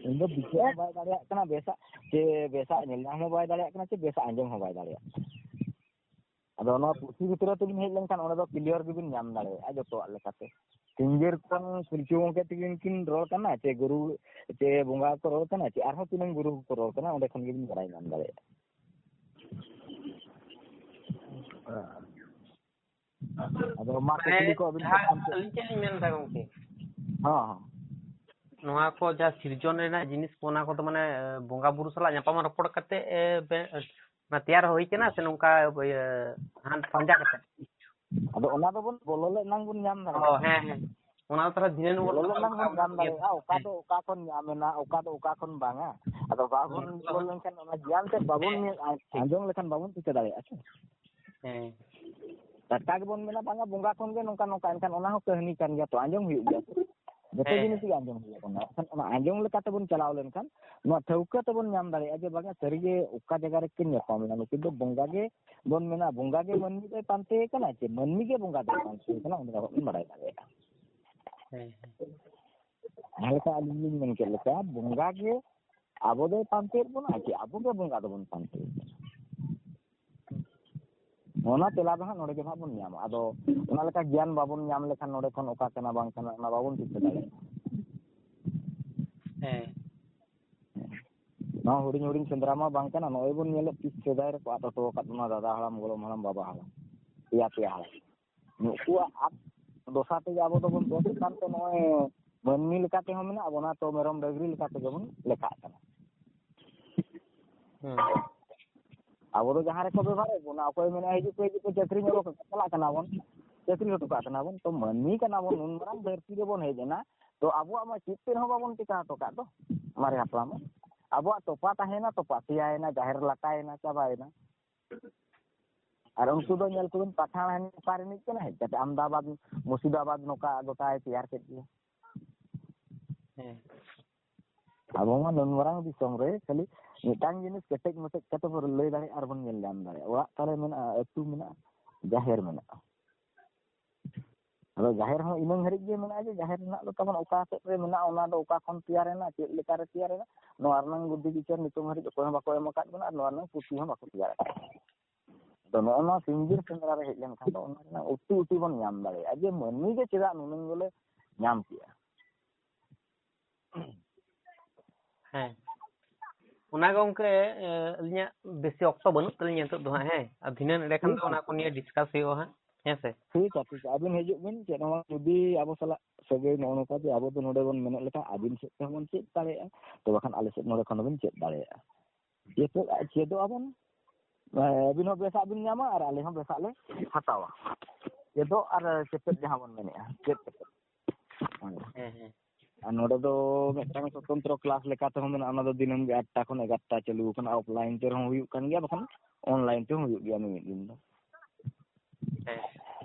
ᱤᱧ ᱫᱚ ᱵᱤᱪᱟᱹᱨ ᱦᱚᱸ ᱵᱟᱭ ᱫᱟᱲᱮᱭᱟᱜ ᱠᱟᱱᱟ, ᱵᱮᱥᱟᱜ ᱪᱮ ᱵᱮᱥᱟᱜ ᱧᱮᱞ ᱧᱟᱢ ᱦᱚᱸ ᱵᱟᱭ ᱫᱟᱲᱮᱭᱟᱜ ᱠᱟᱱᱟ, ᱪᱮ ᱵᱮᱥᱟᱜ ᱟᱸᱡᱚᱢ ᱦᱚᱸ ᱵᱟᱭ ᱫᱟᱲᱮᱭᱟᱜ ᱠᱟᱱᱟ᱾ ᱟᱫᱚ ᱱᱚᱣᱟ ᱯᱩᱛᱷᱤ ᱵᱷᱤᱛᱨᱤ ᱛᱮᱵᱤᱱ ᱦᱮᱡ ᱞᱮᱱᱠᱷᱟᱱ ᱚᱸᱰᱮ ᱫᱚ clear ᱜᱮᱵᱤᱱ ᱧᱟᱢ ᱫᱟᱲᱮᱭᱟᱜᱼᱟ ᱡᱚᱛᱚᱣᱟᱜ ᱞᱮᱠᱟᱛᱮ᱾ ᱥᱤᱧᱡᱟᱹᱨ ᱠᱷᱚᱱ ᱯᱤᱞᱪᱩ ᱜᱚᱢᱠᱮ ᱛᱤᱠᱤᱱ ᱠᱤᱱ ᱨᱚᱲ ᱠᱟᱱᱟ, ᱪᱮ ᱜᱩᱨᱩ, ᱪᱮ ᱵᱚᱸᱜᱟ ᱠᱚ ᱨᱚᱲ ᱠᱟᱱᱟ, ᱪᱮ ᱟᱨᱦᱚᱸ ᱛᱤᱱᱟᱹᱝ ᱜᱩᱨᱩ ᱠᱚᱠᱚ ᱨᱚᱲ ᱠᱟᱱᱟ, ᱚᱸᱰᱮ ᱠᱷᱚᱱ ᱜᱮᱵᱤᱱ ᱵᱟᱲᱟᱭ ᱧᱟᱢ ᱫᱟᱲᱮᱭᱟᱜᱼᱟ᱾ ᱟᱫᱚ ᱢᱟ ᱠᱩᱠᱞᱤ ᱠᱚ ᱟᱹᱵᱤᱱ ᱡᱟᱦᱟᱸ ᱴᱷᱮᱱ ᱠᱷᱚᱱ ᱪᱮᱫ? ᱟᱹᱞᱤᱧ ᱪᱮᱫ ᱞᱤᱧ ᱢᱮᱱ ᱮᱫᱟ ᱜᱚᱢᱠᱮ? ᱦᱚᱸ, ᱦᱚᱸ᱾ ᱱᱚᱣᱟ ᱠᱚ ᱡᱟᱦᱟᱸ ᱥᱤᱨᱡᱚᱱ ᱨᱮᱱᱟᱜ ᱡᱤᱱᱤᱥ ᱠᱚ, ᱚᱱᱟ ᱠᱚᱫᱚ ᱢᱟᱱᱮ, ᱵᱚᱸᱜᱟ ᱵᱩᱨᱩ ᱥᱟᱞᱟᱜ ᱧᱟᱯᱟᱢ ᱨᱚᱯᱚᱲ ᱠᱟᱛᱮ, ᱮ, ᱵᱮ-, ᱚᱱᱟ ᱛᱮᱭᱟᱨ ᱦᱩᱭ ᱠᱟᱱᱟ ᱥᱮ ᱱᱚᱝᱠᱟ, ᱤᱭᱟᱹ, ᱦᱟᱱ ᱯᱟᱸᱡᱟ ᱠᱟᱛᱮ? ᱟᱫᱚ ᱚᱱᱟ ᱫᱚᱵᱚᱱ ᱵᱚᱞᱚ ᱞᱮᱱ ᱱᱟᱝ ᱵᱚᱱ ᱧᱟᱢ ᱚ, ᱫᱟᱲᱮᱭᱟᱜᱼᱟ᱾ ᱦᱮᱸ, ᱦᱮᱸ᱾ ᱚᱱᱟ ᱫᱚ ᱛᱟᱦᱚᱞᱮ ᱫᱷᱤᱱᱟᱹᱱ ᱵᱚᱱ ᱵᱚᱞᱚ ᱞᱮᱱ ᱱᱟᱝ ᱵᱚᱱ ᱧᱟᱢ ᱫᱟᱲᱮᱭᱟᱜᱼᱟ, ᱚᱠᱟ ᱦᱮᱸ᱾ ᱫᱚ ᱚᱠᱟ ᱠᱷᱚᱱ ᱧᱟᱢ ᱮᱱᱟ, ᱚᱠᱟ ᱫᱚ ᱚᱠᱟ ᱠᱷᱚᱱ ᱵᱟᱝᱟ᱾ ᱟᱫᱚ ᱵᱟᱵᱚᱱ ᱦᱮᱸ᱾ ᱵᱚᱞᱚ ᱞᱮᱱᱠᱷᱟᱱ ᱚᱱᱟ ᱜᱮᱭᱟᱱ ᱛᱮᱫ ᱵᱟᱵᱚᱱ ᱦᱮᱸ, ᱧᱮᱞ, ᱴᱷᱤᱠ᱾ ᱟᱸᱡᱚᱢ ᱞᱮᱠᱷᱟᱱ ᱵᱟᱵᱚᱱ ᱴᱷᱤᱠᱟᱹ ᱫᱟᱲᱮᱭᱟᱜᱼᱟ ᱥᱮ᱾ ᱦᱮᱸ᱾ ᱴᱟᱴᱠᱟ ᱜᱮᱵᱚᱱ ᱢᱮᱱᱟ, "ᱵᱟᱝᱟ, ᱵᱚᱸᱜᱟ ᱠᱷᱚᱱ ᱜᱮ ᱱᱚᱝᱠᱟ ᱱᱚᱝᱠᱟ", ᱮᱱᱠᱷᱟᱱ ᱚᱱᱟ ᱦᱚᱸ ᱠᱟᱹᱦᱱᱤ ᱠᱟᱱ ᱜᱮᱭᱟ ᱛᱚ, ᱟᱸᱡᱚᱢ ᱦᱩᱭᱩᱜ ᱜᱮᱭᱟ ᱥᱮ᱾ ᱡᱚᱛᱚ ᱦᱮᱸ, ᱡᱤᱱᱤᱥ ᱦᱮᱸ᱾ ᱜᱮ ᱟᱸᱡᱚᱢ ᱦᱩᱭᱩᱜ ᱠᱟᱱᱟ᱾ ᱮᱱᱠᱷᱟᱱ ᱚᱱᱟ ᱟᱸᱡᱚᱢ ᱞᱮᱠᱟ ᱛᱮᱵᱚᱱ ᱪᱟᱞᱟᱣ ᱞᱮᱱᱠᱷᱟᱱ, ᱱᱚᱣᱟ ᱴᱷᱟᱹᱣᱠᱟᱹ ᱛᱮᱵᱚᱱ ᱧᱟᱢ ᱫᱟᱲᱮᱭᱟᱜᱼᱟ ᱡᱮ, ᱵᱟᱝᱟ, ᱥᱟᱹᱨᱤᱜᱮ ᱚᱠᱟ ᱡᱟᱭᱜᱟ ᱨᱮᱠᱤᱱ ᱧᱟᱯᱟᱢ ᱞᱮᱱᱟ, ᱱᱩᱠᱤᱱ ᱫᱚ ᱵᱚᱸᱜᱟ ᱜᱮ ᱵᱚᱱ ᱢᱮᱱᱟ, ᱵᱚᱸᱜᱟ ᱜᱮ ᱢᱟᱹᱱᱢᱤ ᱫᱚᱭ ᱯᱟᱱᱛᱮ ᱠᱟᱱᱟ ᱪᱮ ᱢᱟᱹᱱᱢᱤ ᱜᱮ ᱵᱚᱸᱜᱟ ᱫᱚᱭ ᱯᱟᱱᱛᱮ ᱠᱟᱱᱟ, ᱚᱸᱰᱮ ᱠᱷᱚᱱ ᱵᱚᱱ ᱵᱟᱲᱟᱭ ᱫᱟᱲᱮᱭᱟᱜᱼᱟ᱾ ᱦᱮᱸ, ᱦᱮᱸ᱾ ᱡᱟᱦᱟᱸ ᱞᱮᱠᱟ ᱟᱹᱞᱤᱧ ᱞᱤᱧ ᱢᱮᱱ ᱠᱮᱫ ᱞᱮᱠᱟ, ᱵᱚᱸᱜᱟ ᱜᱮ ᱟᱵᱚ ᱫᱚᱭ ᱯᱟᱱᱛᱮᱭᱮᱫ ᱵᱚᱱᱟ ᱪᱮ ᱟᱵᱚ ᱜᱮ ᱵᱚᱸᱜᱟ ᱫᱚᱵᱚᱱ ᱯᱟᱱᱛᱮᱭᱮᱫ ᱵᱚᱱᱟ? ᱚᱱᱟ ᱛᱮᱞᱟ ᱫᱚ ᱦᱟᱸᱜ ᱱᱚᱰᱮ ᱜᱮ ᱦᱟᱸᱜ ᱵᱚᱱ ᱧᱟᱢᱟ᱾ ᱟᱫᱚ ᱚᱱᱟ ᱞᱮᱠᱟ ᱜᱮᱭᱟᱱ ᱵᱟᱵᱚᱱ ᱧᱟᱢ ᱞᱮᱠᱷᱟᱱ ᱱᱚᱰᱮ ᱠᱷᱚᱱ ᱚᱠᱟ ᱠᱟᱱᱟ ᱵᱟᱝ ᱠᱟᱱᱟ ᱚᱱᱟ ᱵᱟᱵᱚᱱ ᱴᱷᱤᱠᱟᱹ ᱫᱟᱲᱮᱭᱟᱜᱼᱟ᱾ ᱦᱮᱸ᱾ ᱱᱚᱣᱟ ᱦᱩᱰᱤᱧ ᱦᱩᱰᱤᱧ ᱥᱮᱸᱫᱽᱨᱟ ᱢᱟ ᱵᱟᱝ ᱠᱟᱱᱟ, ᱱᱚᱜᱼᱚᱭ ᱵᱚᱱ ᱧᱮᱞᱮᱫ ᱛᱤᱥ ᱥᱮᱫᱟᱭ ᱨᱮᱠᱚ ᱟᱫ ᱦᱚᱴᱚ ᱟᱠᱟᱫ ᱵᱚᱱᱟ ᱫᱟᱫᱟ ᱦᱟᱲᱟᱢ, ᱜᱚᱲᱚᱢ ᱦᱟᱲᱟᱢ, ᱵᱟᱵᱟ ᱦᱟᱲᱟᱢ, ᱯᱮᱭᱟ ᱯᱮᱭᱟ ᱦᱟᱲᱟᱢ᱾ ᱱᱩᱠᱩᱣᱟᱜ ᱟᱫ ᱫᱚᱥᱟ ᱛᱮᱜᱮ ᱟᱵᱚ ᱫᱚᱵᱚᱱ ᱫᱚᱥᱮᱫ ᱠᱟᱱᱛᱮ ᱱᱚᱜᱼᱚᱭ ᱢᱟᱹᱱᱢᱤ ᱞᱮᱠᱟ ᱛᱮᱦᱚᱸ ᱢᱮᱱᱟᱜ ᱵᱚᱱᱟ, ᱛᱚ ᱢᱮᱨᱚᱢ ᱰᱟᱹᱝᱨᱤ ᱞᱮᱠᱟ ᱛᱮᱜᱮ ᱵᱚᱱ ᱞᱮᱠᱷᱟᱜ ᱠᱟᱱᱟ᱾ ᱦᱩᱸ᱾ ᱟᱵᱚ ᱫᱚ ᱡᱟᱦᱟᱸ ᱨᱮᱠᱚ ᱵᱮᱵᱷᱟᱨᱮᱫ ᱵᱚᱱᱟ, ᱚᱠᱚᱭ ᱢᱮᱱᱟ, "ᱦᱤᱡᱩᱜ ᱯᱮ, ᱦᱤᱡᱩᱜ ᱯᱮ, ᱪᱟᱹᱠᱨᱤ ᱧᱚᱜ ᱠᱟᱜ ᱪᱟᱞᱟᱜ ᱠᱟᱱᱟ ᱵᱚᱱ, ᱪᱟᱹᱠᱨᱤ ᱦᱚᱴᱚ ᱠᱟᱜ ᱠᱟᱱᱟ ᱵᱚᱱ", ᱛᱚ ᱢᱟᱹᱱᱢᱤ ᱠᱟᱱᱟ ᱵᱚᱱ, ᱱᱩᱱ ᱢᱟᱨᱟᱝ ᱫᱷᱟᱹᱨᱛᱤ ᱨᱮᱵᱚᱱ ᱦᱮᱡ ᱮᱱᱟ, ᱛᱚ ᱟᱵᱚᱣᱟᱜ ᱢᱟ ᱪᱮᱫ ᱛᱮᱫ ᱦᱚᱸ ᱵᱟᱵᱚᱱ ᱴᱮᱠᱟᱣ ᱦᱚᱴᱚ ᱠᱟᱜ ᱫᱚ ᱢᱟᱨᱮ ᱦᱟᱯᱲᱟᱢ᱾ ᱟᱵᱚᱣᱟᱜ ᱛᱚᱯᱟ ᱛᱟᱦᱮᱸᱭᱮᱱᱟ, ᱛᱚᱯᱟ ᱥᱮᱭᱟᱭᱮᱱᱟ, ᱡᱟᱦᱮᱨ ᱞᱟᱴᱟᱭᱮᱱᱟ, ᱪᱟᱵᱟᱭᱮᱱᱟ᱾ ᱟᱨ ᱩᱱᱠᱩ ᱫᱚ ᱧᱮᱞ ᱠᱚᱵᱤᱱ, ᱯᱟᱴᱷᱟᱬ ᱦᱟᱱᱮ ᱚᱠᱟ ᱨᱤᱱᱤᱡ ᱠᱟᱱᱟ, ᱦᱮᱡ ᱠᱟᱛᱮ ᱟᱢᱫᱟᱵᱟᱫ, ᱢᱩᱨᱥᱤᱫᱟᱵᱟᱫ ᱱᱚᱝᱠᱟ ᱜᱚᱴᱟᱭ ᱛᱮᱭᱟᱨ ᱠᱮᱫ ᱜᱮᱭᱟ᱾ ᱦᱮᱸ᱾ ᱟᱵᱚ ᱢᱟ ᱱᱩᱱ ᱢᱟᱨᱟᱝ ᱫᱤᱥᱚᱢ ᱨᱮ ᱠᱷᱟᱹᱞᱤ ᱢᱤᱫᱴᱟᱝ ᱡᱤᱱᱤᱥ ᱠᱮᱴᱮᱡ ᱢᱮᱴᱮᱡ ᱠᱟᱛᱮ ᱵᱚᱱ ᱞᱟᱹᱭ ᱫᱟᱲᱮᱭᱟᱜᱼᱟ ᱟᱨ ᱵᱚᱱ ᱧᱮᱞ ᱧᱟᱢ ᱫᱟᱲᱮᱭᱟᱜᱼᱟ᱾ ᱚᱲᱟᱜ ᱛᱟᱞᱮ ᱢᱮᱱᱟᱜᱼᱟ, ᱟᱹᱛᱩ ᱢᱮᱱᱟᱜᱼᱟ, ᱡᱟᱦᱮᱨ ᱢᱮᱱᱟᱜᱼᱟ᱾ ᱟᱫᱚ ᱡᱟᱦᱮᱨ ᱦᱚᱸ ᱤᱱᱟᱹᱝ ᱦᱟᱹᱨᱤᱡ ᱜᱮ ᱢᱮᱱᱟᱜᱼᱟ ᱡᱮ ᱡᱟᱦᱮᱨ ᱨᱮᱱᱟᱜ ᱫᱚ ᱛᱟᱵᱚᱱ ᱚᱠᱟ ᱥᱮᱫ ᱨᱮ ᱢᱮᱱᱟᱜᱼᱟ, ᱚᱱᱟ ᱫᱚ ᱚᱠᱟ ᱠᱷᱚᱱ ᱛᱮᱭᱟᱨ ᱮᱱᱟ, ᱪᱮᱫ ᱞᱮᱠᱟ ᱨᱮ ᱛᱮᱭᱟᱨ ᱮᱱᱟ, ᱱᱚᱣᱟ ᱨᱮᱱᱟᱝ ᱵᱩᱫᱽᱫᱷᱤ ᱵᱤᱪᱟᱹᱨ ᱱᱤᱛᱚᱝ ᱦᱟᱹᱨᱤᱡ ᱚᱠᱚᱭ ᱦᱚᱸ ᱵᱟᱠᱚ ᱮᱢ ᱟᱠᱟᱫ ᱵᱚᱱᱟ ᱟᱨ ᱱᱚᱣᱟ ᱨᱮᱱᱟᱝ ᱯᱩᱛᱷᱤ ᱦᱚᱸ ᱵᱟᱠᱚ ᱛᱮᱭᱟᱨ ᱟᱠᱟᱫ᱾ ᱟᱫᱚ ᱱᱚᱜᱼᱚ ᱱᱚᱣᱟ ᱥᱤᱧ ᱵᱤᱨ ᱥᱮᱸᱫᱽᱨᱟ ᱨᱮ ᱦᱮᱡ ᱞᱮᱱᱠᱷᱟᱱ ᱫᱚ ᱚᱱᱟ ᱨᱮᱱᱟᱜ ᱩᱛᱤ ᱩᱛᱤ ᱵᱚᱱ ᱧᱟᱢ ᱫᱟᱲᱮᱭᱟᱜᱼᱟ ᱡᱮ ᱢᱟᱹᱱᱢᱤ ᱜᱮ ᱪᱮᱫᱟᱜ ᱱᱩᱱᱟᱹᱝ ᱵᱚᱞᱮ ᱧᱟᱢ ᱠᱮᱜᱼᱟ᱾ ᱦᱮᱸ᱾ ᱚᱱᱟ ᱜᱚᱝᱠᱮ, ᱮ, ᱟᱹᱞᱤᱧᱟᱜ ᱵᱮᱥᱤ ᱚᱠᱛᱚ ᱵᱟᱹᱱᱩᱜ ᱛᱟᱹᱞᱤᱧᱟ ᱱᱤᱛᱚᱜ ᱫᱚ ᱦᱟᱸᱜ, ᱦᱮᱸ᱾ ᱟᱨ ᱫᱷᱤᱱᱟᱹᱱ ᱮᱸᱰᱮ ᱠᱷᱟᱱ ᱫᱚ ᱚᱱᱟ ᱠᱚ ᱱᱤᱭᱮ discuss ᱦᱩᱭᱩᱜᱼᱟ ᱦᱟᱸᱜ, ᱦᱮᱸ ᱥᱮ? ᱴᱷᱤᱠ ᱜᱮᱭᱟ, ᱴᱷᱤᱠ ᱜᱮᱭᱟ᱾ ᱟᱹᱵᱤᱱ ᱦᱤᱡᱩᱜ ᱵᱤᱱ, ᱪᱮᱫ ᱦᱚᱸ ᱵᱟᱝ᱾ ᱡᱩᱫᱤ ᱟᱵᱚ ᱥᱟᱞᱟᱜ ᱥᱟᱹᱜᱟᱹᱭ ᱱᱚᱜᱼᱚ ᱱᱚᱝᱠᱟ ᱡᱮ ᱟᱵᱚ ᱫᱚ ᱱᱚᱰᱮ ᱵᱚᱱ ᱢᱮᱱᱮᱫ ᱞᱮᱠᱟ ᱟᱹᱵᱤᱱ ᱥᱮᱫ ᱛᱮᱦᱚᱸ ᱵᱚᱱ ᱪᱮᱫ ᱫᱟᱲᱮᱭᱟᱜᱼᱟ, ᱛᱚ ᱵᱟᱠᱷᱟᱱ ᱟᱞᱮ ᱥᱮᱫ ᱱᱚᱰᱮ ᱠᱷᱚᱱ ᱦᱚᱸᱵᱤᱱ ᱪᱮᱫ ᱫᱟᱲᱮᱭᱟᱜᱼᱟ᱾ ᱪᱮᱫᱚᱜ, ᱪᱮᱫᱚᱜ ᱟᱵᱚᱱ, ᱟᱹᱵᱤᱱ ᱦᱚᱸ ᱵᱮᱥᱟᱜ ᱵᱤᱱ ᱧᱟᱢᱟ ᱟᱨ ᱟᱞᱮ ᱦᱚᱸ ᱵᱮᱥᱟᱜ ᱞᱮ ᱦᱟᱛᱟᱣᱟ᱾ ᱪᱮᱫᱚᱜ ᱟᱨ ᱪᱮᱯᱮᱫ ᱡᱟᱦᱟᱸ ᱵᱚᱱ ᱢᱮᱱᱮᱫᱼᱟ, ᱪᱮᱫ ᱪᱮᱯᱮᱫ᱾ ᱦᱮᱸ, ᱦᱮᱸ᱾ ᱟᱨ ᱱᱚᱰᱮ ᱫᱚ ᱢᱤᱫᱴᱟᱝ ᱥᱚᱛᱚᱱᱛᱨᱚ class ᱞᱮᱠᱟ ᱛᱮᱦᱚᱸ ᱢᱮᱱᱟᱜᱼᱟ, ᱚᱱᱟ ᱫᱚ ᱫᱤᱱᱟᱹᱢ ᱜᱮ ᱟᱴ ᱴᱟ ᱠᱷᱚᱱ ᱮᱜᱟᱨᱚ ᱴᱟ ᱪᱟᱹᱞᱩ ᱟᱠᱟᱱᱟ, offline ᱛᱮᱦᱚᱸ ᱦᱩᱭᱩᱜ ᱠᱟᱱ ᱜᱮᱭᱟ, ᱵᱟᱠᱷᱟᱱ online ᱛᱮᱦᱚᱸ ᱦᱩᱭᱩᱜ ᱜᱮᱭᱟ ᱢᱤᱢᱤᱫ ᱫᱤᱱ ᱫᱚ᱾ ᱦᱮᱸ᱾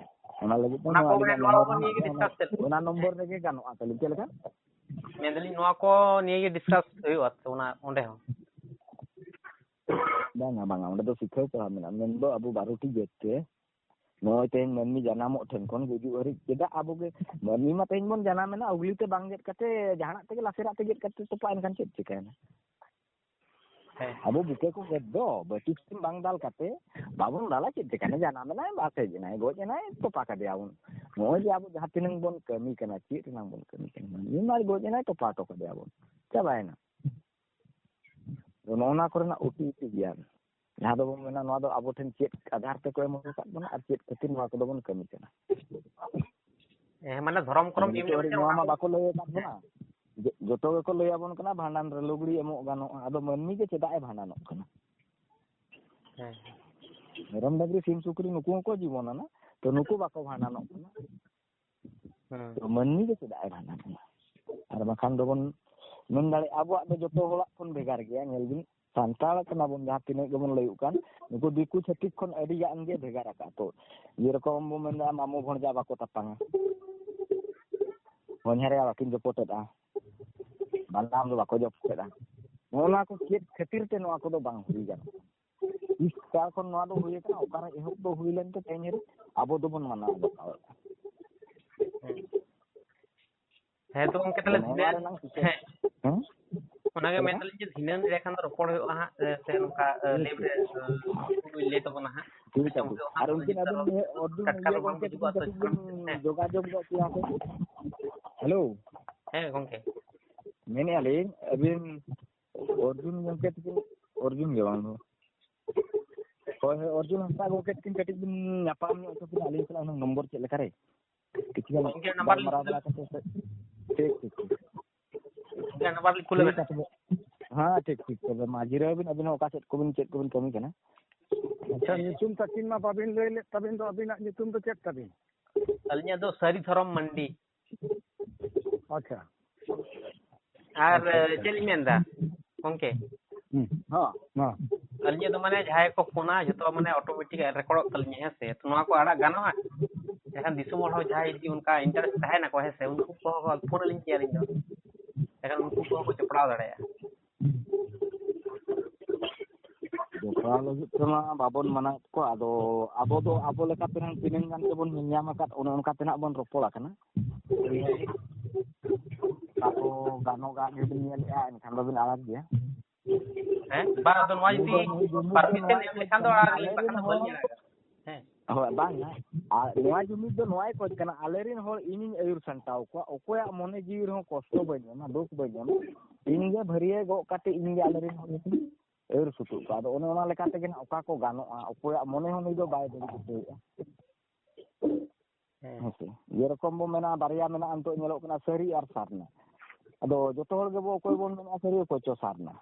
ᱚᱱᱟ ᱞᱟᱹᱜᱤᱫ ᱛᱮ ᱚᱱᱟ ᱱᱚᱣᱟ ᱠᱚ ᱨᱮᱱᱟᱜ ᱢᱟᱱᱮ ᱱᱚᱣᱟ ᱱᱚᱣᱟ ᱠᱚ ᱱᱤᱭᱮ ᱜᱮ ᱚᱱᱟ, discuss ᱛᱮᱫ ᱚᱱᱟ ᱠᱚ᱾ ᱱᱚᱢᱵᱚᱨ ᱨᱮᱜᱮ ᱜᱟᱱᱚᱜᱼᱟ ᱛᱟᱦᱞᱮ, ᱪᱮᱫ ᱞᱮᱠᱟ? ᱢᱮᱱᱫᱟᱞᱤᱧ ᱱᱚᱣᱟ ᱠᱚ ᱱᱤᱭᱮ ᱜᱮ discuss ᱦᱩᱭᱩᱜᱼᱟ ᱛᱚ ᱚᱱᱟ, ᱚᱸᱰᱮ ᱦᱚᱸ᱾ ᱵᱟᱝᱟ, ᱵᱟᱝᱟ, ᱚᱸᱰᱮ ᱫᱚ ᱥᱤᱠᱷᱟᱹᱣ ᱯᱟᱲᱦᱟᱣ ᱢᱮᱱᱟᱜᱼᱟ᱾ ᱢᱮᱱᱫᱚ ᱟᱵᱚ ᱵᱟᱨᱚᱴᱤ ᱡᱟᱹᱛ ᱛᱮ ᱱᱚᱜᱼᱚᱭ ᱛᱮᱦᱮᱧ ᱢᱟᱹᱱᱢᱤ ᱡᱟᱱᱟᱢᱚᱜ ᱴᱷᱮᱱ ᱠᱷᱚᱱ ᱜᱩᱡᱩᱜ ᱦᱟᱹᱨᱤᱡ, ᱪᱮᱫᱟᱜ ᱟᱵᱚ ᱜᱮ ᱢᱟᱹᱱᱢᱤ ᱢᱟ ᱛᱮᱦᱮᱧ ᱵᱚᱱ ᱡᱟᱱᱟᱢ ᱮᱱᱟ, ᱩᱜᱽᱞᱤ ᱛᱮ ᱵᱟᱝ ᱜᱮᱫ ᱠᱟᱛᱮ ᱡᱟᱦᱟᱱᱟᱜ ᱛᱮᱜᱮ ᱞᱟᱥᱮᱨᱟᱜ ᱛᱮ ᱜᱮᱫ ᱠᱟᱛᱮ ᱛᱚᱯᱟ, ᱮᱱᱠᱷᱟᱱ ᱪᱮᱫ ᱪᱤᱠᱟᱹᱭᱮᱱᱟ? ᱦᱮᱸ᱾ ᱟᱵᱚ ᱵᱩᱠᱟᱹ ᱠᱚ ᱜᱮᱫ ᱫᱚ, ᱵᱟᱹᱴᱤ ᱥᱤᱢ ᱵᱟᱝ ᱫᱟᱞ ᱠᱟᱛᱮ ᱵᱟᱵᱚᱱ ᱫᱟᱞᱟ, ᱪᱮᱫ ᱪᱤᱠᱟᱹᱭᱮᱱᱟ? ᱡᱟᱱᱟᱢ ᱮᱱᱟᱭ, ᱵᱟᱥ ᱦᱮᱡ ᱮᱱᱟᱭ, ᱜᱚᱡ ᱮᱱᱟᱭ, ᱛᱚᱯᱟ ᱠᱟᱫᱮᱭᱟ ᱵᱚᱱ᱾ ᱱᱚᱜᱼᱚᱭ ᱡᱮ ᱟᱵᱚ ᱡᱟᱦᱟᱸ ᱛᱤᱱᱟᱹᱝ ᱵᱚᱱ ᱠᱟᱹᱢᱤ ᱠᱟᱱᱟ, ᱪᱮᱫ ᱨᱮᱱᱟᱜ ᱵᱚᱱ ᱠᱟᱹᱢᱤ ᱠᱟᱱᱟ? ᱢᱟᱹᱱᱢᱤ ᱢᱟ ᱜᱚᱡ ᱮᱱᱟᱭ, ᱛᱚᱯᱟ ᱦᱚᱴᱚ ᱠᱟᱫᱮᱭᱟ ᱵᱚᱱ, ᱪᱟᱵᱟᱭᱮᱱᱟ᱾ ᱟᱫᱚ ᱱᱚᱜᱼᱚ ᱱᱚᱣᱟ ᱠᱚᱨᱮᱱᱟᱜ ᱩᱴᱤ ᱩᱴᱤ ᱜᱮᱭᱟᱱ, ᱡᱟᱦᱟᱸ ᱫᱚᱵᱚᱱ ᱢᱮᱱᱟ, ᱱᱚᱣᱟ ᱫᱚ ᱟᱵᱚ ᱴᱷᱮᱱ ᱪᱮᱫ ᱟᱫᱷᱟᱨ ᱛᱮᱠᱚ ᱮᱢ ᱟᱠᱟᱫ ᱵᱚᱱᱟ ᱟᱨ ᱪᱮᱫ ᱠᱷᱟᱹᱛᱤᱨ ᱱᱚᱣᱟ ᱠᱚᱫᱚ ᱵᱚᱱ ᱠᱟᱹᱢᱤ ᱠᱟᱱᱟ᱾ ᱦᱮᱸ, ᱢᱟᱱᱮ ᱫᱷᱚᱨᱚᱢ ᱠᱚᱨᱚᱢ ᱟᱫᱚ ᱱᱤᱛᱚᱜ ᱮᱢᱱᱤ ᱦᱟᱹᱨᱤᱡ ᱚᱱᱟ ᱱᱚᱣᱟ ᱠᱚ ᱢᱟ ᱵᱟᱠᱚ ᱞᱟᱹᱭ ᱟᱠᱟᱫ ᱵᱚᱱᱟ᱾ ᱡᱚ-, ᱡᱚᱛᱚ ᱜᱮᱠᱚ ᱞᱟᱹᱭ ᱟᱵᱚᱱ ᱠᱟᱱᱟ, ᱵᱷᱟᱸᱰᱟᱱ ᱨᱮ ᱞᱩᱜᱽᱲᱤ ᱮᱢᱚᱜ ᱜᱟᱱᱚᱜᱼᱟ, ᱟᱫᱚ ᱢᱟᱹᱱᱢᱤ ᱜᱮ ᱪᱮᱫᱟᱜ ᱮ ᱵᱷᱟᱸᱰᱟᱱᱚᱜ ᱠᱟᱱᱟ? ᱦᱮᱸ᱾ ᱢᱮᱨᱚᱢ, ᱰᱟᱹᱝᱨᱤ, ᱥᱤᱢ, ᱥᱩᱠᱨᱤ ᱱᱩᱠᱩ ᱦᱚᱸᱠᱚ ᱡᱤᱵᱚᱱ ᱟᱱᱟ, ᱛᱚ ᱱᱩᱠᱩ ᱵᱟᱠᱚ ᱵᱷᱟᱸᱰᱟᱱᱚᱜ ᱠᱟᱱᱟ᱾ ᱦᱮᱸ᱾ ᱛᱚ ᱢᱟᱹᱱᱢᱤ ᱜᱮ ᱪᱮᱫᱟᱜ ᱮ ᱵᱷᱟᱸᱰᱟᱱ ᱠᱟᱱᱟ? ᱟᱨ ᱵᱟᱠᱷᱟᱱ ᱫᱚᱵᱚᱱ ᱢᱮᱱ ᱫᱟᱲᱮᱭᱟᱜᱼᱟ, ᱟᱵᱚᱣᱟᱜ ᱫᱚ ᱡᱚᱛᱚ ᱦᱚᱲᱟᱜ ᱠᱷᱚᱱ ᱵᱷᱮᱜᱟᱨ ᱜᱮᱭᱟ᱾ ᱧᱮᱞ ᱵᱤᱱ, ᱥᱟᱱᱛᱟᱲ ᱠᱟᱱᱟ ᱵᱚᱱ ᱡᱟᱦᱟᱸ ᱛᱤᱱᱟᱹᱜ ᱜᱮᱵᱚᱱ ᱞᱟᱹᱭᱚᱜ ᱠᱟᱱ, ᱱᱩᱠᱩ ᱫᱤᱠᱩ ᱪᱷᱟᱹᱛᱤᱠ ᱠᱷᱚᱱ ᱟᱹᱰᱤ ᱜᱟᱱ ᱜᱮ ᱵᱷᱮᱜᱟᱨ ᱟᱠᱟᱫ ᱠᱚ᱾ ᱡᱮᱨᱚᱠᱚᱢ ᱵᱚᱱ ᱢᱮᱱᱫᱟ, ᱢᱟᱢᱚ ᱵᱷᱚᱬᱡᱟ ᱵᱟᱠᱚ ᱛᱟᱯᱟᱝᱟ, ᱦᱚᱧᱦᱟᱨᱮᱭᱟ ᱵᱟᱠᱤᱱ ᱡᱚᱯᱚᱴᱮᱫᱼᱟ, ᱵᱟᱱᱟᱢ ᱫᱚ ᱵᱟᱠᱚ ᱡᱚᱯᱚᱴᱮᱫᱼᱟ᱾ ᱱᱚᱜᱼᱚ ᱱᱚᱣᱟ ᱠᱚ ᱪᱮᱫ ᱠᱷᱟᱹᱛᱤᱨ ᱛᱮ ᱱᱚᱣᱟ ᱠᱚᱫᱚ ᱵᱟᱝ ᱦᱩᱭ ᱜᱟᱱᱚᱜᱼᱟ? ᱛᱤᱥ ᱠᱟᱞ ᱠᱷᱚᱱ ᱱᱚᱣᱟ ᱫᱚ ᱦᱩᱭ ᱟᱠᱟᱱᱟ, ᱚᱠᱟᱨᱮ ᱮᱦᱚᱵ ᱫᱚ ᱦᱩᱭ ᱞᱮᱱᱛᱮ ᱛᱮᱦᱮᱧ ᱦᱟᱹᱨᱤᱡ ᱟᱵᱚ ᱫᱚᱵᱚᱱ ᱢᱟᱱᱟᱣ ᱵᱟᱛᱟᱣᱮᱫᱼᱟ? ᱦᱮᱸ, ᱛᱚ ᱜᱚᱢᱠᱮ, ᱛᱟᱦᱚᱞᱮ ᱱᱚᱣᱟ ᱫᱷᱤᱱᱟᱹᱱ, ᱨᱮᱱᱟᱝ ᱪᱤᱠᱟᱹ-, ᱦᱮᱸ, ᱦᱮᱸ? ᱚᱱᱟᱜᱮ ᱪᱮᱫ ᱞᱮᱠᱟ? ᱢᱮᱱᱫᱟᱞᱤᱧ ᱡᱮ ᱫᱷᱤᱱᱟᱹᱱ ᱮᱸᱰᱮᱠᱷᱟᱱ ᱫᱚ ᱨᱚᱯᱚᱲ ᱦᱩᱭᱩᱜᱼᱟ ᱦᱟᱸᱜ, ᱮ, ᱥᱮ ᱱᱚᱝᱠᱟ, ᱮ, ᱴᱷᱤᱠ, live ᱨᱮ, ᱴᱷᱤᱠ᱾ ᱮ, ᱞᱟᱹᱭ ᱛᱟᱵᱚᱱᱟ ᱦᱟᱸᱜ᱾ ᱴᱷᱤᱠ ᱟᱪᱷᱮ, ᱦᱩᱭᱩᱜᱼᱟ ᱦᱟᱸᱜ, ᱟᱨ ᱩᱱᱠᱤᱱ ᱟᱹᱵᱤᱱ ᱱᱤᱭᱟᱹ ᱚᱨᱡᱩᱱ ᱴᱟᱴᱠᱟ ᱤᱭᱟᱹ ᱨᱚᱯᱚᱲ ᱜᱚᱢᱠᱮ ᱵᱩᱡᱩᱜᱚᱜᱼᱟ ᱴᱷᱮᱱ ᱛᱚ᱾ ᱠᱟᱹᱴᱤᱡ ᱵᱤᱱ ᱦᱮᱸ᱾ ᱡᱳᱜᱟᱡᱳᱜᱽ ᱧᱚᱜ ᱠᱮᱭᱟ ᱥᱮ? ᱦᱮᱞᱳ᱾ ᱦᱮᱸ, ᱜᱚᱢᱠᱮ᱾ ᱢᱮᱱᱮᱫᱼᱟ ᱞᱤᱧ, ᱟᱹᱵᱤᱱ ᱚᱨᱡᱩᱱ ᱜᱚᱢᱠᱮ ᱛᱟᱹᱠᱤᱱ, ᱚᱨᱡᱩᱱ ᱜᱮ ᱵᱟᱝ ᱫᱚ᱾ ᱦᱳᱭ, ᱦᱳᱭ, ᱚᱨᱡᱩᱱ ᱦᱟᱸᱥᱫᱟ ᱜᱚᱢᱠᱮ ᱛᱟᱹᱠᱤᱱ ᱠᱟᱹᱴᱤᱡ ᱵᱤᱱ ᱧᱟᱯᱟᱢ ᱧᱚᱜ ᱦᱚᱪᱚ ᱠᱤᱱᱟ ᱟᱹᱞᱤᱧ ᱥᱟᱞᱟᱜ ᱦᱩᱱᱟᱹᱝ ᱱᱚᱢᱵᱚᱨ ᱪᱮᱫ ᱞᱮᱠᱟᱨᱮ? ᱠᱤᱪᱷᱩ ᱜᱟᱱ ᱜᱚᱢᱠᱮ, ᱱᱟᱢᱵᱟᱨ ᱞᱤᱧ ᱜᱟᱞᱢᱟᱨᱟᱣ ᱠᱩᱞ ᱵᱟᱲᱟ ᱠᱟᱛᱮ ᱥᱮ-, ᱴᱷᱤᱠ, ᱴᱷᱤᱠ, ᱴᱷᱤᱠ᱾ ᱜᱚᱢᱠᱮ, ᱱᱟᱢᱵᱟᱨ ᱞᱤᱧ ᱠᱩᱞ ᱴᱷᱤᱠ ᱟᱵᱮᱱᱟ᱾ ᱟᱪᱪᱷᱟ, ᱛᱚᱵᱮ᱾ ᱦᱮᱸ, ᱴᱷᱤᱠ, ᱴᱷᱤᱠ᱾ ᱛᱚᱵᱮ ᱢᱟ ᱡᱤᱨᱟᱹᱣ ᱵᱤᱱ, ᱟᱹᱵᱤᱱ ᱦᱚᱸ ᱚᱠᱟ ᱥᱮᱫ ᱠᱚᱵᱤᱱ, ᱪᱮᱫ ᱠᱚᱵᱤᱱ ᱠᱟᱹᱢᱤ ᱠᱟᱱᱟ? ᱟᱪᱪᱷᱟ, ᱧᱩᱛᱩᱢ ᱛᱟᱹᱠᱤᱱ ᱢᱟ ᱵᱟᱵᱤᱱ ᱞᱟᱹᱭ ᱞᱮᱫ ᱛᱟᱵᱤᱱ ᱫᱚ, ᱟᱹᱵᱤᱱᱟᱜ ᱧᱩᱛᱩᱢ ᱫᱚ ᱪᱮᱫ ᱛᱟᱵᱤᱱ? ᱟᱹᱞᱤᱧᱟᱜ ᱫᱚ ᱥᱟᱹᱨᱤ ᱫᱷᱚᱨᱚᱢ ᱢᱟᱱᱰᱤ᱾ ᱟᱪᱪᱷᱟ᱾ ᱟᱨ, ᱟᱪᱪᱷᱟ, ᱟᱪᱪᱷᱟ᱾ ᱪᱮᱫ ᱞᱤᱧ ᱢᱮᱱᱫᱟ ᱜᱚᱢᱠᱮ? ᱦᱩᱸ᱾ ᱦᱚᱸ᱾ ᱦᱚᱸ᱾ ᱟᱹᱞᱤᱧᱟᱜ ᱫᱚ ᱢᱟᱱᱮ ᱡᱟᱦᱟᱸᱭ ᱠᱚ ᱯᱷᱳᱱᱟ ᱡᱷᱚᱛᱚ ᱢᱟᱱᱮ ᱚᱴᱳᱢᱮᱴᱤᱠ ᱨᱮᱠᱚᱨᱰᱚᱜ ᱛᱟᱹᱞᱤᱧᱟ, ᱦᱮᱸ ᱥᱮ? ᱛᱚ ᱱᱚᱣᱟ ᱠᱚ ᱟᱲᱟᱜ ᱜᱟᱱᱚᱜᱼᱟ? ᱮᱱᱠᱷᱟᱱ ᱫᱤᱥᱚᱢ ᱦᱚᱲ ᱦᱚᱸ ᱡᱟᱦᱟᱸᱭ ᱡᱩᱫᱤ ᱚᱱᱠᱟ ᱤᱱᱴᱟᱨᱮᱥᱴ ᱛᱟᱦᱮᱱᱟᱠᱚ, ᱦᱮᱸ ᱥᱮ? ᱩᱱᱠᱩ ᱠᱚᱦᱚᱸ ᱠᱚ ᱯᱷᱳᱱ ᱟᱹᱞᱤᱧ ᱜᱮᱭᱟ ᱟᱹᱞᱤᱧ ᱫᱚ᱾ ᱮᱱᱠᱷᱟᱱ ᱩᱱᱠᱩ ᱠᱚᱦᱚᱸ ᱠᱚ ᱡᱚᱯᱲᱟᱣ ᱫᱟᱲᱮᱭᱟᱜᱼᱟ᱾ ᱡᱚᱯᱲᱟᱣ ᱞᱟᱹᱜᱤᱫ ᱛᱮᱢᱟ ᱵᱟᱵᱚᱱ ᱢᱟᱱᱟᱭᱮᱫ ᱠᱚᱣᱟ, ᱟᱫᱚ ᱟᱵᱚ ᱫᱚ ᱟᱵᱚ ᱞᱮᱠᱟᱛᱮ ᱱᱟᱜ ᱛᱤᱱᱟᱹᱝ ᱜᱟᱱ ᱛᱮᱵᱚᱱ ᱧᱮᱞ ᱧᱟᱢ ᱟᱠᱟᱫ, ᱚᱱᱮ ᱚᱱᱠᱟ ᱛᱮ ᱱᱟᱜ ᱵᱚᱱ ᱨᱚᱯᱚᱲ ᱟᱠᱟᱱᱟ᱾ ᱟᱠᱚ ᱜᱟᱱᱚᱜ ᱜᱟᱱ ᱜᱮᱵᱤᱱ ᱧᱮᱞᱮᱫᱼᱟ, ᱮᱱᱠᱷᱟᱱ ᱫᱚᱵᱤᱱ ᱟᱲᱟᱜ ᱜᱮᱭᱟ᱾ ᱦᱮᱸ? ᱵᱟᱝ, ᱟᱫᱚ ᱱᱚᱣᱟ ᱡᱩᱫᱤ ᱱᱩᱭ ᱫᱚ, ᱱᱩᱭ ᱡᱩᱢᱤᱫ ᱫᱚ permission ᱱᱚᱣᱟ ᱮᱢ ᱞᱮᱠᱷᱟᱱ ᱫᱚ ᱟᱲᱟᱜ ᱟᱹᱞᱤᱧ, ᱟᱞᱮᱨᱮᱱ ᱵᱟᱠᱷᱟᱱ ᱫᱚ ᱦᱚᱲ, ᱵᱟᱹᱞᱤᱧ ᱟᱲᱟᱜᱟ᱾ ᱦᱮᱸ᱾ ᱦᱳᱭ, ᱵᱟᱝᱟ᱾ ᱟᱨ ᱱᱚᱣᱟ ᱡᱩᱢᱤᱫ ᱫᱚ ᱱᱚᱣᱟᱭ ᱠᱷᱚᱡᱽ ᱠᱟᱱᱟ, ᱟᱞᱮᱨᱮᱱ ᱦᱚᱲ ᱤᱧᱤᱧ ᱟᱹᱭᱩᱨ ᱥᱟᱢᱴᱟᱣ ᱠᱚᱣᱟ, ᱚᱠᱚᱭᱟᱜ ᱢᱚᱱᱮ ᱡᱤᱣᱤ ᱨᱮᱦᱚᱸ ᱠᱚᱥᱴᱚ ᱵᱟᱹᱧ ᱮᱢᱟ, ᱫᱩᱠ ᱵᱟᱹᱧ ᱮᱢᱟ᱾ ᱤᱧ ᱜᱮ ᱵᱷᱟᱹᱨᱭᱟᱹ ᱜᱚᱜ ᱠᱟᱛᱮ ᱤᱧ ᱜᱮ ᱟᱞᱮᱨᱮᱱ ᱦᱚᱲ ᱫᱚᱧ ᱟᱹᱭᱩᱨ ᱥᱩᱛᱩᱜ ᱠᱚᱣᱟ᱾ ᱟᱫᱚ ᱚᱱᱮ ᱚᱱᱟ ᱞᱮᱠᱟ ᱛᱮᱜᱮ ᱱᱟᱜ ᱚᱠᱟ ᱠᱚ ᱜᱟᱱᱚᱜᱼᱟ, ᱚᱠᱚᱭᱟᱜ ᱢᱚᱱᱮ ᱦᱚᱸ ᱱᱩᱭ ᱫᱚ ᱵᱟᱭ ᱫᱟᱹᱲ ᱦᱚᱪᱚᱭᱮᱫᱼᱟ᱾ ᱦᱮᱸ᱾ ᱦᱮᱸ ᱥᱮ? ᱡᱮᱨᱚᱠᱚᱢ ᱵᱚ ᱢᱮᱱᱟ, ᱵᱟᱨᱭᱟ ᱢᱮᱱᱟᱜᱼᱟ ᱱᱤᱛᱚᱜ ᱧᱮᱞᱚᱜ ᱠᱟᱱᱟ, ᱥᱟᱹᱨᱤ ᱟᱨ ᱥᱟᱨᱱᱟ᱾ ᱟᱫᱚ ᱡᱚᱛᱚ ᱦᱚᱲ ᱜᱮᱵᱚ ᱚᱠᱚᱭ ᱵᱚᱱ ᱢᱮᱱᱟ ᱥᱟᱹᱨᱤ, ᱚᱠᱚᱭ ᱪᱚ ᱥᱟᱨᱱᱟ᱾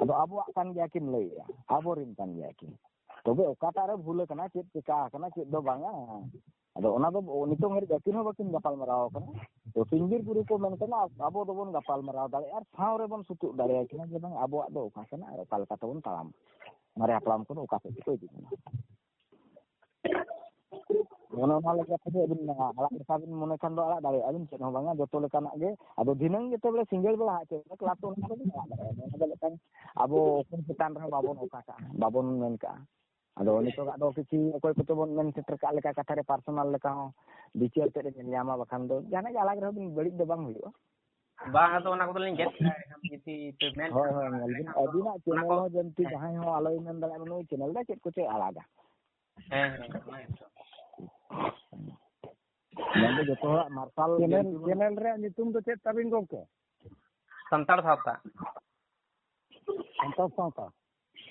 ᱟᱫᱚ ᱟᱵᱚᱣᱟᱜ ᱠᱟᱱ ᱜᱮᱭᱟ ᱠᱤᱱ ᱞᱟᱹᱭᱮᱜᱼᱟ, ᱟᱵᱚᱨᱮᱱ ᱠᱟᱱ ᱜᱮᱭᱟ ᱠᱤᱱ᱾ ᱛᱚᱵᱮ ᱚᱠᱟᱴᱟᱜ ᱨᱮ ᱵᱷᱩᱞ ᱟᱠᱟᱱᱟ, ᱪᱮᱫ ᱪᱮᱠᱟ ᱟᱠᱟᱱᱟ, ᱪᱮᱫ ᱫᱚ ᱵᱟᱝᱟ, ᱟᱫᱚ ᱚᱱᱟ ᱫᱚ ᱱᱤᱛᱚᱝ ᱦᱟᱹᱨᱤᱡ ᱟᱹᱠᱤᱱ ᱦᱚᱸ ᱵᱟᱹᱠᱤᱱ ᱜᱟᱯᱟᱞ ᱢᱟᱨᱟᱣ ᱟᱠᱟᱱᱟ᱾ ᱛᱚ ᱥᱤᱧᱵᱤᱨ ᱵᱩᱨᱩ ᱠᱚ ᱢᱮᱱ ᱠᱟᱱᱟ, ᱟᱵᱚ ᱫᱚᱵᱚᱱ ᱜᱟᱯᱟᱞ ᱢᱟᱨᱟᱣ ᱫᱟᱲᱮᱭᱟᱜᱼᱟ ᱟᱨ ᱥᱟᱶ ᱨᱮᱵᱚᱱ ᱥᱩᱛᱩᱜ ᱫᱟᱲᱮᱭᱟᱭ ᱠᱟᱱᱟ ᱡᱮ ᱵᱟᱝ ᱟᱵᱚᱣᱟᱜ ᱫᱚ ᱚᱠᱟ ᱠᱟᱱᱟ ᱟᱨ ᱚᱠᱟ ᱞᱮᱠᱟ ᱛᱮᱵᱚᱱ ᱛᱟᱲᱟᱢ, ᱢᱟᱨᱮ ᱦᱟᱯᱲᱟᱢ ᱠᱚᱫᱚ ᱚᱠᱟ ᱥᱮᱫ ᱛᱮᱠᱚ ᱤᱫᱤ ᱠᱟᱱᱟ᱾ ᱚᱱᱮ ᱚᱱᱟ ᱞᱮᱠᱟ ᱛᱮᱜᱮ ᱟᱹᱵᱤᱱ ᱟᱲᱟᱜ ᱞᱮᱠᱟ ᱵᱤᱱ ᱢᱚᱱᱮ ᱠᱷᱟᱱ ᱫᱚ ᱟᱲᱟᱜ ᱫᱟᱲᱮᱭᱟᱜᱼᱟ ᱵᱤᱱ, ᱪᱮᱫ ᱦᱚᱸ ᱵᱟᱝᱟ, ᱡᱚᱛᱚ ᱞᱮᱠᱟᱱᱟᱜ ᱜᱮ᱾ ᱟᱫᱚ ᱫᱷᱤᱱᱟᱹᱝ ᱜᱮ ᱛᱚᱵᱮ ᱥᱤᱸᱜᱟᱹᱲ ᱵᱮᱲᱟ ᱦᱟᱸᱜ ᱪᱮᱫ ᱞᱮᱠᱟ ᱠᱞᱟᱥ ᱚᱱᱟ ᱠᱚᱫᱚ ᱵᱤᱱ ᱟᱲᱟᱜ ᱫᱟᱲᱮᱭᱟᱜᱼᱟ᱾ ᱚᱱᱟ ᱫᱚ ᱢᱤᱫᱴᱟᱝ ᱟᱵᱚ ᱚᱠᱚᱭ ᱪᱮᱛᱟᱱ ᱨᱮᱦᱚᱸ ᱵᱟᱵᱚᱱ ᱚᱠᱟ ᱠᱟᱜᱼᱟ, ᱵᱟᱵᱚᱱ ᱢᱮᱱ ᱠᱟᱜᱼᱟ᱾ ᱟᱫᱚ ᱱᱤᱛᱚᱜᱟᱜ ᱫᱚ ᱠᱤᱪᱷᱩ ᱚᱠᱚᱭ ᱠᱚᱪᱚ ᱵᱚᱱ ᱢᱮᱱ ᱥᱮᱴᱮᱨ ᱠᱟᱜ ᱞᱮᱠᱟ ᱠᱟᱛᱷᱟ ᱨᱮ ᱯᱟᱨᱥᱚᱱᱟᱞ ᱞᱮᱠᱟ ᱦᱚᱸ ᱵᱤᱪᱟᱹᱨ ᱛᱮᱫ ᱮ ᱧᱮᱞ ᱧᱟᱢᱟ, ᱵᱟᱠᱷᱟᱱ ᱫᱚ ᱡᱟᱦᱟᱱᱟᱜ ᱜᱮ ᱟᱞᱟᱜᱽ ᱨᱮᱦᱚᱸ ᱵᱤᱱ ᱵᱟᱹᱲᱤᱡ ᱫᱚ ᱵᱟᱝ ᱦᱩᱭᱩᱜᱼᱟ᱾ ᱵᱟᱝ, ᱟᱫᱚ ᱚᱱᱟ ᱠᱚᱫᱚ ᱞᱤᱧ ᱜᱮᱫ ᱠᱟᱜᱼᱟ, ᱮᱱᱠᱷᱟᱱ ᱡᱩᱫᱤ ᱯᱮ ᱢᱮᱱ ᱦᱳᱭ, ᱠᱷᱟᱱ ᱦᱳᱭ, ᱫᱚ ᱧᱮᱞ ᱵᱤᱱ, ᱮᱱᱠᱷᱟᱱ ᱫᱚ ᱟᱹᱵᱤᱱᱟᱜ ᱚᱱᱟ ᱪᱮᱱᱮᱞ ᱠᱚ ᱦᱚᱸ ᱡᱮᱢᱛᱤ ᱦᱮᱸ᱾ ᱡᱟᱦᱟᱸᱭ ᱦᱚᱸ ᱟᱞᱚᱭ ᱢᱮᱱ ᱫᱟᱲᱮᱭᱟᱜ ᱢᱟ, ᱱᱩᱭ ᱪᱮᱱᱮᱞ ᱫᱚ ᱪᱮᱫ ᱠᱚᱪᱚᱭ ᱟᱲᱟᱜᱟ᱾ ᱦᱮᱸ, ᱦᱮᱸ, ᱚᱱᱟ ᱜᱮᱛᱚ᱾ ᱢᱮᱱᱫᱚ ᱡᱚᱛᱚ ᱦᱚᱲᱟᱜ ᱢᱟᱨᱥᱟᱞ ᱪᱮᱱᱮᱞ, ᱡᱮᱢᱛᱤ ᱵᱚᱱ ᱪᱮᱱᱮᱞ ᱨᱮᱭᱟᱜ ᱧᱩᱛᱩᱢ ᱫᱚ ᱪᱮᱫ ᱛᱟᱵᱤᱱ ᱜᱚᱢᱠᱮ? ᱥᱟᱱᱛᱟᱲ ᱥᱟᱶᱛᱟ᱾ ᱥᱟᱱᱛᱟᱲ ᱥᱟᱶᱛᱟ᱾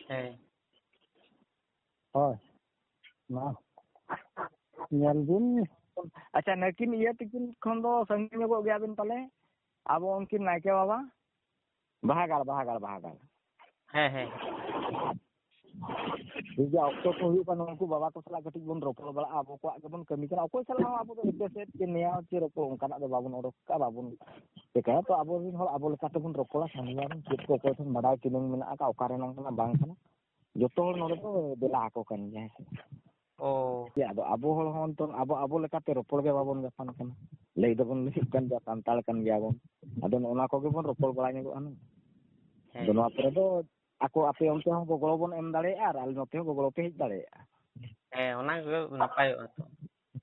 ᱦᱮᱸ᱾ ᱦᱳᱭ, ᱢᱟ ᱧᱮᱞ ᱵᱤᱱ᱾ ᱟᱪᱪᱷᱟ, ᱱᱟᱹᱠᱤᱱ ᱤᱭᱟᱹ ᱛᱤᱠᱤᱱ ᱠᱷᱚᱱ ᱫᱚ ᱥᱟᱺᱜᱤᱧ ᱧᱚᱜᱚᱜ ᱜᱮᱭᱟᱵᱤᱱ ᱯᱟᱞᱮ, ᱟᱵᱚ ᱩᱱᱠᱤᱱ ᱱᱟᱭᱠᱮ ᱵᱟᱵᱟ? ᱵᱟᱦᱟᱜᱟᱲ, ᱵᱟᱦᱟᱜᱟᱲ, ᱵᱟᱦᱟᱜᱟᱲ᱾ ᱦᱮᱸ, ᱦᱮᱸ᱾ ᱴᱷᱤᱠ ᱜᱮᱭᱟ, ᱚᱠᱛᱚ ᱠᱚ ᱦᱩᱭᱩᱜ ᱠᱟᱱᱟ, ᱩᱱᱠᱩ ᱵᱟᱵᱟ ᱠᱚ ᱥᱟᱞᱟᱜ ᱠᱟᱹᱴᱤᱡ ᱵᱚᱱ ᱨᱚᱯᱚᱲ ᱵᱟᱲᱟᱜᱼᱟ, ᱟᱵᱚ ᱠᱚᱣᱟᱜ ᱜᱮᱵᱚᱱ ᱠᱟᱹᱢᱤ ᱠᱟᱱᱟ᱾ ᱚᱠᱚᱭ ᱥᱟᱞᱟᱜ ᱦᱚᱸ ᱟᱵᱚ ᱫᱚ ᱮᱯᱮᱥᱮᱫ ᱪᱮ ᱱᱮᱭᱟᱣ ᱪᱮ ᱨᱚᱯᱚᱲ ᱚᱱᱠᱟᱱᱟᱜ ᱫᱚ ᱵᱟᱵᱚᱱ ᱚᱰᱚᱠ ᱠᱟᱜᱼᱟ, ᱵᱟᱵᱚᱱ ᱪᱤᱠᱟᱹᱭᱟ᱾ ᱛᱚ ᱟᱵᱚ ᱨᱮᱱ ᱦᱚᱲ ᱟᱵᱚ ᱞᱮᱠᱟ ᱛᱮᱵᱚᱱ ᱨᱚᱯᱚᱲᱟ, ᱥᱟᱺᱜᱤᱧ ᱪᱮᱫ ᱠᱚ ᱚᱠᱚᱭ ᱴᱷᱮᱱ ᱵᱟᱰᱟᱭ ᱛᱤᱱᱟᱹᱝ ᱢᱮᱱᱟᱜ ᱟᱠᱟᱫ, ᱚᱠᱟ ᱨᱮᱱᱟᱝ ᱠᱟᱱᱟ ᱵᱟᱝ ᱠᱟᱱᱟ, ᱡᱚᱛᱚ ᱦᱚᱲ ᱱᱚᱰᱮ ᱫᱚ ᱫᱮᱞᱟ ᱟᱠᱚ ᱠᱟᱱ ᱜᱮᱭᱟ, ᱦᱮᱸ ᱥᱮ? ᱚ᱾ ᱟᱫᱚ ᱟᱵᱚ ᱦᱚᱲ ᱦᱚᱸ ᱱᱤᱛᱚᱝ ᱟᱵᱚ, ᱟᱵᱚ ᱞᱮᱠᱟᱛᱮ ᱨᱚᱯᱚᱲ ᱜᱮ ᱵᱟᱵᱚᱱ ᱜᱟᱯᱟᱱ ᱠᱟᱱᱟ᱾ ᱞᱟᱹᱭ ᱫᱚᱵᱚᱱ ᱞᱟᱹᱭᱚᱜ ᱠᱟᱱ ᱜᱮᱭᱟ, ᱥᱟᱱᱛᱟᱲ ᱠᱟᱱ ᱜᱮᱭᱟᱵᱚᱱ᱾ ᱟᱫᱚ ᱱᱚᱜᱼᱚ ᱱᱚᱣᱟ ᱠᱚᱜᱮ ᱵᱚᱱ ᱨᱚᱯᱚᱲ ᱵᱟᱲᱟ ᱧᱚᱜᱚᱜᱼᱟ ᱦᱩᱱᱟᱹᱝ᱾ ᱦᱮᱸ᱾ ᱟᱫᱚ ᱱᱚᱣᱟ ᱠᱚᱨᱮ ᱫᱚ ᱟᱠᱚ, ᱟᱯᱮ ᱚᱱᱛᱮ ᱦᱚᱸ ᱜᱚᱲᱚ ᱵᱚᱱ ᱮᱢ ᱫᱟᱲᱮᱭᱟᱜᱼᱟ ᱟᱨ ᱟᱞᱮ ᱱᱚᱛᱮ ᱦᱚᱸ ᱜᱚᱲᱚ ᱯᱮ ᱦᱮᱡ ᱫᱟᱲᱮᱭᱟᱜᱼᱟ᱾ ᱦᱮᱸ, ᱚᱱᱟ ᱜᱮ ᱱᱟᱯᱟᱭᱚᱜᱼᱟ ᱛᱚ᱾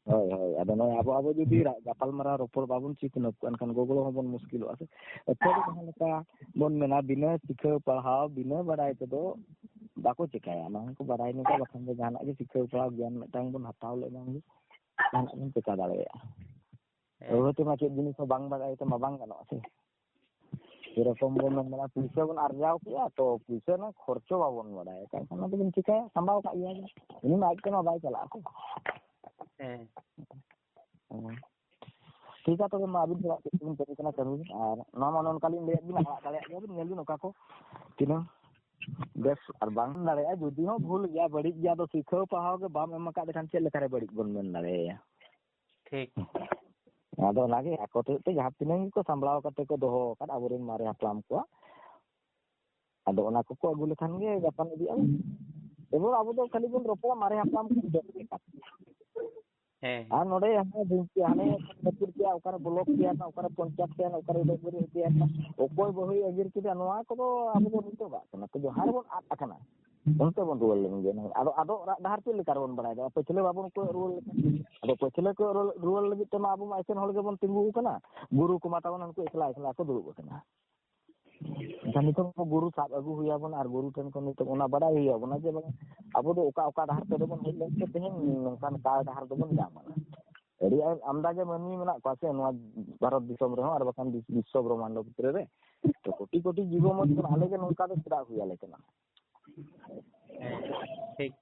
ᱦᱳᱭ, ᱦᱳᱭ᱾ ᱟᱫᱚ ᱱᱚᱜᱼᱚᱭ ᱟᱵᱚ, ᱟᱵᱚ ᱡᱩᱫᱤ ᱨᱟ-, ᱜᱟᱯᱟᱞᱢᱟᱨᱟᱣ ᱨᱚᱯᱚᱲ ᱵᱟᱵᱚᱱ ᱪᱮᱫ ᱱᱚᱣᱟ ᱠᱚ, ᱮᱱᱠᱷᱟᱱ ᱜᱚᱜᱚ ᱦᱚᱸᱵᱚᱱ ᱢᱩᱥᱠᱤᱞᱚᱜᱼᱟ ᱥᱮ᱾ ᱟᱹᱛᱷᱟᱹᱲᱤ ᱡᱟᱦᱟᱸ ᱞᱮᱠᱟ ᱵᱚᱱ ᱢᱮᱱᱟ, ᱵᱤᱱᱟᱹ ᱥᱤᱠᱷᱟᱹᱣ ᱯᱟᱲᱦᱟᱣ, ᱵᱤᱱᱟᱹ ᱵᱟᱰᱟᱭ ᱛᱮᱫᱚ ᱵᱟᱠᱚ ᱪᱮᱠᱟᱭᱟ᱾ ᱚᱱᱟ ᱦᱚᱸᱠᱚ ᱵᱟᱰᱟᱭ ᱧᱚᱜᱟ, ᱵᱟᱠᱷᱟᱱ ᱫᱚ ᱡᱟᱦᱟᱱᱟᱜ ᱜᱮ ᱥᱤᱠᱷᱟᱹᱣ ᱯᱟᱲᱦᱟᱣ ᱜᱮᱭᱟᱱ ᱢᱤᱫᱴᱟᱝ ᱵᱚᱱ ᱦᱟᱛᱟᱣ ᱞᱮ ᱮᱱᱟᱝ ᱜᱮ ᱡᱟᱦᱟᱱᱟᱜ ᱵᱚᱱ ᱪᱮᱠᱟ ᱫᱟᱲᱮᱭᱟᱜᱼᱟ᱾ ᱦᱮᱸ᱾ ᱟᱹᱣᱦᱟᱹ ᱛᱮᱢᱟ ᱪᱮᱫ ᱡᱤᱱᱤᱥ ᱦᱚᱸ ᱵᱟᱝ ᱵᱟᱰᱟᱭ ᱛᱮᱢᱟ ᱵᱟᱝ ᱜᱟᱱᱚᱜᱼᱟ ᱥᱮ᱾ ᱥᱮᱨᱚᱠᱚᱢ ᱵᱚᱱ ᱢᱮᱱᱟ, ᱯᱩᱭᱥᱟᱹ ᱵᱚᱱ ᱟᱨᱡᱟᱣ ᱠᱮᱜᱼᱟ, ᱛᱚ ᱯᱩᱭᱥᱟᱹ ᱨᱮᱱᱟᱜ ᱠᱷᱚᱨᱪᱚ ᱵᱟᱵᱚᱱ ᱵᱟᱰᱟᱭᱟ, ᱮᱱᱠᱷᱟᱱ ᱚᱱᱟ ᱫᱚᱵᱚᱱ ᱪᱤᱠᱟᱹᱭᱟ? ᱥᱟᱢᱵᱟᱣ ᱠᱟᱜ ᱜᱮᱭᱟ ᱵᱚᱱ᱾ ᱩᱱᱤ ᱢᱟ ᱟᱡ ᱛᱮᱢᱟ ᱵᱟᱭ ᱪᱟᱞᱟᱜᱼᱟ ᱥᱮ᱾ ᱦᱮᱸ᱾ ᱦᱮᱸ᱾ ᱴᱷᱤᱠ ᱜᱮᱭᱟ, ᱛᱚᱵᱮ ᱢᱟ ᱟᱹᱵᱤᱱ ᱥᱟᱞᱟᱜ ᱪᱮᱫ ᱠᱚᱵᱤᱱ ᱠᱟᱹᱢᱤ ᱠᱟᱱᱟ, ᱠᱟᱹᱢᱤ ᱵᱤᱱ᱾ ᱟᱨ ᱱᱚᱣᱟ ᱢᱟ ᱱᱚᱝᱠᱟ ᱞᱤᱧ ᱞᱟᱹᱭᱟᱫ ᱵᱤᱱᱟ, ᱟᱲᱟᱜ ᱫᱟᱲᱮᱭᱟᱜ ᱜᱮᱭᱟ ᱵᱤᱱ, ᱧᱮᱞ ᱵᱤᱱ ᱚᱠᱟ ᱠᱚ ᱛᱤᱱᱟᱹᱝ ᱵᱮᱥ ᱟᱨ ᱵᱟᱝ ᱫᱟᱲᱮᱭᱟᱜᱼᱟ᱾ ᱡᱩᱫᱤ ᱦᱚᱸ ᱵᱷᱩᱞ ᱜᱮᱭᱟ, ᱵᱟᱹᱲᱤᱡ ᱜᱮᱭᱟ, ᱟᱫᱚ ᱥᱤᱠᱷᱟᱹᱣ ᱯᱟᱲᱦᱟᱣ ᱜᱮ ᱵᱟᱢ ᱮᱢ ᱟᱠᱟᱫ ᱞᱮᱠᱷᱟᱱ ᱪᱮᱫ ᱞᱮᱠᱟᱨᱮ ᱵᱟᱹᱲᱤᱡ ᱵᱚᱱ ᱢᱮᱱ ᱫᱟᱲᱮᱭᱟᱭᱟ? ᱴᱷᱤᱠ᱾ ᱟᱫᱚ ᱚᱱᱟᱜᱮ ᱟᱠᱚ ᱛᱮ ᱡᱟᱦᱟᱸ ᱛᱤᱱᱟᱹᱝ ᱜᱮᱠᱚ ᱥᱟᱢᱵᱲᱟᱣ ᱠᱟᱛᱮ ᱠᱚ ᱫᱚᱦᱚ ᱟᱠᱟᱫ ᱟᱵᱚᱨᱮᱱ ᱢᱟᱨᱮ ᱦᱟᱯᱲᱟᱢ ᱠᱚᱣᱟᱜ, ᱟᱫᱚ ᱚᱱᱟ ᱠᱚᱠᱚ ᱟᱹᱜᱩ ᱞᱮᱠᱷᱟᱱ ᱜᱮ ᱜᱟᱯᱟᱱ ᱤᱫᱤᱜᱼᱟ᱾ ᱮᱵᱚᱝ ᱟᱵᱚ ᱫᱚ ᱠᱷᱟᱹᱞᱤ ᱵᱚᱱ ᱨᱚᱯᱚᱲᱟ ᱢᱟᱨᱮ ᱦᱟᱯᱲᱟᱢ ᱠᱚ ᱵᱤᱫᱟᱹᱞ ᱞᱮᱠᱟ᱾ ᱦᱮᱸ᱾ ᱟᱨ ᱱᱚᱰᱮ ᱦᱟᱱᱮ ᱡᱷᱤᱝᱠᱤ, ᱦᱟᱱᱮ ᱟᱹᱛᱩ ᱛᱮᱭᱟᱜ, ᱚᱠᱟᱨᱮ ᱵᱞᱚᱠ ᱛᱮᱭᱟᱨ ᱮᱱᱟ, ᱚᱠᱟᱨᱮ ᱯᱚᱧᱪᱟᱭᱮᱛ ᱛᱮᱭᱟᱨ ᱮᱱᱟ, ᱚᱠᱟᱨᱮ ᱩᱰᱟᱹᱜ ᱵᱟᱹᱨᱤ ᱛᱮᱭᱟᱨ ᱮᱱᱟ, ᱚᱠᱚᱭ ᱵᱟᱹᱦᱩᱭ ᱟᱹᱜᱤᱨ ᱠᱮᱫᱟ, ᱱᱚᱣᱟ ᱠᱚᱫᱚ ᱟᱵᱚ ᱫᱚ ᱱᱤᱛᱚᱜᱟᱜ ᱠᱟᱱᱟ᱾ ᱛᱚ ᱡᱟᱦᱟᱸ ᱨᱮᱵᱚᱱ ᱟᱫ ᱟᱠᱟᱱᱟ, ᱚᱱᱛᱮ ᱵᱚᱱ ᱨᱩᱣᱟᱹᱲ ᱞᱮᱱ ᱜᱮ᱾ ᱟᱫᱚ ᱟᱫᱚᱜ ᱨᱟᱜ ᱰᱟᱦᱟᱨ ᱪᱮᱫ ᱞᱮᱠᱟ ᱨᱮᱵᱚᱱ ᱵᱟᱲᱟᱭ ᱫᱟ? ᱯᱟᱹᱪᱷᱞᱟᱹ ᱵᱟᱵᱚᱱ ᱠᱚᱭᱚᱜ ᱨᱩᱣᱟᱹᱲ ᱞᱮᱠᱷᱟᱱ, ᱟᱫᱚ ᱯᱟᱹᱪᱷᱞᱟᱹ ᱠᱚᱭᱚᱜ ᱨᱩᱣᱟᱹᱲ, ᱨᱩᱣᱟᱹᱲ ᱞᱟᱹᱜᱤᱫ ᱛᱮᱢᱟ ᱟᱵᱚ ᱢᱟ ᱮᱠᱮᱱ ᱦᱚᱲ ᱜᱮᱵᱚᱱ ᱛᱤᱸᱜᱩ ᱟᱠᱟᱱᱟ, ᱜᱩᱨᱩ ᱠᱚᱢᱟ ᱛᱟᱵᱚᱱ ᱩᱱᱠᱩ ᱮᱠᱞᱟ ᱮᱠᱞᱟ ᱠᱚ ᱫᱩᱲᱩᱵ ᱟᱠᱟᱱᱟ᱾ ᱮᱱᱠᱷᱟᱱ ᱱᱤᱛᱚᱜ ᱟᱵᱚ ᱜᱩᱨᱩ ᱥᱟᱵ ᱟᱹᱜᱩ ᱦᱩᱭ ᱟᱵᱚᱱᱟ ᱟᱨ ᱜᱩᱨᱩ ᱴᱷᱮᱱ ᱠᱷᱚᱱ ᱱᱤᱛᱚᱜ ᱚᱱᱟ ᱵᱟᱰᱟᱭ ᱦᱩᱭ ᱟᱵᱚᱱᱟ ᱡᱮ ᱵᱟᱝ, ᱟᱵᱚ ᱫᱚ ᱚᱠᱟ, ᱚᱠᱟ ᱰᱟᱦᱟᱨ ᱛᱮᱫᱚ ᱵᱚᱱ ᱦᱮᱡ ᱞᱮᱱᱛᱮ ᱛᱮᱦᱮᱧ ᱱᱚᱝᱠᱟᱱ ᱠᱟᱨ ᱰᱟᱦᱟᱨ ᱫᱚᱵᱚᱱ ᱧᱟᱢ ᱟᱠᱟᱫᱟ᱾ ᱟᱹᱰᱤ ᱟᱭ-, ᱟᱢᱫᱟ ᱜᱮ ᱢᱟᱹᱱᱢᱤ ᱢᱮᱱᱟᱜ ᱠᱚᱣᱟ ᱥᱮ ᱱᱚᱣᱟ ᱵᱷᱟᱨᱚᱛ ᱫᱤᱥᱚᱢ ᱨᱮᱦᱚᱸ ᱟᱨ ᱵᱟᱠᱷᱟᱱ ᱵᱤᱥ-, ᱵᱤᱥᱥᱚ ᱵᱨᱚᱦᱢᱟᱱᱰᱚ ᱵᱷᱤᱛᱨᱤ ᱨᱮ, ᱛᱚ ᱠᱳᱴᱤ ᱠᱳᱴᱤ ᱡᱤᱵᱚ ᱢᱚᱛ ᱠᱷᱚᱱ ᱟᱞᱮ ᱜᱮ ᱱᱚᱝᱠᱟ ᱫᱚ ᱪᱮᱫᱟᱜ ᱦᱩᱭ ᱟᱞᱮ ᱠᱟᱱᱟ? ᱦᱮᱸ, ᱴᱷᱤᱠ᱾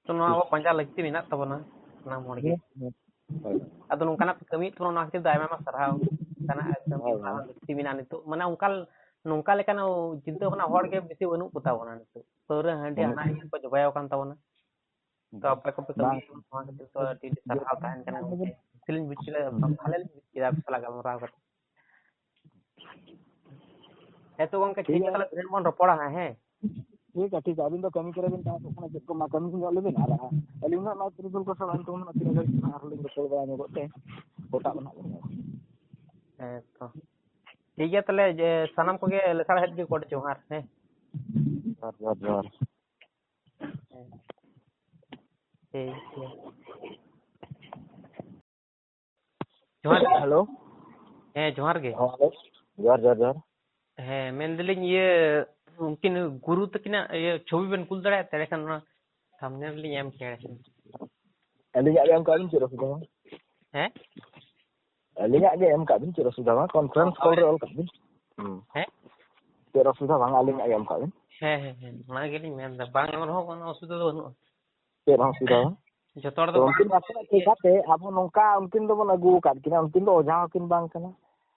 ᱛᱚ ᱱᱚᱣᱟ ᱟᱵᱚ ᱯᱟᱸᱡᱟ ᱞᱟᱹᱠᱛᱤ ᱢᱮᱱᱟᱜ ᱛᱟᱵᱚᱱᱟ ᱥᱟᱱᱟᱢ ᱦᱚᱲ ᱜᱮ᱾ ᱦᱮᱸ, ᱦᱮᱸ᱾ ᱦᱳᱭ᱾ ᱟᱫᱚ ᱱᱚᱝᱠᱟᱱᱟᱜ ᱯᱮ ᱠᱟᱹᱢᱤᱭᱮᱫ ᱛᱟᱵᱚᱱᱟ, ᱚᱱᱟ ᱠᱷᱟᱹᱛᱤᱨ ᱫᱚ ᱟᱭᱢᱟ ᱟᱭᱢᱟ ᱥᱟᱨᱦᱟᱣ᱾ ᱚᱱᱠᱟᱱᱟᱜ ᱠᱟᱹᱢᱤ ᱦᱳᱭ, ᱦᱚᱨᱟ ᱦᱳᱭ᱾ ᱦᱚᱸ ᱞᱟᱹᱠᱛᱤ ᱢᱮᱱᱟᱜᱼᱟ ᱱᱤᱛᱚᱜ, ᱢᱟᱱᱮ ᱚᱱᱠᱟ, ᱱᱚᱝᱠᱟ ᱞᱮᱠᱟᱱ ᱪᱤᱱᱛᱟᱹ ᱵᱷᱟᱵᱽᱱᱟ ᱦᱚᱲ ᱜᱮ ᱵᱮᱥᱤ ᱵᱟᱹᱱᱩᱜ ᱠᱚᱛᱟ ᱵᱚᱱᱟ ᱱᱤᱛᱚᱜ᱾ ᱯᱟᱹᱣᱨᱟᱹ ᱦᱟᱺᱰᱤ ᱵᱟᱹᱱᱩᱜ ᱦᱟᱱᱟ ᱠᱚᱣᱟ᱾ ᱱᱤᱭᱟᱹ ᱠᱚ ᱡᱚᱵᱟᱭᱟᱣ ᱟᱠᱟᱱ ᱛᱟᱵᱚᱱᱟ᱾ ᱛᱚ ᱟᱯᱮ ᱠᱚᱯᱮ ᱵᱟᱝ᱾ ᱠᱟᱹᱢᱤᱭᱮᱫ ᱠᱟᱱᱟ, ᱱᱚᱣᱟ ᱠᱷᱟᱹᱛᱤᱨ ᱛᱚ ᱟᱹᱰᱤ ᱟᱹᱰᱤ ᱥᱟᱨᱦᱟᱣ ᱛᱟᱦᱮᱱ ᱠᱟᱱᱟ ᱜᱚᱢᱠᱮ᱾ ᱠᱩᱥᱤ ᱞᱤᱧ ᱵᱩᱡ ᱠᱮᱫᱟ, ᱵᱷᱟᱞᱮ ᱞᱤᱧ ᱵᱩᱡ ᱠᱮᱫᱟ ᱟᱯᱮ ᱥᱟᱞᱟᱜ ᱜᱟᱞᱢᱟᱨᱟᱣ ᱠᱟᱛᱮ᱾ ᱦᱮᱸ ᱛᱚ ᱜᱚᱢᱠᱮ, ᱴᱷᱤᱠ ᱴᱷᱤᱠ ᱜᱮᱭᱟ, ᱜᱮᱭᱟ᱾ ᱛᱟᱦᱚᱞᱮ ᱫᱷᱤᱱᱟᱹᱱ ᱵᱚᱱ ᱨᱚᱯᱚᱲᱟ ᱦᱟᱸᱜ, ᱦᱮᱸ? ᱴᱷᱤᱠ ᱜᱮᱭᱟ, ᱴᱷᱤᱠ ᱜᱮᱭᱟ᱾ ᱟᱹᱵᱤᱱ ᱫᱚ ᱠᱟᱹᱢᱤ ᱠᱚᱨᱮ ᱵᱤᱱ ᱛᱟᱦᱮᱸ ᱠᱚᱜ ᱠᱟᱱᱟ, ᱪᱮᱫ ᱠᱚ ᱢᱟ ᱠᱟᱹᱢᱤ ᱠᱚ ᱧᱚᱜ ᱞᱮᱵᱤᱱ, ᱟᱨ ᱟᱹᱞᱤᱧ ᱦᱚᱸ ᱱᱚᱣᱟ ᱛᱤᱨᱤᱯᱩᱞ ᱠᱚ ᱥᱟᱞᱟᱜ ᱱᱤᱛᱚᱝ ᱦᱚᱸ ᱛᱤᱱᱟᱹᱜ ᱜᱷᱟᱹᱲᱤᱡ ᱟᱨᱦᱚᱸ ᱞᱤᱧ ᱨᱚᱯᱚᱲ ᱵᱟᱲᱟ ᱧᱚᱜᱚᱜ ᱛᱮ, ᱜᱚᱴᱟᱜ ᱫᱚ ᱱᱟᱦᱟᱜ ᱵᱚᱱ ᱧᱮᱞᱟ᱾ ᱦᱮᱸ ᱛᱚ᱾ ᱴᱷᱤᱠ ᱜᱮᱭᱟ, ᱛᱟᱦᱚᱞᱮ ᱡᱮ ᱥᱟᱱᱟᱢ ᱠᱚᱜᱮ ᱞᱮᱥᱟᱲ ᱦᱮᱫ ᱜᱮ ᱜᱚᱰ ᱡᱚᱦᱟᱨ, ᱦᱮᱸ? ᱡᱚᱦᱟᱨ, ᱡᱚᱦᱟᱨ, ᱡᱚᱦᱟᱨ᱾ ᱦᱮᱸ᱾ ᱴᱷᱤᱠ ᱜᱮᱭᱟ᱾ ᱡᱚᱦᱟᱨ ᱜᱮ᱾ ᱦᱮᱞᱳ᱾ ᱦᱮᱸ, ᱡᱚᱦᱟᱨ ᱜᱮ᱾ ᱦᱮᱸ, ᱦᱮᱞᱳ᱾ ᱡᱚᱦᱟᱨ, ᱡᱚᱦᱟᱨ, ᱡᱚᱦᱟᱨ᱾ ᱦᱮᱸ, ᱢᱮᱱᱫᱟᱞᱤᱧ ᱤᱭᱟᱹ, ᱩᱱᱠᱤᱱ ᱜᱩᱨᱩ ᱛᱟᱹᱠᱤᱱᱟᱜ ᱤᱭᱟᱹ ᱪᱷᱚᱵᱤ ᱵᱮᱱ ᱠᱩᱞ ᱫᱟᱲᱮᱭᱟᱜ ᱛᱮ? ᱮᱸᱰᱮᱠᱷᱟᱱ ᱚᱱᱟ thumbnail ᱞᱤᱧ ᱮᱢ ᱠᱮᱭᱟ᱾ ᱟᱹᱞᱤᱧᱟᱜ ᱜᱮ ᱮᱢ ᱠᱟᱜ ᱵᱤᱱ, ᱪᱮᱫ ᱚᱥᱩᱵᱤᱫᱷᱟ ᱵᱟᱝ? ᱦᱮᱸ? ᱟᱹᱞᱤᱧᱟᱜ ᱜᱮ ᱮᱢ ᱠᱟᱜ ᱵᱤᱱ, ᱪᱮᱫ ᱚᱥᱩᱵᱤᱫᱷᱟ ᱵᱟᱝ? conference call ᱦᱳᱭ᱾ ᱨᱮ ᱚᱞ ᱠᱟᱜ ᱵᱤᱱ᱾ ᱦᱩᱸ᱾ ᱦᱮᱸ? ᱪᱮᱫ ᱚᱥᱩᱵᱤᱫᱷᱟ ᱵᱟᱝ, ᱟᱹᱞᱤᱧᱟᱜ ᱜᱮ ᱮᱢ ᱠᱟᱜ ᱵᱤᱱ᱾ ᱦᱮᱸ, ᱦᱮᱸ, ᱦᱮᱸ, ᱚᱱᱟ ᱜᱮᱞᱤᱧ ᱢᱮᱱᱫᱟ, ᱵᱟᱝ ᱮᱢ ᱨᱮᱦᱚᱸ ᱠᱳᱱᱳ ᱚᱥᱩᱵᱤᱫᱷᱟ ᱫᱚ ᱵᱟᱹᱱᱩᱜᱼᱟ᱾ ᱪᱮᱫ ᱦᱚᱸ ᱚᱥᱩᱵᱤᱫᱷᱟ ᱵᱟᱝ᱾ ᱡᱚᱛᱚ ᱦᱚᱲ ᱛᱚ ᱫᱚ ᱵᱟᱝ ᱩᱱᱠᱤᱱ ᱟᱠᱚᱣᱟᱜ ᱴᱷᱤᱠᱟᱹᱛᱮ ᱟᱵᱚ ᱱᱚᱝᱠᱟ ᱩᱱᱠᱤᱱ ᱫᱚᱵᱚᱱ ᱟᱹᱜᱩ ᱟᱠᱟᱫ ᱠᱤᱱᱟ, ᱩᱱᱠᱤᱱ ᱫᱚ ᱚᱡᱷᱟ ᱦᱚᱸᱠᱤᱱ ᱵᱟᱝ ᱠᱟᱱᱟ,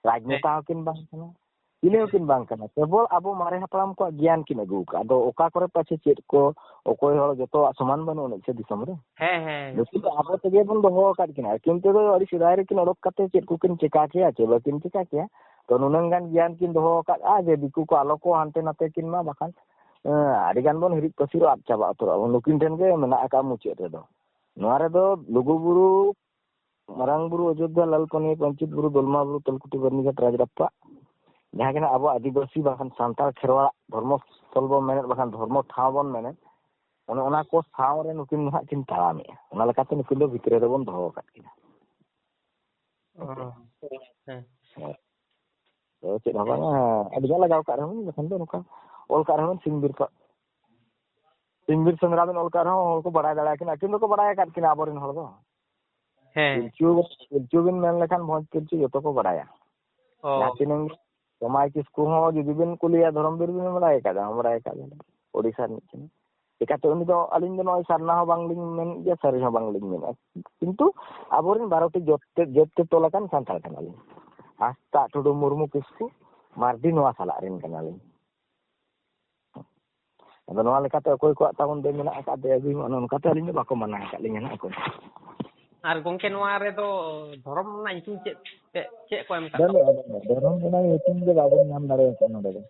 ᱨᱟᱡᱽᱱᱮᱛᱟ ᱦᱮᱸ᱾ ᱦᱚᱸᱠᱤᱱ ᱵᱟᱝ ᱠᱟᱱᱟ, ᱪᱤᱞᱤ ᱦᱚᱸᱠᱤᱱ ᱵᱟᱝ ᱠᱟᱱᱟ᱾ ᱠᱮᱵᱚᱞ ᱟᱵᱚ ᱢᱟᱨᱮ ᱦᱟᱯᱲᱟᱢ ᱠᱚᱣᱟᱜ ᱜᱮᱭᱟᱱ ᱠᱤᱱ ᱟᱹᱜᱩ ᱟᱠᱟᱫ᱾ ᱟᱫᱚ ᱚᱠᱟ ᱠᱚᱨᱮ ᱯᱟᱪᱷᱮ ᱪᱮᱫ ᱠᱚ, ᱚᱠᱚᱭ ᱦᱚᱲ ᱡᱚᱛᱚᱣᱟᱜ ᱥᱚᱢᱟᱱ ᱵᱟᱹᱱᱩᱜ ᱟᱹᱱᱤᱡ ᱥᱮ ᱫᱤᱥᱚᱢ ᱨᱮ? ᱦᱮᱸ, ᱦᱮᱸ, ᱱᱩᱠᱤᱱ ᱫᱚ ᱟᱵᱚ ᱛᱮᱜᱮ ᱵᱚᱱ ᱫᱚᱦᱚ ᱟᱠᱟᱫ ᱠᱤᱱᱟ᱾ ᱟᱹᱠᱤᱱ ᱛᱮᱫᱚ ᱟᱹᱰᱤ ᱥᱮᱫᱟᱭ ᱨᱮᱠᱤᱱ ᱚᱰᱚᱠ ᱠᱟᱛᱮ ᱪᱮᱫ ᱠᱚᱠᱤᱱ ᱪᱮᱠᱟ ᱠᱮᱭᱟ, ᱪᱮᱫ ᱵᱟᱹᱠᱤᱱ ᱪᱮᱠᱟ ᱠᱮᱭᱟ᱾ ᱛᱚ ᱱᱩᱱᱟᱹᱝ ᱜᱟᱱ ᱜᱮᱭᱟᱱ ᱠᱤᱱ ᱫᱚᱦᱚ ᱟᱠᱟᱫᱼᱟ ᱡᱮ ᱫᱤᱠᱩ ᱠᱚ ᱟᱞᱚ ᱠᱚ ᱦᱟᱱᱛᱮ ᱱᱟᱛᱮ ᱠᱤᱱ ᱢᱟ, ᱵᱟᱠᱷᱟᱱ ᱮᱸ, ᱟᱹᱰᱤ ᱜᱟᱱ ᱵᱚᱱ ᱦᱤᱨᱤᱡ ᱯᱟᱹᱥᱤᱨᱚᱜ, ᱟᱫ ᱪᱟᱵᱟ ᱩᱛᱟᱹᱨᱚᱜᱼᱟ ᱵᱚᱱ᱾ ᱱᱩᱠᱤᱱ ᱴᱷᱮᱱ ᱜᱮ ᱢᱮᱱᱟᱜ ᱟᱠᱟᱫ ᱢᱩᱪᱟᱹᱫ ᱨᱮᱫᱚ᱾ ᱱᱚᱣᱟ ᱨᱮᱫᱚ ᱞᱩᱜᱩ ᱵᱩᱨᱩ, ᱢᱟᱨᱟᱝ ᱵᱩᱨᱩ ᱚᱡᱳᱫᱽᱫᱷᱟ, ᱞᱟᱞ ᱯᱟᱹᱱᱤᱭᱟᱹ, ᱯᱟᱧᱪᱮᱛ ᱵᱩᱨᱩ, ᱫᱚᱞᱢᱟ ᱵᱩᱨᱩ, ᱛᱟᱞᱠᱩᱴᱤ, ᱵᱟᱹᱨᱱᱤᱜᱷᱟᱴ, ᱨᱟᱡᱽᱨᱟᱯᱯᱟ, ᱡᱟᱦᱟᱸ ᱜᱮ ᱱᱟᱜ ᱟᱵᱚ ᱟᱹᱫᱤᱵᱟᱹᱥᱤ ᱵᱟᱝᱠᱷᱟᱱ ᱥᱟᱱᱛᱟᱲ ᱠᱷᱮᱨᱣᱟᱲ ᱫᱷᱚᱨᱢᱚ ᱥᱛᱷᱚᱞ ᱵᱚᱱ ᱢᱮᱱᱮᱫ, ᱵᱟᱝᱠᱷᱟᱱ ᱫᱷᱚᱨᱢᱚ ᱴᱷᱟᱶ ᱵᱚᱱ ᱢᱮᱱᱮᱫ, ᱚᱱᱮ ᱚᱱᱟ ᱠᱚ ᱥᱟᱶ ᱨᱮ ᱱᱩᱠᱤᱱ ᱫᱚ ᱦᱟᱸᱜ ᱠᱤᱱ ᱛᱟᱲᱟᱢᱮᱜᱼᱟ᱾ ᱚᱱᱟ ᱞᱮᱠᱟᱛᱮ ᱱᱩᱠᱤᱱ ᱫᱚ ᱵᱷᱤᱛᱨᱤ ᱨᱮᱵᱚᱱ ᱫᱚᱦᱚ ᱟᱠᱟᱫ ᱠᱤᱱᱟ᱾ ᱚ, ᱦᱮᱸ᱾ ᱦᱳᱭ᱾ ᱛᱚ ᱪᱮᱫ ᱦᱚᱸ ᱵᱟᱝᱟ, ᱟᱹᱰᱤ ᱜᱟᱱ ᱞᱟᱜᱟᱣ ᱠᱟᱜ ᱨᱮᱦᱚᱸ ᱵᱟᱠᱷᱟᱱ ᱫᱚ ᱱᱚᱝᱠᱟ ᱚᱞ ᱠᱟᱜ ᱨᱮᱦᱚᱸ ᱥᱤᱧ ᱵᱮᱨ ᱯᱟ-, ᱥᱤᱧ ᱵᱤᱨ ᱥᱮᱸᱫᱽᱨᱟ ᱵᱮᱱ ᱚᱞ ᱠᱟᱜ ᱨᱮᱦᱚᱸ ᱦᱚᱲ ᱠᱚ ᱵᱟᱲᱟᱭ ᱫᱟᱲᱮᱭᱟᱠᱤᱱᱟ, ᱟᱹᱠᱤᱱ ᱫᱚᱠᱚ ᱵᱟᱲᱟᱭ ᱟᱠᱟᱫ ᱠᱤᱱᱟ ᱟᱵᱚᱨᱮᱱ ᱦᱚᱲ ᱫᱚ᱾ ᱦᱮᱸ᱾ ᱯᱤᱞᱪᱩ, ᱯᱤᱞᱪᱩ ᱵᱮᱱ ᱢᱮᱱ ᱞᱮᱠᱷᱟᱱ ᱵᱷᱚᱸᱡᱽ ᱯᱤᱞᱪᱩ ᱡᱚᱛᱚ ᱠᱚ ᱵᱟᱲᱟᱭᱟ᱾ ᱚ᱾ ᱡᱟᱦᱟᱸ ᱛᱤᱱᱟᱹᱝ, ᱥᱚᱢᱟᱭ ᱠᱤᱥᱠᱩ ᱦᱚᱸ ᱡᱩᱫᱤ ᱵᱤᱱ ᱠᱩᱞᱤᱭᱟ, ᱫᱷᱚᱨᱚᱢ ᱵᱤᱨ ᱵᱤᱱ ᱵᱟᱲᱟᱭ ᱟᱠᱟᱫᱟ? ᱦᱚᱸ, ᱵᱟᱲᱟᱭ ᱟᱠᱟᱫ ᱜᱮᱭᱟ᱾ ᱳᱰᱤᱥᱟ ᱨᱤᱱᱤᱡ ᱠᱟᱱᱟᱭ᱾ ᱪᱤᱠᱟᱹᱛᱮ ᱩᱱᱤ ᱫᱚ, ᱟᱹᱞᱤᱧ ᱫᱚ ᱱᱚᱜᱼᱚᱭ ᱥᱟᱨᱱᱟ ᱦᱚᱸ ᱵᱟᱝᱞᱤᱧ ᱢᱮᱱ ᱜᱮᱭᱟ, ᱥᱟᱹᱨᱤ ᱦᱚᱸ ᱵᱟᱝᱞᱤᱧ ᱢᱮᱱᱟ᱾ ᱠᱤᱱᱛᱩ ᱟᱵᱚᱨᱮᱱ ᱵᱟᱨᱚᱴᱤ ᱡᱟᱹᱛ ᱛᱮ, ᱡᱟᱹᱛ ᱛᱮ ᱛᱚᱞ ᱟᱠᱟᱱ ᱥᱟᱱᱛᱟᱲ ᱠᱟᱱᱟᱞᱤᱧ᱾ ᱦᱟᱸᱥᱫᱟ, ᱴᱩᱰᱩ, ᱢᱩᱨᱢᱩ, ᱠᱤᱥᱠᱩ, ᱢᱟᱨᱰᱤ, ᱱᱚᱣᱟ ᱥᱟᱞᱟᱜ ᱨᱮᱱ ᱠᱟᱱᱟᱞᱤᱧ᱾ ᱟᱫᱚ ᱱᱚᱣᱟ ᱞᱮᱠᱟᱛᱮ ᱚᱠᱚᱭ ᱠᱚᱣᱟᱜ ᱛᱟᱵᱚᱱ ᱫᱚ ᱢᱮᱱᱟᱜ ᱟᱠᱟᱫ ᱫᱮᱭᱟ ᱜᱩᱭ, ᱚᱱᱮ ᱚᱱᱠᱟᱛᱮ ᱟᱹᱞᱤᱧ ᱫᱚ ᱵᱟᱠᱚ ᱢᱟᱱᱟᱣ ᱟᱠᱟᱫ ᱞᱤᱧᱟ ᱱᱟᱜ ᱚᱠᱚᱭ᱾ ᱟᱨ ᱜᱚᱢᱠᱮ, ᱱᱚᱣᱟ ᱨᱮᱫᱚ ᱫᱷᱚᱨᱚᱢ ᱨᱮᱱᱟᱜ ᱧᱩᱛᱩᱢ ᱪᱮᱫ, ᱪᱮᱫ, ᱪᱮᱫ ᱠᱚ ᱮᱢ ᱟᱠᱟᱫ ᱵᱟᱹᱱᱩᱜᱼᱟ, ᱛᱟᱵᱚᱱᱟ? ᱵᱟᱹᱱᱩᱜᱼᱟ᱾ ᱫᱷᱚᱨᱚᱢ ᱨᱮᱱᱟᱜ ᱧᱩᱛᱩᱢ ᱜᱮ ᱵᱟᱵᱚᱱ ᱧᱟᱢ ᱫᱟᱲᱮ ᱟᱠᱟᱫ ᱱᱚᱰᱮ ᱫᱚ᱾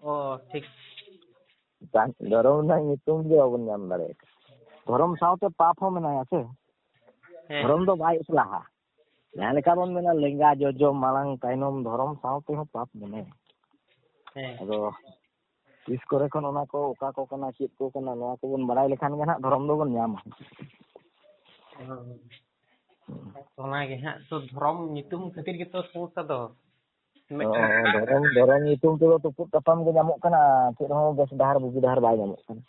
ᱚ, ᱴᱷᱤᱠ᱾ ᱵᱟᱝ, ᱫᱷᱚᱨᱚᱢ ᱨᱮᱱᱟᱜ ᱧᱩᱛᱩᱢ ᱜᱮ ᱵᱟᱵᱚᱱ ᱧᱟᱢ ᱫᱟᱲᱮ ᱟᱠᱟᱫ᱾ ᱫᱷᱚᱨᱚᱢ ᱥᱟᱶᱛᱮ ᱯᱟᱯ ᱦᱚᱸ ᱢᱮᱱᱟᱭᱟ ᱥᱮ? ᱦᱮᱸ᱾ ᱫᱷᱚᱨᱚᱢ ᱫᱚ ᱵᱟᱭ ᱮᱥᱞᱟᱦᱟ᱾ ᱡᱟᱦᱟᱸ ᱞᱮᱠᱟ ᱵᱚᱱ ᱢᱮᱱᱟ, ᱞᱮᱸᱜᱟ, ᱡᱚᱡᱚ, ᱢᱟᱲᱟᱝ, ᱛᱟᱭᱱᱚᱢ, ᱫᱷᱚᱨᱚᱢ ᱥᱟᱶ ᱛᱮᱦᱚᱸ ᱯᱟᱯ ᱢᱮᱱᱟᱭᱟ᱾ ᱦᱮᱸ᱾ ᱟᱫᱚ ᱛᱤᱥ ᱠᱚᱨᱮ ᱠᱷᱚᱱ ᱚᱱᱟ ᱠᱚ, ᱚᱠᱟ ᱠᱚ ᱠᱟᱱᱟ, ᱪᱮᱫ ᱠᱚ ᱠᱟᱱᱟ, ᱱᱚᱣᱟ ᱠᱚᱵᱚᱱ ᱵᱟᱲᱟᱭ ᱞᱮᱠᱷᱟᱱ ᱜᱮ ᱱᱟᱦᱟᱜ ᱫᱷᱚᱨᱚᱢ ᱫᱚᱵᱚᱱ ᱧᱟᱢᱟ᱾ ᱦᱮᱸ᱾ ᱚᱱᱟ ᱜᱮ ᱦᱟᱸᱜ ᱛᱚ, ᱫᱷᱚᱨᱚᱢ ᱧᱩᱛᱩᱢ ᱠᱷᱟᱹᱛᱤᱨ ᱜᱮᱛᱚ ᱥᱚᱢᱚᱥᱥᱟ ᱫᱚ᱾ ᱢᱤᱫᱴᱟᱝ ᱦᱚᱸ, ᱫᱷᱚᱨᱚᱢ, ᱫᱷᱚᱨᱚᱢ ᱧᱩᱛᱩᱢ ᱛᱮᱫᱚ ᱛᱩᱯᱩᱫ ᱛᱟᱯᱟᱢ ᱜᱮ ᱧᱟᱢᱚᱜ ᱠᱟᱱᱟ, ᱪᱮᱫ ᱦᱚᱸ ᱵᱮᱥ ᱰᱟᱦᱟᱨ, ᱵᱩᱜᱤ ᱰᱟᱦᱟᱨ ᱵᱟᱭ ᱧᱟᱢᱚᱜ ᱠᱟᱱᱟ᱾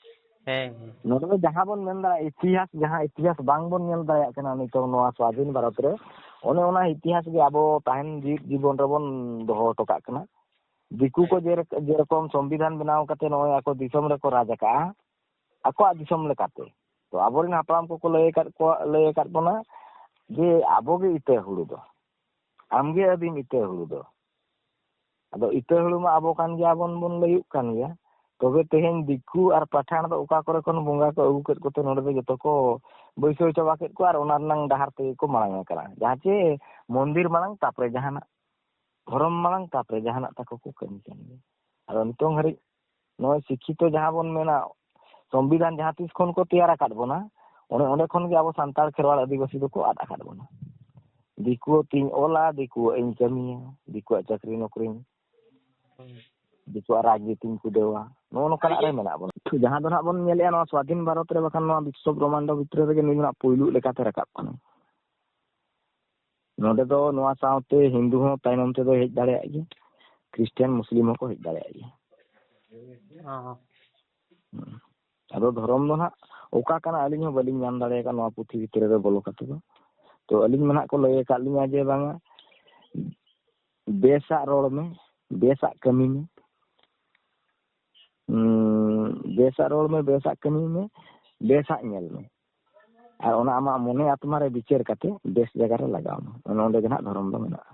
ᱦᱮᱸ, ᱦᱮᱸ᱾ ᱱᱚᱰᱮ ᱫᱚ ᱡᱟᱦᱟᱸ ᱵᱚᱱ ᱢᱮᱱ ᱫᱟᱲᱮᱭᱟᱜᱼᱟ, ᱤᱛᱤᱦᱟᱥ, ᱡᱟᱦᱟᱸ ᱤᱛᱤᱦᱟᱥ ᱵᱟᱝ ᱵᱚᱱ ᱧᱮᱞ ᱫᱟᱲᱮᱭᱟᱜ ᱠᱟᱱᱟ ᱱᱤᱛᱚᱝ ᱱᱚᱣᱟ ᱥᱣᱟᱫᱷᱤᱱ ᱵᱷᱟᱨᱚᱛ ᱨᱮ, ᱚᱱᱮ ᱚᱱᱟ ᱤᱛᱤᱦᱟᱥ ᱜᱮ ᱟᱵᱚ ᱛᱟᱦᱮᱱ ᱡᱤᱣᱤᱫ ᱡᱤᱵᱚᱱ ᱨᱮᱵᱚᱱ ᱫᱚᱦᱚ ᱦᱚᱴᱚ ᱠᱟᱜ ᱠᱟᱱᱟ᱾ ᱫᱤᱠᱩ ᱠᱚ ᱦᱮᱸ᱾ ᱡᱮ-, ᱡᱮᱨᱚᱠᱚᱢ ᱥᱚᱝᱵᱤᱫᱷᱟᱱ ᱵᱮᱱᱟᱣ ᱠᱟᱛᱮ ᱱᱚᱜᱼᱚᱭ ᱟᱠᱚ ᱫᱤᱥᱚᱢ ᱨᱮᱠᱚ ᱨᱟᱡᱽ ᱟᱠᱟᱜᱼᱟ, ᱟᱠᱚᱣᱟᱜ ᱫᱤᱥᱚᱢ ᱞᱮᱠᱟᱛᱮ᱾ ᱛᱚ ᱟᱵᱚᱨᱮᱱ ᱦᱟᱯᱲᱟᱢ ᱠᱚᱠᱚ ᱞᱟᱹᱭ ᱟᱠᱟᱫ ᱠᱚᱣᱟ, ᱞᱟᱹᱭ ᱟᱠᱟᱫ ᱵᱚᱱᱟ ᱡᱮ ᱟᱵᱚᱜᱮ ᱤᱛᱟᱹ ᱦᱩᱲᱩ ᱫᱚ, ᱟᱢᱜᱮ ᱟᱹᱫᱤᱢ ᱤᱛᱟᱹ ᱦᱩᱲᱩ ᱫᱚ᱾ ᱟᱫᱚ ᱤᱛᱟᱹ ᱦᱩᱲᱩ ᱢᱟ ᱟᱵᱚ ᱠᱟᱱ ᱜᱮᱭᱟᱵᱚᱱ, ᱵᱚᱱ ᱞᱟᱹᱭᱩᱜ ᱠᱟᱱ ᱜᱮᱭᱟ᱾ ᱛᱚᱵᱮ ᱛᱮᱦᱮᱧ ᱫᱤᱠᱩ ᱟᱨ ᱯᱟᱴᱷᱟᱱ ᱫᱚ ᱚᱠᱟ ᱠᱚᱨᱮ ᱠᱷᱚᱱ ᱵᱚᱸᱜᱟ ᱠᱚ ᱟᱹᱜᱩ ᱠᱮᱫ ᱠᱚᱛᱮ ᱱᱚᱰᱮ ᱫᱚ ᱡᱚᱛᱚ ᱠᱚ ᱵᱟᱹᱭᱥᱟᱹᱣ ᱪᱟᱵᱟ ᱠᱮᱫ ᱠᱚᱣᱟ ᱟᱨ ᱚᱱᱟ ᱨᱮᱱᱟᱝ ᱰᱟᱦᱟᱨ ᱛᱮᱜᱮ ᱠᱚ ᱢᱟᱲᱟᱝ ᱟᱠᱟᱱᱟ᱾ ᱡᱟᱦᱟᱸ ᱪᱮ ᱢᱚᱱᱫᱤᱨ ᱢᱟᱲᱟᱝ, ᱛᱟᱯᱚᱨᱮ ᱡᱟᱦᱟᱱᱟᱜ, ᱫᱷᱚᱨᱚᱢ ᱢᱟᱲᱟᱝ, ᱛᱟᱯᱚᱨᱮ ᱡᱟᱦᱟᱱᱟᱜ ᱛᱟᱠᱚ ᱠᱚ ᱠᱟᱹᱢᱤ ᱠᱟᱱ ᱜᱮᱭᱟ᱾ ᱟᱫᱚ ᱱᱤᱛᱚᱝ ᱦᱟᱹᱨᱤᱡ ᱱᱚᱜᱼᱚᱭ ᱥᱤᱠᱠᱷᱤᱛᱚ ᱡᱟᱦᱟᱸ ᱵᱚᱱ ᱢᱮᱱᱟ, ᱥᱚᱝᱵᱤᱫᱷᱟᱱ ᱡᱟᱦᱟᱸ ᱛᱤᱥ ᱠᱷᱚᱱ ᱠᱚ ᱛᱮᱭᱟᱨ ᱟᱠᱟᱫ ᱵᱚᱱᱟ, ᱚᱱᱮ ᱚᱸᱰᱮ ᱠᱷᱚᱱ ᱜᱮ ᱟᱵᱚ ᱥᱟᱱᱛᱟᱲ ᱠᱷᱮᱨᱣᱟᱲ ᱟᱹᱫᱤᱵᱟᱹᱥᱤ ᱫᱚᱠᱚ ᱟᱫ ᱟᱠᱟᱫ ᱵᱚᱱᱟ᱾ ᱫᱤᱠᱩᱣᱟᱜ ᱛᱤᱧ ᱚᱞᱟ, ᱫᱤᱠᱩᱣᱟᱜ ᱤᱧ ᱠᱟᱹᱢᱤᱭᱟ, ᱫᱤᱠᱩᱣᱟᱜ ᱪᱟᱹᱠᱨᱤ ᱱᱚᱠᱨᱤᱧ, ᱫᱤᱠᱩᱣᱟᱜ ᱨᱟᱡᱽᱱᱤᱛᱤᱧ ᱠᱩᱰᱟᱹᱣᱟ, ᱱᱚᱜᱼᱚ ᱱᱚᱝᱠᱟᱱᱟᱜ ᱨᱮ ᱢᱮᱱᱟᱜ ᱵᱚᱱᱟ᱾ ᱡᱟᱦᱟᱸ ᱫᱚ ᱱᱟᱜ ᱵᱚᱱ ᱧᱮᱞᱮᱜᱼᱟ ᱱᱚᱣᱟ ᱥᱣᱟᱫᱷᱤᱱ ᱵᱷᱟᱨᱚᱛ ᱨᱮ, ᱵᱟᱠᱷᱟᱱ ᱱᱚᱣᱟ ᱵᱤᱥᱥᱚ ᱵᱨᱚᱦᱢᱟᱱᱰᱚ ᱵᱷᱤᱛᱨᱤ ᱨᱮᱜᱮ ᱱᱩᱭ ᱫᱚ ᱱᱟᱜ ᱯᱩᱭᱞᱩ ᱞᱮᱠᱟᱛᱮ ᱨᱟᱠᱟᱵ ᱠᱟᱱᱟᱭ᱾ ᱱᱚᱰᱮ ᱫᱚ ᱱᱚᱣᱟ ᱥᱟᱶᱛᱮ ᱦᱤᱱᱫᱩ ᱦᱚᱸ ᱛᱟᱭᱱᱚᱢ ᱛᱮᱫᱚ ᱦᱮᱡ ᱫᱟᱲᱮᱭᱟᱜ ᱜᱮᱭᱟ, ᱠᱷᱨᱤᱥᱴᱟᱱ, ᱢᱩᱥᱞᱤᱢ ᱦᱚᱸᱠᱚ ᱦᱮᱡ ᱫᱟᱲᱮᱭᱟᱜ ᱜᱮᱭᱟ᱾ ᱚ᱾ ᱦᱩᱸ᱾ ᱟᱫᱚ ᱫᱷᱚᱨᱚᱢ ᱫᱚ ᱱᱟᱦᱟᱜ ᱚᱠᱟ ᱠᱟᱱᱟ ᱟᱹᱞᱤᱧ ᱦᱚᱸ ᱵᱟᱹᱞᱤᱧ ᱧᱟᱢ ᱫᱟᱲᱮ ᱟᱠᱟᱫ ᱱᱚᱣᱟ ᱯᱩᱛᱷᱤ ᱵᱷᱤᱛᱨᱤ ᱨᱮ ᱵᱚᱞᱚ ᱠᱟᱛᱮ ᱫᱚ᱾ ᱛᱚ ᱟᱹᱞᱤᱧ ᱢᱟ ᱱᱟᱦᱟᱜ ᱠᱚ ᱞᱟᱹᱭ ᱟᱠᱟᱫ ᱞᱤᱧᱟ ᱡᱮ ᱵᱟᱝᱟ, ᱵᱮᱥᱟᱜ ᱨᱚᱲ ᱢᱮ, ᱵᱮᱥᱟᱜ ᱠᱟᱹᱢᱤ ᱢᱮ᱾ ᱩᱸ, ᱵᱮᱥᱟᱜ ᱨᱚᱲ ᱢᱮ, ᱵᱮᱥᱟᱜ ᱠᱟᱹᱢᱤ ᱢᱮ, ᱵᱮᱥᱟᱜ ᱧᱮᱞ ᱢᱮ᱾ ᱟᱨ ᱚᱱᱟ ᱟᱢᱟᱜ ᱢᱚᱱᱮ ᱟᱛᱢᱟ ᱨᱮ ᱵᱤᱪᱟᱹᱨ ᱠᱟᱛᱮ ᱵᱮᱥ ᱡᱟᱭᱜᱟ ᱨᱮ ᱞᱟᱜᱟᱣ ᱢᱮ᱾ ᱚᱱᱮ ᱚᱸᱰᱮ ᱜᱮ ᱱᱟᱦᱟᱜ ᱫᱷᱚᱨᱚᱢ ᱫᱚ ᱢᱮᱱᱟᱜᱼᱟ᱾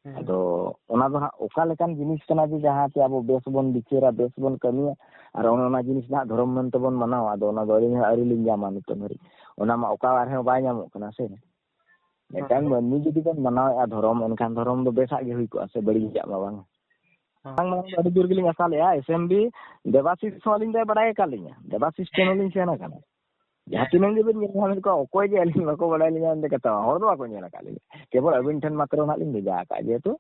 ᱦᱮᱸ᱾ ᱟᱫᱚ ᱚᱱᱟ ᱫᱚ ᱦᱟᱸᱜ ᱚᱠᱟ ᱞᱮᱠᱟᱱ ᱡᱤᱱᱤᱥ ᱠᱟᱱᱟ ᱡᱮ ᱡᱟᱦᱟᱸ ᱛᱮ ᱟᱵᱚ ᱵᱮᱥ ᱵᱚᱱ ᱵᱤᱪᱟᱹᱨᱟ, ᱵᱮᱥ ᱵᱚᱱ ᱠᱟᱹᱢᱤᱭᱟ, ᱟᱨ ᱚᱱᱮ ᱚᱱᱟ ᱡᱤᱱᱤᱥ ᱱᱟᱦᱟᱜ ᱫᱷᱚᱨᱚᱢ ᱢᱮᱱᱛᱮ ᱵᱚᱱ ᱢᱟᱱᱟᱣᱟ? ᱟᱫᱚ ᱚᱱᱟ ᱫᱚ ᱟᱹᱞᱤᱧ ᱦᱚᱸ ᱟᱹᱣᱨᱤ ᱞᱤᱧ ᱧᱟᱢᱟ ᱱᱤᱛᱚᱜ ᱫᱷᱟᱹᱨᱤᱡ᱾ ᱚᱱᱟ ᱢᱟ ᱚᱠᱟ ᱨᱮᱦᱚᱸ ᱵᱟᱭ ᱧᱟᱢᱚᱜ ᱠᱟᱱᱟ ᱥᱮ᱾ ᱢᱤᱫᱴᱟᱝ ᱦᱮᱸ᱾ ᱢᱟᱹᱱᱢᱤ ᱡᱩᱫᱤ ᱵᱚᱱ ᱢᱟᱱᱟᱣᱮᱫᱼᱟ ᱫᱷᱚᱨᱚᱢ, ᱮᱱᱠᱷᱟᱱ ᱫᱷᱚᱨᱚᱢ ᱫᱚ ᱵᱮᱥᱟᱜ ᱜᱮ ᱦᱩᱭ ᱠᱚᱜᱼᱟ ᱥᱮ, ᱵᱟᱹᱲᱤᱡᱟᱜ ᱢᱟ ᱵᱟᱝ᱾ ᱦᱮᱸ᱾ ᱵᱟᱝ, ᱢᱟᱲᱟᱝ ᱫᱚ ᱟᱹᱰᱤ ᱡᱳᱨ ᱜᱮᱞᱤᱧ ᱟᱥᱟ ᱞᱮᱫᱼᱟ, ᱮᱥ ᱮᱢ ᱵᱤ ᱫᱮᱵᱟᱥᱤᱥ ᱦᱚᱸ ᱟᱹᱞᱤᱧ ᱫᱚᱭ ᱵᱟᱲᱟᱭ ᱟᱠᱟᱫ ᱞᱤᱧᱟ, ᱫᱮᱵᱟᱥᱤᱥ ᱴᱷᱮᱱ ᱦᱚᱸᱞᱤᱧ ᱥᱮᱱ ᱟᱠᱟᱱᱟ᱾ ᱡᱟᱦᱟᱸ ᱦᱮᱸ᱾ ᱛᱤᱱᱟᱹᱜ ᱜᱮᱵᱤᱱ ᱧᱮᱞ ᱧᱟᱢᱮᱫ ᱠᱚᱣᱟ, ᱚᱠᱚᱭ ᱜᱮ ᱟᱹᱞᱤᱧ ᱵᱟᱠᱚ ᱵᱟᱲᱟᱭ ᱞᱤᱧᱟ ᱢᱮᱱᱛᱮ ᱠᱟᱛᱷᱟ, ᱦᱚᱲ ᱫᱚ ᱵᱟᱠᱚ ᱧᱮᱞ ᱟᱠᱟᱫ ᱞᱤᱧᱟ᱾ ᱠᱮᱵᱚᱞ ᱟᱹᱵᱤᱱ ᱴᱷᱮᱱ ᱢᱟᱛᱨᱚ ᱱᱟᱦᱟᱜ ᱞᱤᱧ ᱵᱷᱮᱡᱟ ᱟᱠᱟᱫ, ᱡᱮᱦᱮᱛᱩ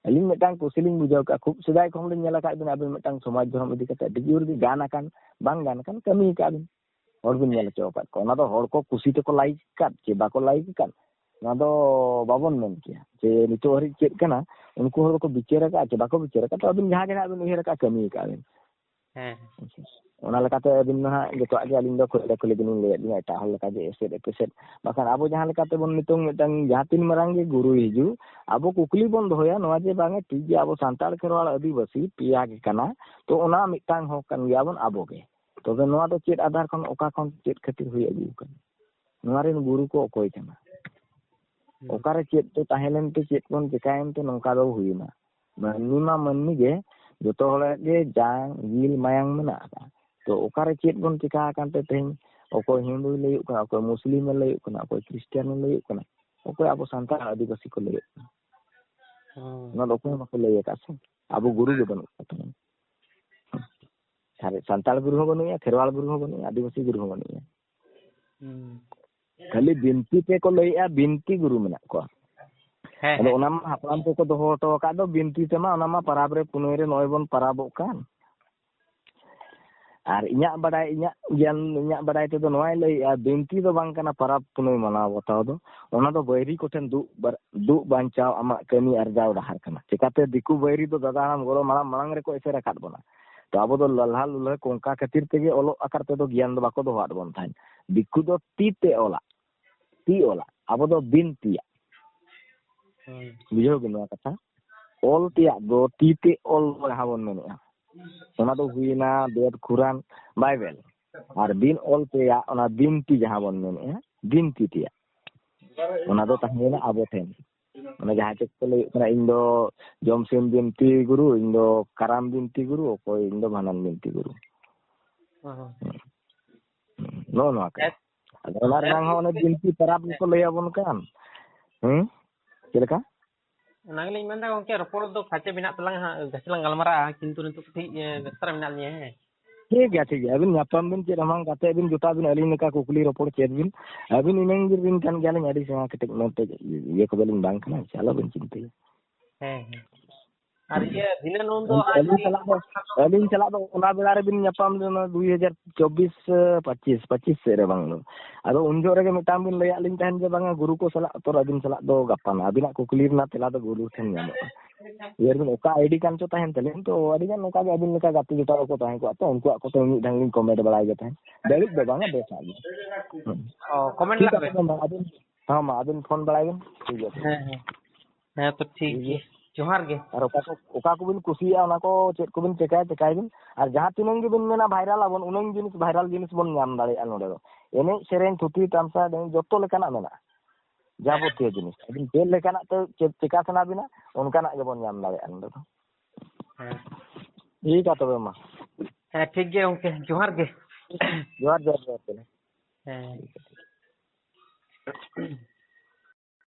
ᱟᱹᱞᱤᱧ ᱢᱤᱫᱴᱟᱝ ᱠᱩᱥᱤ ᱞᱤᱧ ᱵᱩᱡᱷᱟᱹᱣ ᱠᱟᱜᱼᱟ, ᱠᱷᱩᱵ ᱥᱮᱫᱟᱭ ᱠᱷᱚᱱ ᱞᱤᱧ ᱧᱮᱞ ᱟᱠᱟᱫ ᱵᱤᱱᱟ, ᱟᱹᱵᱤᱱ ᱢᱤᱫᱴᱟᱝ ᱥᱚᱢᱟᱡᱽ ᱫᱷᱚᱨᱚᱢ ᱤᱫᱤ ᱠᱟᱛᱮ ᱟᱹᱰᱤ ᱡᱳᱨ ᱜᱮ ᱜᱟᱱ ᱟᱠᱟᱱ, ᱵᱟᱝ ᱜᱟᱱ ᱟᱠᱟᱱ, ᱠᱟᱹᱢᱤ ᱟᱠᱟᱫ ᱵᱤᱱ, ᱦᱚᱲ ᱵᱤᱱ ᱧᱮᱞ ᱦᱚᱪᱚ ᱟᱠᱟᱫ ᱠᱚᱣᱟ᱾ ᱚᱱᱟ ᱫᱚ ᱦᱚᱲ ᱠᱚ ᱠᱩᱥᱤ ᱛᱮᱠᱚ ᱞᱟᱭᱤᱠ ᱟᱠᱟᱫ ᱪᱮ ᱵᱟᱠᱚ ᱞᱟᱭᱤᱠ ᱟᱠᱟᱫ, ᱱᱚᱣᱟ ᱫᱚ ᱵᱟᱵᱚᱱ ᱢᱮᱱ ᱠᱮᱭᱟ ᱡᱮ ᱱᱤᱛᱚᱜ ᱦᱟᱹᱨᱤᱡ ᱪᱮᱫ ᱠᱟᱱᱟ᱾ ᱩᱱᱠᱩ ᱦᱚᱲ ᱫᱚᱠᱚ ᱵᱤᱪᱟᱹᱨ ᱟᱠᱟᱫᱼᱟ ᱪᱮ ᱵᱟᱠᱚ ᱵᱤᱪᱟᱹᱨ ᱟᱠᱟᱫ, ᱛᱚ ᱟᱹᱵᱤᱱ ᱡᱟᱦᱟᱸ ᱜᱮ ᱱᱟᱦᱟᱜ ᱵᱤᱱ ᱩᱭᱦᱟᱹᱨ ᱟᱠᱟᱫ, ᱠᱟᱹᱢᱤ ᱟᱠᱟᱫ ᱵᱤᱱ᱾ ᱦᱮᱸ᱾ ᱚᱱᱟ ᱞᱮᱠᱟᱛᱮ ᱟᱹᱵᱤᱱ ᱫᱚ ᱦᱟᱸᱜ ᱡᱚᱛᱚᱣᱟᱜ ᱜᱮ ᱟᱹᱞᱤᱧ ᱫᱚ ᱠᱷᱩᱞᱟᱹ ᱠᱷᱩᱞᱤ ᱜᱮᱞᱤᱧ ᱞᱟᱹᱭᱟᱫ ᱵᱤᱱᱟ, ᱮᱴᱟᱜ ᱦᱚᱲ ᱞᱮᱠᱟ ᱡᱮ ᱮᱥᱮᱫ ᱮᱯᱮᱥᱮᱫ᱾ ᱵᱟᱠᱷᱟᱱ ᱟᱵᱚ ᱡᱟᱦᱟᱸ ᱞᱮᱠᱟ ᱛᱮᱵᱚᱱ ᱱᱤᱛᱚᱝ ᱢᱤᱫᱴᱟᱝ ᱡᱟᱦᱟᱸ ᱛᱤᱱ ᱢᱟᱨᱟᱝ ᱜᱮ ᱜᱩᱨᱩᱭ ᱦᱤᱡᱩᱜ, ᱟᱵᱚ ᱠᱩᱠᱞᱤ ᱵᱚᱱ ᱫᱚᱦᱚᱭᱟ ᱱᱚᱣᱟ ᱡᱮ ᱵᱟᱝᱟ ᱴᱷᱤᱠ ᱜᱮᱭᱟ, ᱟᱵᱚ ᱥᱟᱱᱛᱟᱲ ᱠᱷᱮᱨᱣᱟᱲ ᱟᱹᱫᱤᱵᱟᱹᱥᱤ ᱯᱮᱭᱟ ᱜᱮ ᱠᱟᱱᱟ, ᱛᱚ ᱚᱱᱟ ᱢᱤᱫᱴᱟᱝ ᱦᱚᱸ ᱠᱟᱱ ᱜᱮᱭᱟᱵᱚᱱ ᱟᱵᱚ ᱜᱮ᱾ ᱛᱚᱵᱮ ᱱᱚᱣᱟ ᱫᱚ ᱪᱮᱫ ᱟᱫᱷᱟᱨ ᱠᱷᱚᱱ, ᱚᱠᱟ ᱠᱷᱚᱱ ᱪᱮᱫ ᱠᱷᱟᱹᱛᱤᱨ ᱦᱩᱭ ᱟᱹᱜᱩ ᱟᱠᱟᱱᱟ? ᱱᱚᱣᱟ ᱨᱮᱱ ᱜᱩᱨᱩ ᱠᱚ ᱚᱠᱚᱭ ᱠᱟᱱᱟ? ᱦᱩᱸ᱾ ᱚᱠᱟᱨᱮ ᱪᱮᱫ ᱛᱮ ᱛᱟᱦᱮᱸ ᱞᱮᱱᱛᱮ, ᱪᱮᱫ ᱵᱚᱱ ᱪᱮᱠᱟᱭᱮᱱᱛᱮ ᱱᱚᱝᱠᱟ ᱫᱚ ᱦᱩᱭᱮᱱᱟ? ᱢᱟᱹᱱᱢᱤ ᱢᱟ ᱢᱟᱹᱱᱢᱤ ᱜᱮ, ᱡᱚᱛᱚ ᱦᱚᱲᱟᱜ ᱜᱮ ᱡᱟᱝ, ᱡᱤᱞ, ᱢᱟᱭᱟᱝ ᱢᱮᱱᱟᱜ ᱟᱠᱟᱫ᱾ ᱛᱚ ᱚᱠᱟᱨᱮ ᱪᱮᱫ ᱵᱚᱱ ᱪᱮᱠᱟ ᱟᱠᱟᱱ ᱛᱮ ᱛᱮᱦᱮᱧ ᱚᱠᱚᱭ ᱦᱤᱱᱫᱩᱭ ᱞᱟᱹᱭᱚᱜ ᱠᱟᱱᱟ, ᱚᱠᱚᱭ ᱢᱩᱥᱞᱤᱢᱮ ᱞᱟᱹᱭᱚᱜ ᱠᱟᱱᱟ, ᱚᱠᱚᱭ ᱠᱷᱨᱤᱥᱴᱟᱱᱮ ᱞᱟᱹᱭᱚᱜ ᱠᱟᱱᱟ, ᱚᱠᱚᱭ ᱟᱵᱚ ᱥᱟᱱᱛᱟᱲ ᱟᱹᱫᱤᱵᱟᱹᱥᱤ ᱠᱚ ᱞᱟᱹᱭᱚᱜ ᱠᱟᱱᱟ? ᱦᱩᱸ᱾ ᱚᱱᱟ ᱫᱚ ᱚᱠᱚᱭ ᱦᱚᱸ ᱵᱟᱠᱚ ᱞᱟᱹᱭ ᱟᱠᱟᱫ ᱥᱮ᱾ ᱟᱵᱚ ᱜᱩᱨᱩ ᱜᱮ ᱵᱟᱹᱱᱩᱜ ᱠᱚ ᱛᱟᱵᱚᱱᱟ᱾ ᱟᱨ ᱥᱟᱱᱛᱟᱲ ᱜᱩᱨᱩ ᱦᱚᱸ ᱵᱟᱹᱱᱩᱜᱼᱟ, ᱠᱷᱮᱨᱣᱟᱲ ᱜᱩᱨᱩ ᱦᱚᱸ ᱵᱟᱹᱱᱩᱜᱼᱟ, ᱟᱹᱫᱤᱵᱟᱹᱥᱤ ᱜᱩᱨᱩ ᱦᱚᱸ ᱵᱟᱹᱱᱩᱜᱼᱟ᱾ ᱦᱩᱸ᱾ ᱠᱷᱟᱹᱞᱤ ᱵᱤᱱᱛᱤ ᱛᱮᱠᱚ ᱞᱟᱹᱭᱮᱜᱼᱟ, ᱵᱤᱱᱛᱤ ᱜᱩᱨᱩ ᱢᱮᱱᱟᱜ ᱠᱚᱣᱟ᱾ ᱦᱮᱸ, ᱟᱫᱚ ᱦᱮᱸ᱾ ᱚᱱᱟ ᱢᱟ ᱦᱟᱯᱲᱟᱢ ᱠᱚᱠᱚ ᱫᱚᱦᱚ ᱦᱚᱴᱚ ᱟᱠᱟᱫ ᱫᱚ ᱵᱤᱱᱛᱤ ᱛᱮᱢᱟ, ᱚᱱᱟ ᱢᱟ ᱯᱟᱨᱟᱵᱽ ᱨᱮ ᱯᱩᱱᱟᱹᱭ ᱨᱮ ᱱᱚᱜᱼᱚᱭ ᱵᱚᱱ ᱯᱟᱨᱟᱵᱚᱜ ᱠᱟᱱ᱾ ᱟᱨ ᱤᱧᱟᱹᱜ ᱵᱟᱰᱟᱭ, ᱤᱧᱟᱹᱜ ᱜᱮᱭᱟᱱ, ᱤᱧᱟᱹᱜ ᱵᱟᱰᱟᱭ ᱛᱮᱫᱚ ᱱᱚᱣᱟᱭ ᱞᱟᱹᱭᱮᱜᱼᱟ, ᱵᱤᱱᱛᱤ ᱫᱚ ᱵᱟᱝ ᱠᱟᱱᱟ ᱯᱟᱨᱟᱵᱽ ᱯᱩᱱᱟᱹᱭ ᱢᱟᱱᱟᱣ ᱵᱟᱛᱟᱣ ᱫᱚ᱾ ᱚᱱᱟ ᱫᱚ ᱵᱟᱹᱭᱨᱤ ᱠᱚᱴᱷᱮᱱ ᱫᱩᱜ ᱵᱟᱨ-, ᱫᱩᱜ ᱵᱟᱧᱪᱟᱣ ᱟᱢᱟᱜ ᱠᱟᱹᱢᱤ ᱟᱨᱡᱟᱣ ᱰᱟᱦᱟᱨ ᱠᱟᱱᱟ᱾ ᱪᱮᱠᱟᱛᱮ ᱫᱤᱠᱩ ᱵᱟᱹᱭᱨᱤ ᱫᱚ ᱫᱟᱫᱟ ᱦᱟᱲᱟᱢ ᱜᱚᱲᱚᱢ ᱦᱟᱲᱟᱢ ᱢᱟᱲᱟᱝ ᱨᱮᱠᱚ ᱮᱥᱮᱨ ᱟᱠᱟᱫ ᱵᱚᱱᱟ᱾ ᱛᱚ ᱟᱵᱚ ᱫᱚ ᱞᱟᱞᱦᱟ ᱞᱩᱞᱦᱟᱹ ᱠᱚ ᱚᱱᱠᱟ ᱠᱷᱟᱹᱛᱤᱨ ᱛᱮᱜᱮ ᱚᱞᱚᱜ ᱟᱠᱟᱨ ᱛᱮᱫᱚ ᱜᱮᱭᱟᱱ ᱫᱚ ᱵᱟᱠᱚ ᱫᱚᱦᱚ ᱟᱫ ᱵᱚᱱ ᱛᱟᱦᱮᱸᱫ᱾ ᱫᱤᱠᱩ ᱫᱚ ᱛᱤ ᱛᱮ ᱚᱞᱟ, ᱛᱤ ᱚᱞᱟ, ᱟᱵᱚ ᱫᱚ ᱵᱤᱱᱛᱤᱭᱟ᱾ ᱦᱩᱸ᱾ ᱵᱩᱡᱷᱟᱹᱣ ᱵᱤᱱ ᱱᱚᱣᱟ ᱠᱟᱛᱷᱟ᱾ ᱚᱞ ᱛᱮᱭᱟᱜ ᱫᱚ, ᱛᱤ ᱛᱮ ᱚᱞ ᱡᱟᱦᱟᱸ ᱵᱚᱱ ᱢᱮᱱᱮᱫᱼᱟ, ᱚᱱᱟ ᱫᱚ ᱦᱩᱭᱱᱟ ᱵᱮᱫ, ᱠᱩᱨᱟᱱ, ᱵᱟᱭᱵᱮᱞ᱾ ᱟᱨ ᱵᱤᱱ ᱚᱞ ᱛᱮᱭᱟᱜ, ᱚᱱᱟ ᱵᱤᱱᱛᱤ ᱡᱟᱦᱟᱸ ᱵᱚᱱ ᱢᱮᱱᱮᱫᱼᱟ, ᱵᱤᱱᱛᱤ ᱛᱮᱭᱟᱜ, ᱚᱱᱟ ᱫᱚ ᱛᱟᱦᱮᱸᱭᱮᱱᱟ ᱟᱵᱚ ᱴᱷᱮᱱ᱾ ᱚᱱᱟ ᱡᱟᱦᱟᱸ ᱪᱮᱫ ᱠᱚ ᱞᱟᱹᱭᱮᱫ ᱠᱟᱱᱟ, ᱤᱧ ᱫᱚ ᱡᱚᱢᱥᱤᱢ ᱵᱤᱱᱛᱤ ᱜᱩᱨᱩ, ᱤᱧ ᱫᱚ ᱠᱟᱨᱟᱢ ᱵᱤᱱᱛᱤ ᱜᱩᱨᱩ, ᱚᱠᱚᱭ ᱤᱧ ᱫᱚ ᱵᱷᱟᱸᱰᱟᱱ ᱵᱤᱱᱛᱤ ᱜᱩᱨᱩ᱾ ᱦᱮᱸ, ᱦᱮᱸ᱾ ᱱᱚᱜᱼᱚ ᱱᱚᱣᱟ ᱠᱟᱱᱟ᱾ ᱦᱮᱸ᱾ ᱟᱫᱚ ᱚᱱᱟ ᱨᱮᱱᱟᱜ ᱦᱚᱸ ᱚᱱᱮ ᱵᱤᱱᱛᱤ ᱯᱟᱨᱟᱵᱽ ᱜᱮᱠᱚ ᱞᱟᱹᱭ ᱟᱵᱚᱱ ᱠᱟᱱ᱾ ᱦᱮᱸ? ᱪᱮᱫ ᱞᱮᱠᱟ? ᱚᱱᱟ ᱜᱮᱞᱤᱧ ᱢᱮᱱᱫᱟ ᱜᱚᱝᱠᱮ, ᱨᱚᱯᱚᱲ ᱫᱚ ᱠᱷᱟᱪᱮ ᱢᱮᱱᱟᱜ ᱛᱟᱞᱟᱝᱟ ᱦᱟᱸᱜ, ᱜᱟᱪᱷᱮ ᱞᱟᱝ ᱜᱟᱞᱢᱟᱨᱟᱜᱼᱟ, ᱠᱤᱱᱛᱩ ᱱᱤᱛᱚᱜ ᱠᱟᱹᱴᱤᱡ, ᱮ, ᱵᱮᱥᱛᱚ ᱨᱮ ᱢᱮᱱᱟᱜ ᱞᱤᱧᱟᱹ, ᱦᱮᱸ᱾ ᱴᱷᱤᱠ ᱜᱮᱭᱟ, ᱴᱷᱤᱠ ᱜᱮᱭᱟ᱾ ᱟᱹᱵᱤᱱ ᱧᱟᱯᱟᱢ ᱵᱤᱱ, ᱪᱮᱫ ᱦᱚᱸ ᱵᱟᱝ, ᱜᱟᱛᱮᱜ ᱵᱤᱱ, ᱡᱚᱴᱟᱜ ᱵᱤᱱ, ᱟᱹᱞᱤᱧ ᱞᱮᱠᱟ ᱠᱩᱠᱞᱤ ᱨᱚᱯᱚᱲ ᱪᱮᱫ ᱵᱤᱱ᱾ ᱟᱹᱵᱤᱱ ᱤᱱᱟᱹᱝ ᱜᱮ ᱵᱤᱱ ᱠᱟᱱ ᱜᱮᱭᱟᱞᱤᱧ, ᱟᱹᱰᱤ ᱥᱮᱬᱟ ᱠᱮᱴᱮᱡ ᱢᱮᱱᱛᱮ ᱤᱭᱟᱹ ᱠᱚᱫᱚ ᱞᱤᱧ ᱵᱟᱝ ᱠᱟᱱᱟ, ᱟᱞᱚ ᱵᱤᱱ ᱪᱤᱱᱛᱟᱹᱭᱟ᱾ ᱦᱮᱸ, ᱦᱮᱸ᱾ ᱟᱨ ᱤᱭᱟᱹ ᱫᱷᱤᱱᱟᱹᱱ ᱩᱱ ᱫᱚ ᱟᱹᱞᱤᱧ ᱥᱟᱞᱟᱜ ᱫᱚ, ᱟᱹᱞᱤᱧ ᱥᱟᱞᱟᱜ ᱫᱚ ᱚᱱᱟ ᱵᱮᱲᱟ ᱨᱮᱵᱤᱱ ᱧᱟᱯᱟᱢ ᱞᱮᱱᱟ ᱫᱩᱭ ᱦᱟᱡᱟᱨ ᱪᱚᱵᱵᱤᱥ, ᱯᱚᱸᱪᱤᱥ, ᱯᱚᱸᱪᱤᱥ ᱥᱮᱫ ᱨᱮ ᱵᱟᱝ ᱫᱚ᱾ ᱟᱫᱚ ᱩᱱ ᱡᱚᱦᱚᱜ ᱨᱮᱜᱮ ᱢᱤᱫᱴᱟᱝ ᱵᱤᱱ ᱞᱟᱹᱭᱟᱫ ᱞᱤᱧ ᱛᱟᱦᱮᱸᱫ ᱡᱮ ᱵᱟᱝᱟ, ᱜᱩᱨᱩ ᱠᱚ ᱥᱟᱞᱟᱜ ᱛᱚ ᱟᱹᱵᱤᱱ ᱥᱟᱞᱟᱜ ᱫᱚ ᱜᱟᱯᱟᱱ, ᱟᱹᱵᱤᱱᱟᱜ ᱠᱩᱠᱞᱤ ᱨᱮᱱᱟᱜ ᱛᱮᱞᱟ ᱫᱚ ᱜᱩᱨᱩ ᱴᱷᱮᱱ ᱧᱟᱢᱚᱜᱼᱟ᱾ ᱩᱭᱦᱟᱹᱨ ᱵᱤᱱ, ᱚᱠᱟ ᱟᱭᱰᱤ ᱠᱟᱱ ᱪᱚ ᱛᱟᱦᱮᱱ ᱛᱟᱹᱞᱤᱧ, ᱛᱚ ᱟᱹᱰᱤ ᱜᱟᱱ ᱱᱚᱝᱠᱟ ᱜᱮ ᱟᱹᱵᱤᱱ ᱞᱮᱠᱟ ᱜᱟᱛᱮ ᱡᱚᱴᱟᱣ ᱠᱚ ᱛᱟᱦᱮᱸ ᱠᱚᱜᱼᱟ, ᱛᱚ ᱩᱱᱠᱩᱣᱟᱜ ᱠᱚᱛᱮ ᱢᱤᱫ ᱫᱷᱟᱣ ᱞᱤᱧ ᱠᱚᱢᱮᱱᱴ ᱵᱟᱲᱟᱭ ᱜᱮ ᱛᱟᱦᱮᱸᱫ᱾ ᱵᱟᱹᱲᱤᱡ ᱫᱚ ᱵᱟᱝᱟ, ᱵᱮᱥᱟᱜ ᱜᱮ᱾ ᱦᱩᱸ᱾ ᱚ, ᱠᱚᱢᱮᱱᱴ ᱴᱷᱤᱠ ᱞᱟᱜ ᱟᱪᱷᱮ, ᱵᱤᱱ᱾ ᱢᱟ ᱟᱹᱵᱤᱱ, ᱦᱮᱸ, ᱢᱟ ᱟᱹᱵᱤᱱ ᱯᱷᱳᱱ ᱵᱟᱲᱟᱭ ᱵᱤᱱ, ᱴᱷᱤᱠ ᱜᱮᱭᱟ, ᱴᱷᱤᱠ ᱦᱮᱸ, ᱜᱮᱭᱟ᱾ ᱦᱮᱸ᱾ ᱦᱮᱸ, ᱛᱚ ᱴᱷᱤᱠ ᱴᱷᱤᱠ ᱜᱮᱭᱟ᱾ ᱜᱮᱭᱟ᱾ ᱡᱚᱦᱟᱨ ᱜᱮ᱾ ᱟᱨ ᱚᱠᱟ ᱠᱚ, ᱚᱠᱟ ᱠᱚᱵᱤᱱ ᱠᱩᱥᱤᱭᱟᱜᱼᱟ, ᱚᱱᱟ ᱠᱚ ᱪᱮᱫ ᱠᱚᱵᱤᱱ ᱪᱮᱠᱟᱭᱟ, ᱪᱮᱠᱟᱭ ᱵᱤᱱ᱾ ᱟᱨ ᱡᱟᱦᱟᱸ ᱛᱤᱱᱟᱹᱝ ᱜᱮᱵᱤᱱ ᱢᱮᱱᱟ ᱵᱷᱟᱭᱨᱟᱞ ᱟᱵᱚᱱ, ᱩᱱᱟᱹᱝ ᱡᱤᱱᱤᱥ, ᱵᱷᱟᱭᱨᱟᱞ ᱡᱤᱱᱤᱥ ᱵᱚᱱ ᱧᱟᱢ ᱫᱟᱲᱮᱭᱟᱜᱼᱟ ᱱᱚᱰᱮ ᱫᱚ᱾ ᱮᱱᱮᱡ, ᱥᱮᱨᱮᱧ, ᱛᱷᱩᱛᱤ, ᱛᱟᱢᱥᱟ, ᱮᱱᱮᱡ, ᱡᱚᱛᱚ ᱞᱮᱠᱟᱱᱟᱜ ᱢᱮᱱᱟᱜᱼᱟ᱾ ᱡᱟᱵᱚᱛᱤᱭᱚ ᱡᱤᱱᱤᱥ᱾ ᱟᱹᱵᱤᱱ ᱪᱮᱫ ᱞᱮᱠᱟᱱᱟᱜ ᱛᱮ ᱪᱮᱫ ᱪᱮᱠᱟ ᱥᱟᱱᱟ ᱵᱤᱱᱟ, ᱚᱱᱠᱟᱱᱟᱜ ᱜᱮᱵᱚᱱ ᱧᱟᱢ ᱫᱟᱲᱮᱭᱟᱜᱼᱟ ᱱᱚᱰᱮ ᱫᱚ᱾ ᱦᱮᱸ᱾ ᱴᱷᱤᱠ ᱜᱮᱭᱟ ᱛᱚᱵᱮ ᱢᱟ᱾ ᱦᱮᱸ, ᱴᱷᱤᱠ ᱜᱮᱭᱟ ᱜᱚᱝᱠᱮ᱾ ᱡᱚᱦᱟᱨ ᱜᱮ᱾ ᱡᱚᱦᱟᱨ, ᱡᱚᱦᱟᱨ, ᱡᱚᱦᱟᱨ ᱛᱚᱵᱮ᱾ ᱦᱮᱸ᱾